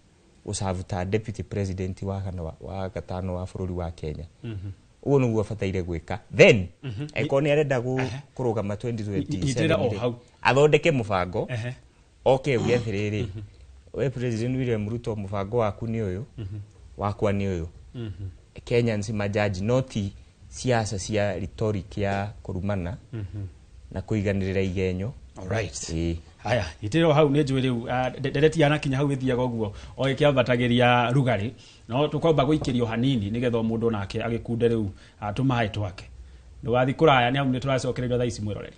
gũcabu ta deputy president wa kana wa gatano wa bũrũri wa Kenya. Ũguo nĩguo abataire gwĩka. Then angĩkorwo nĩ arenda kũrũgama 2027 Nyitĩrĩra o rĩ, hau. athondeke mũbango, oke uge atĩrĩrĩ, we President William Ruto, mũbango waku nĩ ũyũ, wakwa nĩ ũyũ. Kenyans majaji, no ti siasa cia rhetoric ya kũrumana na kũiganĩrĩra igenyo. Alright. Ĩĩ. Haya, nyitĩrĩra o hau. Nĩ njũĩ rĩu ndereti yanakinya hau ĩthiaga ũguo o ĩkĩambatagĩria rugarĩ, no tũkwamba gũikĩrio hanini nĩgetha o mũndũ nake agĩkunde rĩu tũmaĩ twake. Ndũgathiĩ kũraya, nĩ amu nĩ tũracokererio thaa ici, mwĩroreri.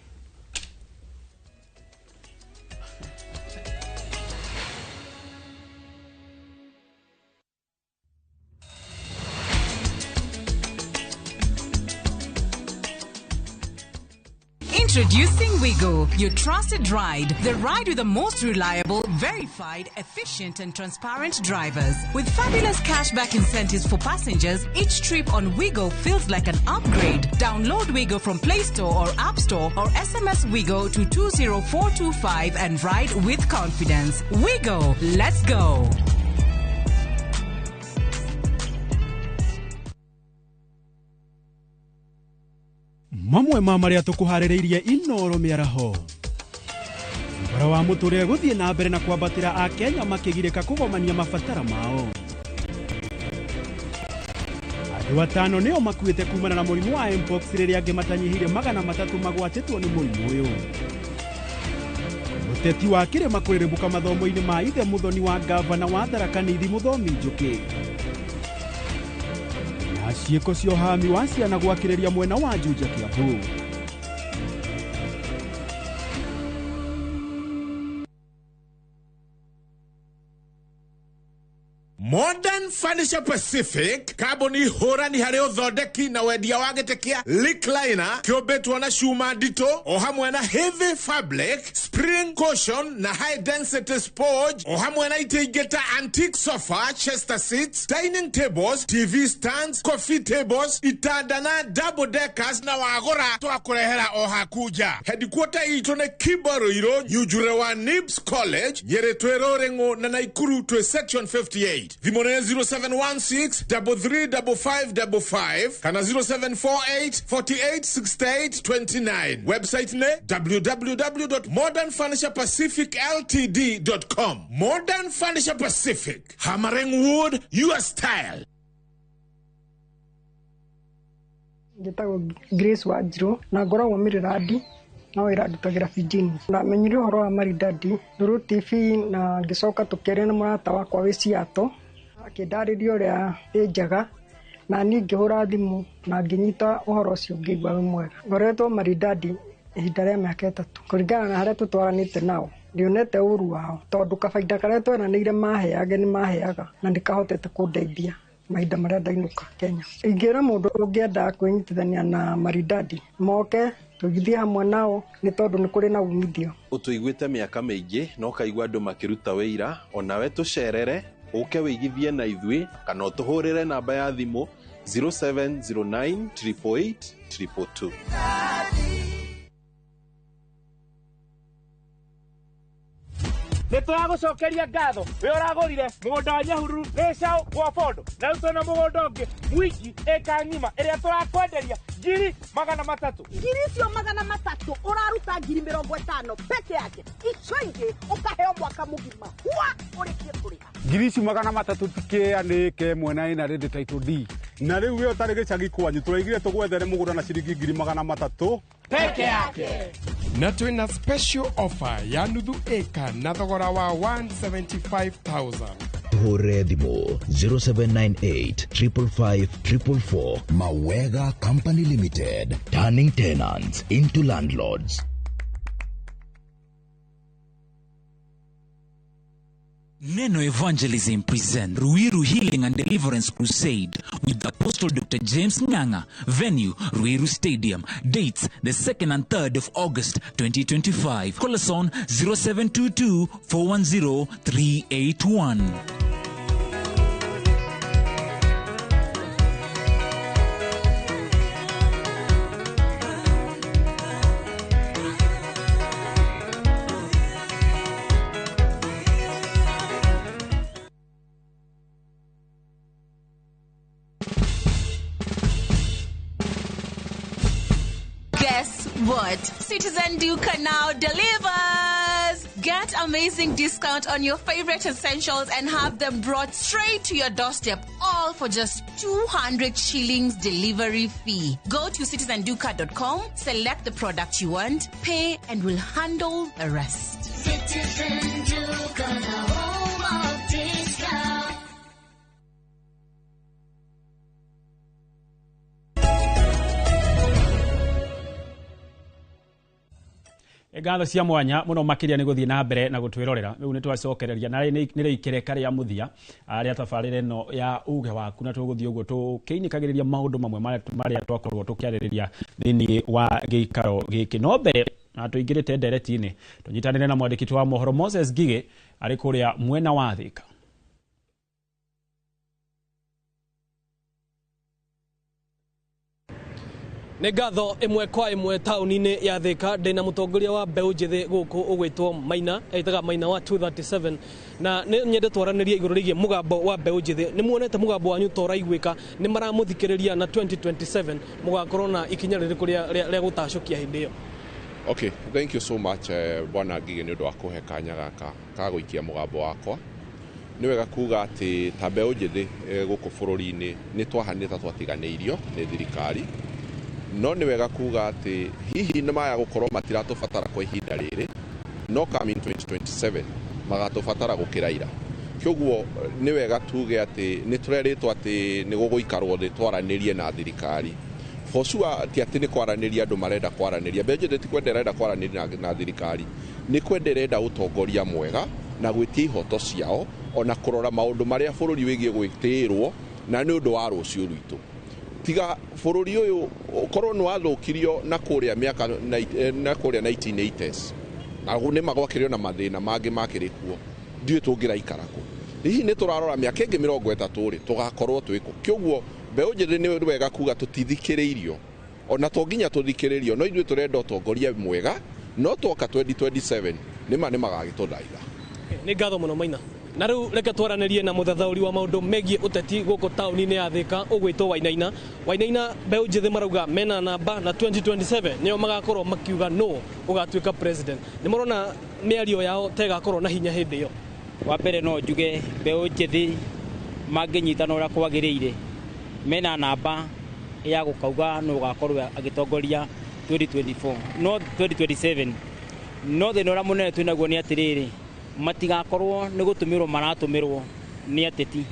Introducing Wigo, your trusted ride. The ride with the most reliable, verified, efficient, and transparent drivers. With fabulous cashback incentives for passengers, each trip on Wigo feels like an upgrade. Download Wigo from Play Store or App Store or SMS Wigo to 20425 and ride with confidence. Wigo, let's go. Mamwe ma marĩa tũkũharĩrĩirie Inoro mĩaraho: thogora wa mũtũrĩre gũthiĩ na mbere na kwambatĩra, Akenya makĩgirĩka kũgomania mabatara mao. Andũ 5 nĩo makuĩte kumana na mũrimũ wa mpox, rĩrĩa angĩ matanyihĩire 300 magwatĩtwo nĩ mũrimũ ũyũ. Mũteti wa kĩrĩma kũrĩrĩmbũka mathomo-inĩ ma ithe mũthoni wa ngavana wa Tharaka Nithi Mũthomi Njũkĩ, na ciĩko cia ũhami wa ciana gwakĩrĩria mwena wa Juja, Kiambu. Modern Furniture Pacific, kambuni hũrani harĩ ũthondeki na wendia wa gĩtĩ kĩa recliner kĩũmbĩtwo na cuma nditũ, o hamwe na heavy fabric, spring cushion na high density sponge, o hamwe na itĩ ingĩ ta antique sofa, chester seats, dining tables, TV stands, coffee tables, itanda na double deckers. Na wagũra twakũrehera o haku nja. Headquarter itũ nĩ Kibo Nyunjure wa Nibs College, Nyĩrĩ twĩ Rũrĩng'ũ, na Naikuru twĩ section 58. Thimũ nĩ 0716 335555 kana 0748 48 68 29. Website nĩ www.modernfurniturepacificltd.com. Modern Furniture Pacific, hammering wood your style. Njĩtagwo Grace Wanjirũ na ngoragwo Maryland, no wĩra ndutagĩra Virginia. Ndamenyire ũhoro wa Maridadi through TV na ngĩcoka tũkĩaria na mũrata wakwa wĩ Seattle, akĩndarĩria ũrĩa ĩ njega, na niĩ ngĩhũra thimũ na ngĩnyita ũhoro ũcio, ngĩigua wĩ mwega. Ngoretwo Maridadi ihinda rĩa mĩaka 3. Kũringana na harĩa tũtwaranĩte nao, ndionete ũru wao, tondũ kabaida karĩa tweranĩire maheage nĩ maheaga, na nĩkahotete kũndeithia mahinda marĩa ndainũka Kenya. Ingĩra mũndũ ũngĩenda kwĩnyitithania na Maridadi moke tũgithie hamwe nao, nĩ tondũ nĩ kũrĩ na umithio. Ũtũiguĩte mĩaka mĩingĩ na ũkaigua andũ makĩruta wĩira, onawe tũcerere, ũke wĩigithie na ithuĩ, kana ũtũhũrĩre namba ya thimũ 0709 888 222. Nä tå ragå cokeria ngatho wä å ragå rire må gå nda wa Nyahururu gĩcaũ gwa Bondo, na rĩu twĩna mũgũnda ũngĩ mwingi ĩka ng'ima ĩrĩa tũrakwenderia 300,000. Ngiri icio 300 ũraruta 50,000 peke yake, icio ingĩ ũkaheo mwaka mũgima wa ũrĩkie kũrĩha. Ngiri ici 300 tikĩa nĩ ĩka ĩmwe na ĩna rĩndĩ title D, na rĩu we ũtarĩ gĩcagi kwanyu tũraigire tũgwethere mũgũnda na ciringi 300,000 peke yake. Na twĩna special offer ya nuthu ĩka na thogora wa 175,000. Tũhũrĩre thimũ 0798 555 444. Mawega Company Limited, turning tenants into landlords. Neno Evangelism present Ruiru Healing and Deliverance Crusade with Apostle Dr. James Nganga. Venue, Ruiru Stadium. Dates, the 2nd and 3rd of August 2025. Call us on 0722 410 381. Guess what? Citizen Duka now delivers! Get amazing discount on your favorite essentials and have them brought straight to your doorstep, all for just 200 shillings delivery fee. Go to citizenduka.com, select the product you want, pay, and we'll handle the rest. Citizen Duka, the home of discount. Ngatho cia mwanya muno makiria ni guthie na mbere na gutwirorera riu ni twacokereria na ni rĩikĩrĩka rĩa mũthia rĩa tabarĩra ĩno ya uge waku na tũgũthiĩ ũguo tũkĩinĩkagĩrĩria maũndũ mamwe marĩa twakorwo tũkĩarĩrĩria thĩinĩ wa gĩikaro gĩkĩ. No mbere na tũingĩrĩte ndereti-inĩ tũnyitanĩre na mwandĩki wa mohoro Moses Ngigĩ arĩ kũrĩa mwena wa Thika. Nĩ ngatho ĩmwe kwa ĩmwe taũni-inĩ ya Thika ndĩna mũtongoria wa mbeũ njĩthĩ gũkũ ũgwĩtwo Maina, etaga Maina wa 237, na nĩ nyende twaranĩrie igũrũ rĩgiĩ mũgambo wa mbeũ njĩthĩ. Nĩ muonete mũgambo wanyu ta ũraiguĩka, nĩ maramũthikĩrĩria, na 2027 mũgakorwo na ikinya rĩrĩkũ rĩa gũtacũkia hĩndĩ ĩyo? Okay, thank you so much bwana Ngigĩ nĩ ũndũ wa kũhe kanya gaka ka gũikia mũgambo wakwa. Nĩ wega kuga atĩ ta mbeũ njĩthĩ gũkũ bũrũri-inĩ nĩ twahanire ta twatiganĩirio nĩ thirikari. No nĩ wega kuga atĩ hihi nĩ maya gũkorwo matiratũbatara kwa ihinda rĩrĩ, no coming 2027 magatũbatara gũkĩra ira. Kĩoguo nĩ wega tuge atĩ nĩ tũrerĩtwo atĩ nĩ gũgũikarwo thĩ twaranĩrie na thirikari. For sure ti atĩ nĩ kwaranĩria andũ marenda kwaranĩria, mbeũ njĩthĩ ti kwenda ĩrenda kwaranĩria na thirikari, nĩ kwenda ĩrenda ũtongoria mwega na gwĩtia ihoto ciao ona kũrora maũndũ marĩa bũrũri wĩgiĩ gwĩtĩĩrwo na nĩ ũndũ wa rũciũ rwitũ. Tiga bũrũri ũyũ ũkorwo nĩ wathũkirio na kũrĩa mĩaka na kũrĩa 1980s na nĩ magwakĩrio na mathĩna mangĩ makĩrĩ kuo, ndiũĩ tũngĩraikara kũ. Hihi nĩ tũrarora mĩaka ĩngĩ 30 rĩ tũgakorwo twĩ kũ? Kĩoguo mbeũ njĩthĩ nĩ wega kuga tũtithikĩrĩirio, ona to nginya tũthikĩrĩrio, no ithuĩ tũrenda ũtongoria mwega, no twoka 2027 nĩma nĩ magagĩtũthaitha. Nĩ ngatho mũno Maina. Na rĩu reke twaranĩrie na mũthathaũri wa maũndũ megiĩ ũteti gũkũ taũni-inĩ ya Thika ũgwĩtwo Wainaina. Wainaina, mbeũ njĩthĩ marauga mena namba na 2027 nĩo magakorwo makiuga no ũgatuĩka president. Nĩ marona mĩario yao ta ĩgakorwo na hinya hĩndĩ ĩyo? Wa mbere no njuge mbeũ njĩthĩ mangĩnyitana ũrĩa kwagĩrĩire mena namba ya gũkauga no ũgakorwo agĩtongoria 2024 no 2027. No thĩna ũrĩa mũnene twĩnaguo nĩ atĩrĩrĩ, matigakorwo nĩ gũtũmĩrwo maratũmĩrwo nĩ ateti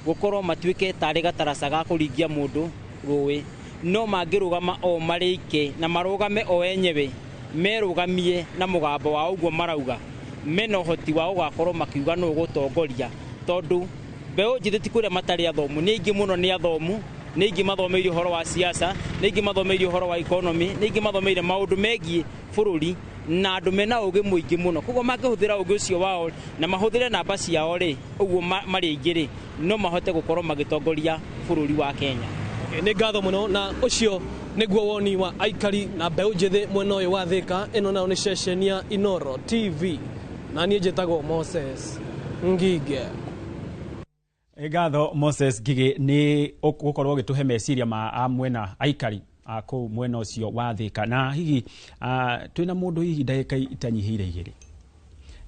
gũkorwo matuĩke tarĩ gataraca ga kũringia mũndũ rũĩ, no mangĩrũgama o marĩike na marũgame o enyewe merũgamie na mũgambo wa ũguo marauga, mena ũhoti wa gũgakorwo makiuga nũ ũgũtongoria, tondũ mbeũ njĩthĩ ti kũrĩa matarĩ athomu, nĩ aingĩ mũno nĩ athomu, nĩ aingĩ mathomeire ũhoro wa siasa, nĩ aingĩ mathomeire ũhoro wa economy, nĩ aingĩ mathomeire maũndũ megiĩ bũrũri na andũ mena ũgĩ mũingĩ mũno. Koguo mangĩhũthĩra ũgĩ ũcio wao na mahũthĩre namba ciao rĩ, ũguo marĩ aingĩ rĩ, no mahote gũkorwo magĩtongoria bũrũri wa Kenya. Nĩ ngatho mũno, na ũcio nĩguo woni wa aikari na mbeũ njĩthĩ mwena ũyũ wa Thika. Ĩno nayo nĩ ceceni ya Inoro TV na niĩ njĩtagwo Moses Ngige. Ngatho Moses Ngigĩ nĩ ũgũkorwo ũgĩtũhe meciria ma mwena aikari kũu mwena ũcio wa Thika. Na hihi twĩna mũndũ hihi ndagĩka itanyihĩire igĩrĩ,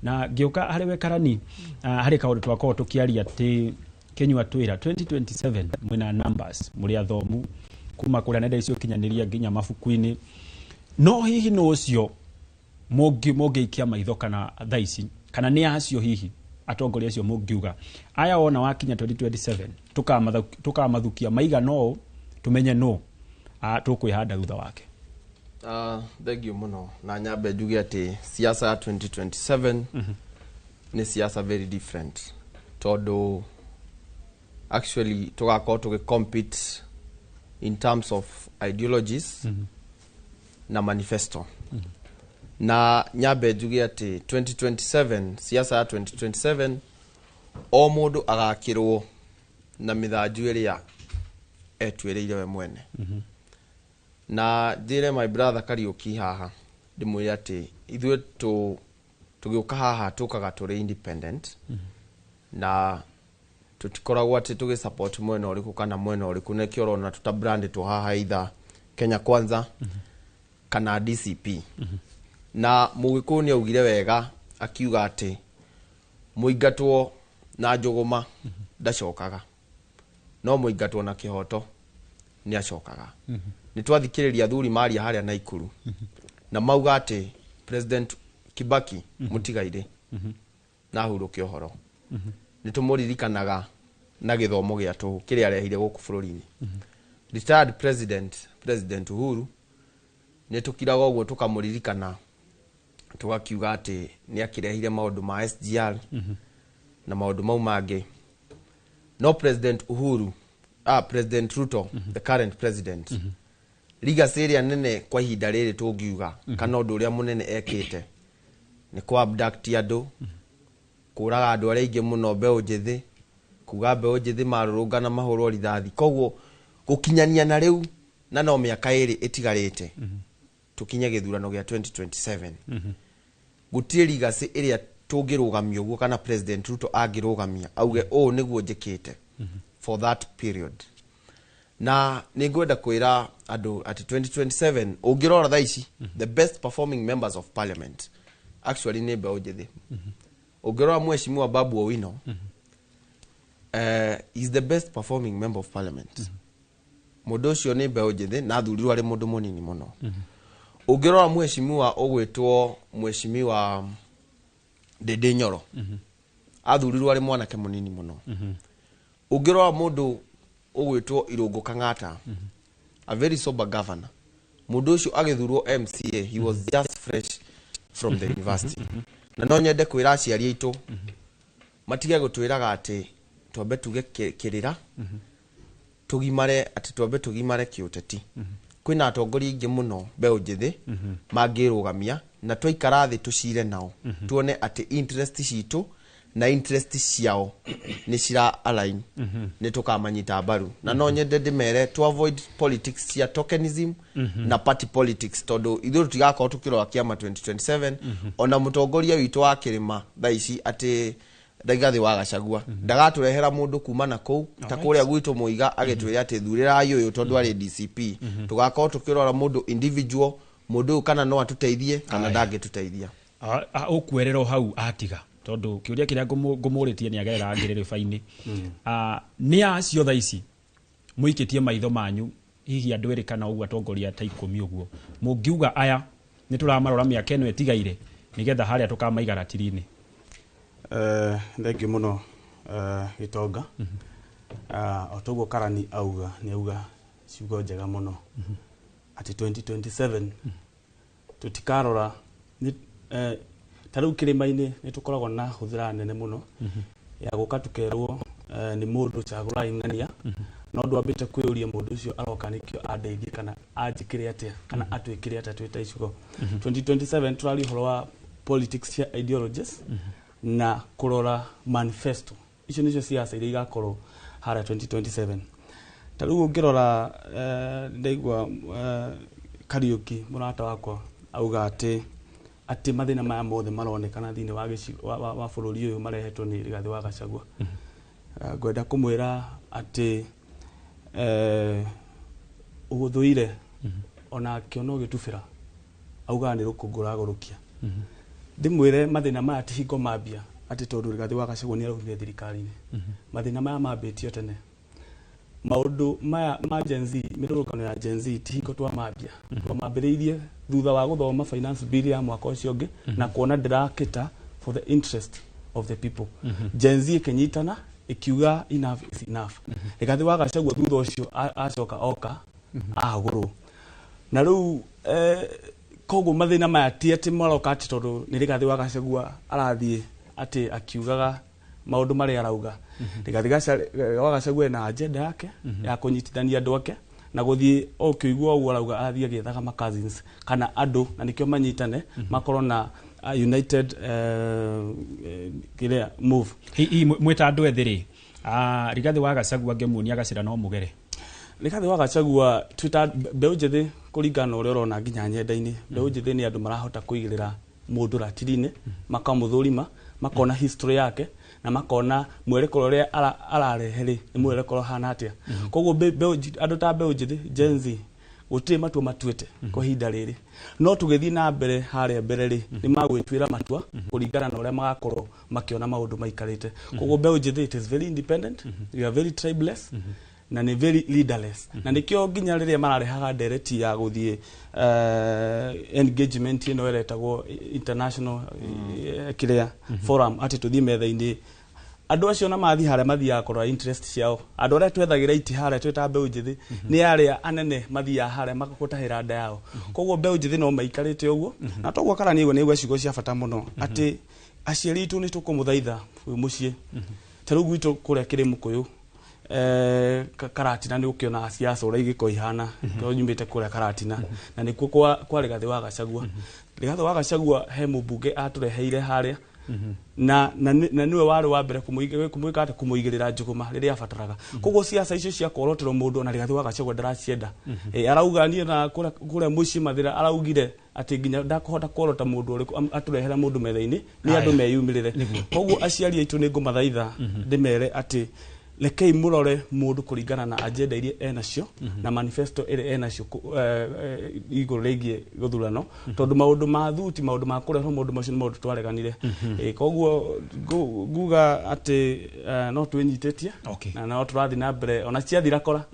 na ngĩũka harĩ we Karani, harĩ kaũndũ twakorwo tũkĩaria atĩ Kĩnyua twĩra 2027 mwĩna numbers, mũrĩ athomu kuma kũrĩa nenda icio kinyanĩria nginya mabuku-inĩ, no hihi nũ ũcio mũngĩikia maitho kana thaa ici, kana nĩ acio hihi Atongoria acio mũngiuga aya wona wakinya 2027 tukamathukia maigana ũũ tumenye no tũkwĩhanda thutha wake? Thank you muno, na nyambe njuge atĩ siasa ya 2027 nĩ siasa very different, tondũ actually tũgakorwo tũgĩ compete in terms of ideologies na manifesto. Na nyambe njuge atĩ 2027, siasa ya 2027, o mũndũ agakĩrwo na mĩthanju ĩrĩa etuĩrĩire we mwene. Na njĩre my brother Kariuki haha, ndĩmwĩre atĩ ithuĩ tũgĩũka haha tũkaga tũrĩ independent, na tũtikoragwo atĩ tũgĩ support mwena ũrĩkũ kana mwena ũrĩkũ. Nĩkĩo ũrona tũta haha either Kenya Kwanza kana DCP. Na Mũgĩkũyũ nĩ augire wega akiuga atĩ mũingatwo na njũgũma ndacokaga, no mũingatwo na kĩhoto nĩ acokaga. Nĩ twathikĩrĩria athuri maria harĩa Naikuru na mauga atĩ President Kibaki mũtigaire na ahurũke ũhoro, nĩ tũmũririkanaga na gĩthomo gĩa tũhũ kĩrĩa arehire gũkũ bũrũri-inĩ. Retired president, President Uhuru, nĩ tũkiraga ũguo tũkamũririkana, tũgakiuga atĩ nĩ akĩrehire maũndũ ma SGR na maũndũ mau mangĩ. No President Uhuru, President Ruto, the current president, legacy ĩrĩa nene kwa ihinda rĩrĩ tũngiuga kana ũndũ ũrĩa mũnene ekĩte nĩ kũ abduct andũ, kũraga andũ arĩa aingĩ mũno mbeũ njĩthĩ, kuga mbeũ njĩthĩ marũrũngana mahũrwo rithathi. Koguo gũkinyania na rĩu, na no mĩaka 2 ĩtigarĩte tũkinye gĩthurano gĩa 2027, gũtirĩ legacy ĩrĩa tũngĩrũgamia ũguo kana President Ruto angĩrũgamia auge ũũ nĩguo njĩkĩte for that period. Na nĩ ngwenda kwĩra andũ atĩ 2027, ũngĩrora thaa ici, the best performing members of parliament actually nĩ mbeũ njĩthĩ. Ũngĩrora Mheshimiwa Babu Owino, is the best performing member of parliament. Mũndũ ũcio nĩ mbeũ njĩthĩ na athurirwo arĩ mũndũ mũnini mũno. Ũngĩrora mheshimiwa ũgwĩtwo Mheshimiwa Ndindi Nyoro, athurirwo arĩ mwanake mũnini mũno. Ũngĩrora mũndũ ũgwĩtwo Irũngũ Kang'ata, a very sober governor, mũndũ ũcio agĩthurwo MCA he was just fresh from the university. Na no nyende kwĩra aciari aitũ matige gũtwĩraga atĩ twambe tuge kĩrĩra tũgimare, atĩ twambe tũgimare kĩũteti. Kwĩna atongoria aingĩ mũno mbeũ njĩthĩ mangĩrũgamia, na twaikara thĩ tũcire nao tuone atĩ interest citũ na interest ciao nĩ cira align, nĩ tũkamanyita mbaru. Na no nyende ndĩmere to avoid politics cia tokenism na party politics, tondũ ithuĩ tũtigakorwo tũkĩrora kĩama 2027. Ona mũtongoria witũ wa kĩrĩma thaa ici atĩ Rigathĩ wa Gachagua ndagatũrehera mũndũ kuma na kũu ta kũrĩa gwitũ Mũiga agĩtwĩra atĩ thurĩrai ũyũ tondũ arĩ DCP. Tũgakorwo tũkĩrora mũndũ individual, mũndũ ũyũ kana no atũteithie kana ndangĩtũteithia. Ũkwerera hau atiga, tondũ kĩũria kĩrĩa ngũmũrĩtie nĩ agerera ngĩrĩrĩba-inĩ. Nĩ acio thaa ici mũikĩtie maitho manyu hihi andũ erĩ kana ũguo, atongoria ta 10 ũguo, mũngiuga aya nĩ tũramarora mĩaka ĩno ĩtigaire nĩgetha harĩa tũkamaiga ratiri-inĩ? Thank you mũno, Gĩtonga. O toguo Karani auga, nĩ auga ciugo njega mũno atĩ 2027 tũtikarora ta rĩu kĩrĩma-inĩ nĩ tũkoragwo na hũthĩra nene mũno ya gũka tũkerwo nĩ mũndũ cagũrai ng'ania, no ndwambĩte kwĩyũria mũndũ ũcio aroka nĩkĩo andeithie kana anjĩkĩre atĩa kana atwĩkĩre atĩa twĩ ta icigo. 2027 tũraria ũhoro wa politics cia ideologies na kũrora manifesto. Icio nĩcio siasa iria igakorwo harĩa 2027. Ta rĩu ũngĩrora, ndaigua Kariuki mũrata wakwa auga atĩ mathĩna maya mothe maronekana thĩinĩ wa gĩcigo wa bũrũri ũyũ marehetwo nĩ Rigathĩ wa Gachagua. Ngwenda kũmwĩra atĩ ũgũthũire onakĩo no gĩtubĩra augaga nĩ rũkũngũ rũragũrũkia. Ndĩmwĩre mathĩna maya ti hingo mambia atĩ tondũ Rigathĩ wa Gachagua nĩ araumire thirikari-inĩ. Mathĩna maya mambĩtio tene. Maũndũ maya ma Gen Z, mĩrũrũngano ya Gen Z ti hingo twamambia. Twamambĩrĩirie thutha wa gũthoma finance bill ya mwaka ũcio ũngĩ na kuona ndĩrakĩta for the interest of the people. Gen Z ĩkĩnyitana ĩkiuga enough is enough. Rigathi wa Gachagua thutha ũcio acoka oka ahagũrwo na rĩu koguo mathĩna maya ti atĩ maroka atĩ tondũ nĩ Rigathi wa Gachagua arathiĩ atĩ akiugaga maũndũ marĩa arauga. Rigathi wa Gachagua ena agenda yake ya kũnyitithania andũ ake na gũthiĩ ũkĩigua ũguo arauga arathiĩ agĩethaga ma cousins kana andũ, na nĩkĩo manyitane makorwo na united kĩrĩa move. Hihi mwĩta andũ ethĩ rĩ, Rigathi wa Gachagua ngĩmuonia gacĩra no mũgere? Rigathi wa Gachagua twĩta mbeũ njĩthĩ, kũringana na ũrĩa ũrona nginya nyenda-inĩ, mbeũ njĩthĩ nĩ andũ marahota kũigĩrĩra mũndũ ratiri-inĩ, makamũthũrima, makona history yake na makona mwerekero ũrĩa ararehe rĩ nĩ mwerekero ũhana atĩa. Koguo andũ ta mbeũ njĩthĩ, Gen Z, gũtirĩ matua matuĩte kwa ihinda rĩrĩ, no tũgĩthiĩ na mbere harĩa mbere rĩ nĩ magwĩtuĩra matua kũringana na ũrĩa magakorwo makĩona maũndũ maikarĩte. Koguo mbeũ njĩthĩ, it is very independent, we are very tribeless na nĩ very leaderless, na nĩkĩo nginya rĩrĩa mararehaga ndereti ya gũthiĩ engagement ĩno ĩretagwo international kĩrĩa forum, atĩ tũthiĩ metha-inĩ, andũ acio na mathiĩ harĩa mathiaga kũrora interest ciao. Andũ arĩa twethagĩra iti harĩa twĩ ta mbeũ njĩthĩ nĩ arĩa anene mathiaga harĩa makagũtahĩra nda yao. Koguo mbeũ njĩthĩ no maikarĩte ũguo, na toguo karani nĩguo nĩguo ciugo cia bata mũno atĩ aciari aitũ nĩ tũkũmũthaitha wĩ mũciĩ. Ta rĩu gwitũ kũrĩa Kĩrĩmũkũyũ, Karatina, nĩ ũkĩona siasa ũrĩa igĩkorwo ihana, tondũ nyumĩte kũrĩa Karatina na nĩkuo kwa Rigathi wa Gachagua. Rigathi wa Gachagua he mũmbunge atũreheire harĩa na niwe warĩ wa mbere kũmũĩka atĩ kũmũigĩrĩra njũgũma rĩrĩa abataraga. Koguo siasa icio cia kworotero mũndũ ona Rigathi wa Gachagua ndaracienda. Arauga niĩ na kũrĩa mũciĩ Mathĩra araugire atĩ nginya ndakũhota kworota mũndũ ũrĩkũ atũrehera mũndũ metha-inĩ nĩ andũ meyumĩrĩre. Koguo aciari aitũ nĩ ngũmathaitha ndĩmere atĩ rekei mũrore mũndũ kũringana na agenda iria enacio na manifesto ĩrĩa enacio igũrũ rĩgiĩ gũthurano, tondũ maũndũ ma thuti, maũndũ ma kũrehwo maũndũ macio nĩ maũndũ twareganire. Koguo nguga atĩ no twĩnyitĩtie na no tũrathiĩ na mbere ona ciathira kora.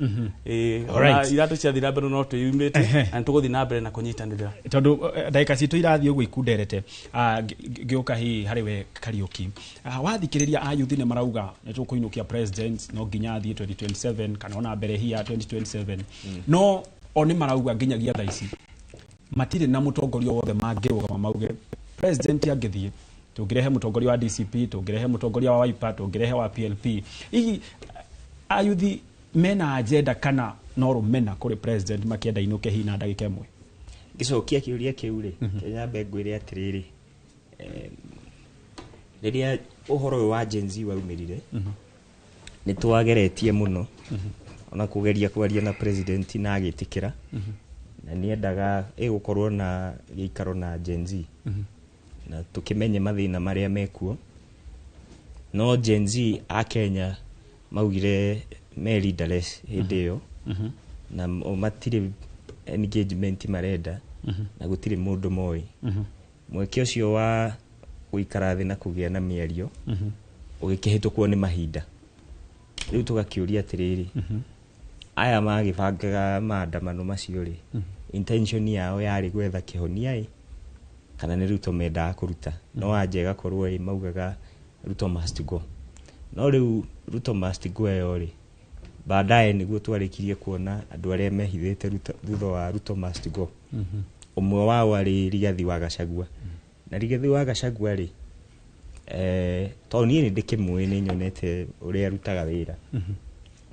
Ona iratũ ciathira mbere no twĩyumĩtie na nĩtũgũthiĩ na mbere na kũnyitanĩra. Tondũ ndagĩka citũ irathiĩ ũguo ikunderete, ngĩũka hihi harĩ we Kariũki, wathikĩrĩria ayuthi nĩ marauga nĩ tũkũinũkia president no nginya athiĩ 2027 kana ona mbere hiya 2027, no o nĩ marauga nginyagia thaa ici matirĩ na mũtongoria wothe mangĩrũgama mauge president angĩthiĩ tũngĩrehe mũtongoria wa DCP, tũngĩrehe mũtongoria wa Wiper, tũngĩrehe wa PLP. Hihi ayuthi mena agenda kana no rũmena kũrĩ president makĩenda inũke hihi na ndagĩka ĩmwe? Ngĩcokia kĩũria kĩu rĩ, nyambe ngwĩre atĩrĩrĩ, rĩrĩa ũhoro ũyũ wa Gen Z waumĩrire, nĩ twageretie mũno ona kũgeria kwaria na president na agĩtĩkĩra, na nĩendaga ĩgũkorwo na gĩikaro na Gen Z na tũkĩmenye mathĩna marĩa mekuo. No Gen Z a Kenya maugire me leaderless hĩndĩ ĩyo, na o matirĩ engagement marenda na gũtirĩ mũndũ moĩ. Mweke ũcio wa gũikara thĩ na kũgĩa na mĩario ũgĩkĩhĩtũkwo nĩ mahinda. Rĩu tũgakĩũria atĩrĩrĩ, aya magĩbangaga maandamano macio rĩ, intention yao yarĩ gwetha kĩhonia ĩ kana nĩ Ruto mendaga kũruta? No anja ĩgakorwo ĩ maugaga Ruto must go. No rĩu Ruto must go ĩyo rĩ, baadaye nĩguo twarĩkirie kuona andũ arĩa mehithĩte thutha wa Ruto must go. Ũmwe wao arĩ Rigathi wa Gachagua. Na Rigathi wa Gachagua rĩ, tondũ niĩ nĩ ndĩkĩmũĩ, nĩ nyonete ũrĩa arutaga wĩra,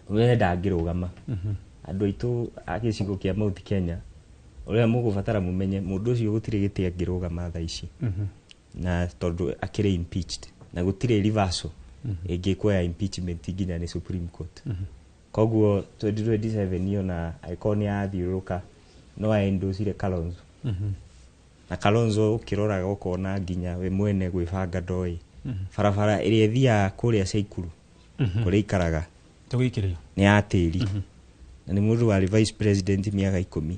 we ndangĩrũgama. Andũ aitũ a gĩcigo kĩa Mount Kenya, ũrĩa mũgũbatara mũmenye mũndũ ũcio gũtirĩ gĩtĩ angĩrũgama thaa ici, na tondũ akĩrĩ impeached na gũtirĩ reversal ĩngĩkwo ya impeachment nginya nĩ Supreme Court. Koguo 2027 ona angĩkorwo nĩ athiũrũrũka no aendocire Kalonzo, na Kalonzo ũkĩroraga ũkona nginya we mwene gwĩbanga ndoĩ. Barabara ĩrĩa ĩthiaga kũrĩa Caikuru kũrĩa ikaraga tũgĩikĩrĩrio nĩ ya tĩri, na nĩ mũndũ warĩ vice president mĩaka 10.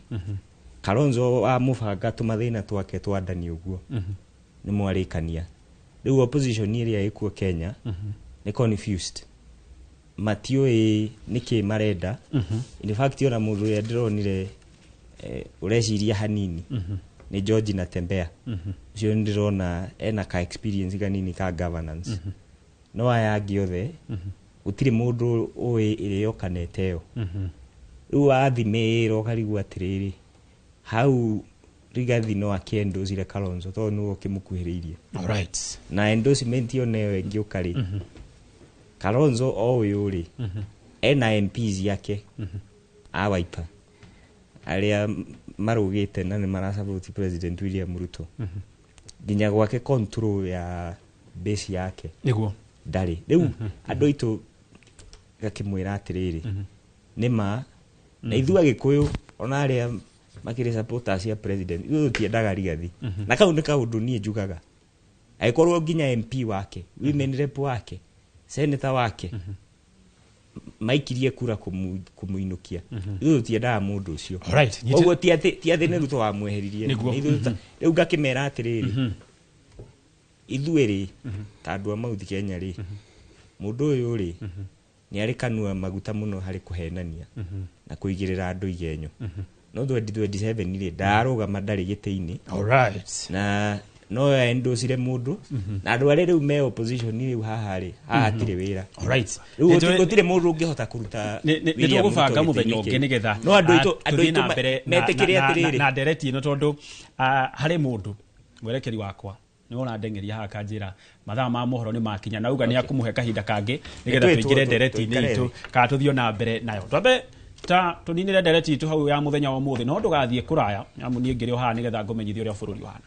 Kalonzo amũbanga tũmathĩna twake twa ndani ũguo nĩ mwarĩkania. Rĩu opposition ĩrĩa ĩkuo Kenya nĩ confused, matiũĩ nĩkĩ marenda. In fact, ona mũndũ ũrĩa ndĩronire ũreciria hanini Nĩ George Natembeya. Ũcio nĩ ndĩrona ena ka experience kanini ka governance. No aya angĩ othe, gũtirĩ mũndũ ũĩ ĩrĩa yoka na ĩteo. Rĩu wathimĩra ũkarigwo atĩrĩrĩ, hau Rigathi no akĩendocire Kalonzo tondũ nĩwe ũkĩmũkuhĩrĩirie. Na endorsement ona ĩyo ĩngĩũka rĩ, Kalonzo o ũyũ rĩ, ena MPs yake a Wiper arĩa marũgĩte na nĩ marasupport President William Ruto. Nginya gwake control ya base yake ndarĩ. Rĩu andũ aitũ gakĩmwĩra atĩrĩrĩ, nĩ ma na ithuĩ Agĩkũyũ ona arĩa makĩrĩ supporters cia president, ithuĩ tũtiendaga Rigathi. Na kau nĩ kaũndũ niĩ njugaga, angĩkorwo nginya MP wake, women rep wake, senator wake maikirie kura kũmũinũkia, ithuĩ tũtiendaga mũndũ ũcio. Koguo ti atĩ nĩ Ruto wamweheririe. Nĩ ithuĩ rĩu ngakĩmera atĩrĩrĩ, ithuĩ rĩ, ta andũ a Mount Kenya rĩ, mũndũ ũyũ rĩ, nĩ arĩ kanua maguta mũno harĩ kũhenania na kũigĩrĩra andũ igenyo. No 2027 rĩ, ndararũgama ndarĩ gĩtĩ-inĩ. Na no endocire mũndũ na andũ arĩa rĩu me opposition rĩu haha rĩ, haha hatirĩ wĩra. Rĩu gũtirĩ mũndũ ũngĩhota kũruta Nĩ William Ruto tũgũbanga mũthenya gĩtĩ-inĩ ũngĩ kĩu. nĩgetha No andũ aitũ andũ tũthiĩ aitũ na mbere metĩkĩre atĩrĩrĩ, na ndereti ĩno, tondũ harĩ mũndũ mwerekeri wakwa nĩ wona ndeng'eria haha kanjĩra mathaa ma mohoro nĩ makinya, na uga nĩ akũmũhe kahinda kangĩ nĩgetha Nĩ tũingĩre ndereti-inĩ tũikare itũ thĩ. kana tũthiĩ na mbere nayo. Twambe ta tũninĩre ndereti itũ hau ya mũthenya wa ũmũthĩ, no ndũgathiĩ kũraya, amu niĩ ngĩrĩ o haha nĩgetha ngũmenyithie ũrĩa bũrũri ũhana.